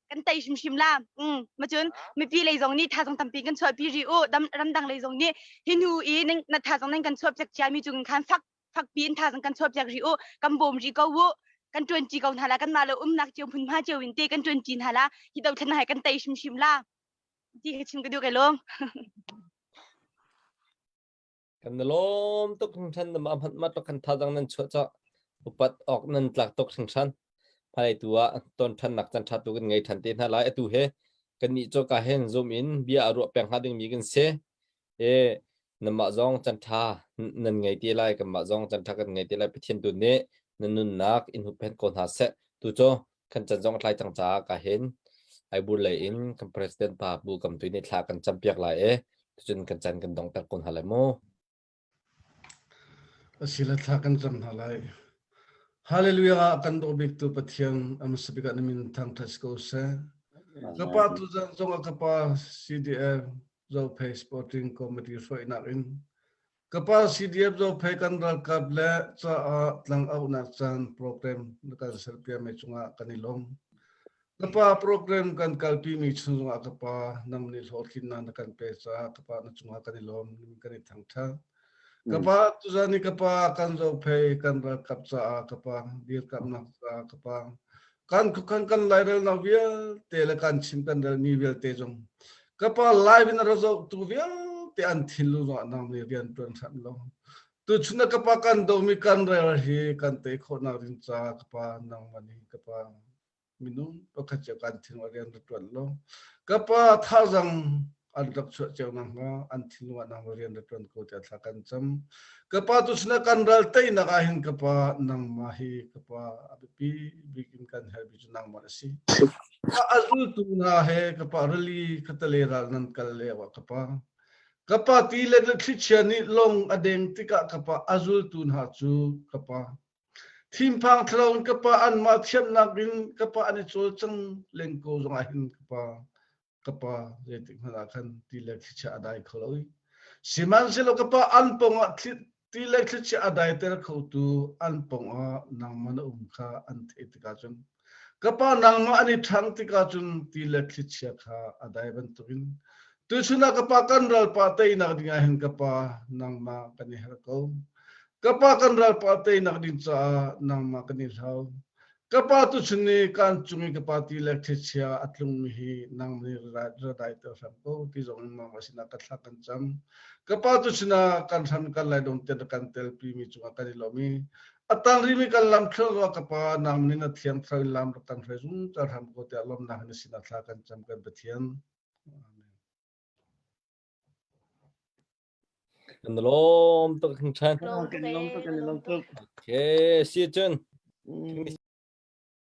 Kan tei hrimhrim la. Mm. Ma cun mipi lei zong nih thazang tampi kan chuahpi rih u. Dam ramdang lei zong nih hi hnu i na thazang nan kan chuah piak cia mi cu khan fak fakpi in thazang kan chuahpiak rih u kan bawm rih ko u kan ṭuanṭi ko hna la kanmah le umnak cio hmunhma cio in te kan ṭuanṭi hna la hi dothlennak he kan tei hrimhrim la ti ka chim ka duh kai lawm Kan na lawm tuk hringhran na mah hmanh mat kan thazang nan chuah ca upat awk nan tlak tuk hringhran hmailei tu ah ton ṭhannak can ṭha tu kan ngei ṭhan te hna lai atu he kan nih cu ka hen zoom in bia a ruah peng hnga ding mi kan si E nanmah zong canṭha nan ngei te lai, kanmah zong canṭha kan ngei te lai. Pathian tu nih na nunnak in hupphen ko hna seh. Tu cu kan can zong a tlai cang caah ka hin Aibur lei in kan president pa Bu Kam Tui nih thla kan campiak lai i tucun kan can kan dongter ko hna lai mu. Asile thla kan cam hna lai. Hallelujah kan dawt bik tu Pathian a hmasa bik ah na min thangṭhat si ko seh. Ka pa tuzan zong ah ka pa CDF Zophei Sporting Committee hruainak in ka pa CDF Zophei kan ralkap le caah tlang auhnak caan program na kan serpiak mi cungah kan i lawm. Ka pa program kan kalpi mi chung zongah ka pa nang nih hlawhtlinnak na kan pe caah ka pa na cungah kan i lawm kan i thangṭhat. Ka pa tuzan i ka pa kan zophei kan ralkap caah ka pa dirkamnak caah ka pa kan kan kan lairelnak vialte le kan chim kan relmi vialte zong ka pa live in a ra zohtu vialte an thinlung zongah nang nih rian ṭuan hram lo tuchun ah ka pa kan domi kan rel hi kan tei khawhnak ding caah ka pa nangmah nih ka pa minung pakhat cio kan thinlung rian ra ṭuan lo ka pa thazang an rak chuah cio nakhnga an thinlung ah nang rian ra ṭuan ko tiah thla kan cam ka pa tu sinah kan ral teinak ah hin ka pa nangmah hi ka pa a biapi bik in kan herhmi cu nangmah na si a zultu hna he ka pa rili khatale ral nan kal lio ah ka pa ka pa ti le thlichia nih lawng a deng tikah ka pa a zultu hna cu ka pa Thinphang thalo in ka pa anmah thiamnak in ka pa an i cawlcang len ko zongah hin ka pa ka pa zeitik hmanh ah khan ti le thlichia a dai kho lo i sihmanhsehlaw ka pa an pawngah ti le thlichia a daiter khotu an pawngah nangmah na um kha an theih tikah cun Ka pa nangmah an i ṭhang tikah cun ti le thlichia kha a dai bantukin tuchun ah ka pa kan ralpa teinak dingah hin ka pa nangmah kan i herh ko. Ka pa kan ralpa teinak ding caah nangmah kan i hlau. Ka pa tuchun ni kan cung i ka pa ti le thlichia a tlungmi hi nang nih ra daiter hram ko ti zong in nangmah sinah ka thla kan cam. Ka pa tuchun ah kan hram kan lai dong tian kan telpi mi cungah kan i lawm i A tang rimi kan lam thluang ruah ka pa nang nih na thiang thlarau in lam rak kan hruai zungzal hram ko tiah lawmnak in na sinah thla kan cam kan Pathian. Amen. Kan lawm tuk hringhran. Kan lawm tuk, kan lawm tuk. Okay, si cun. Mm.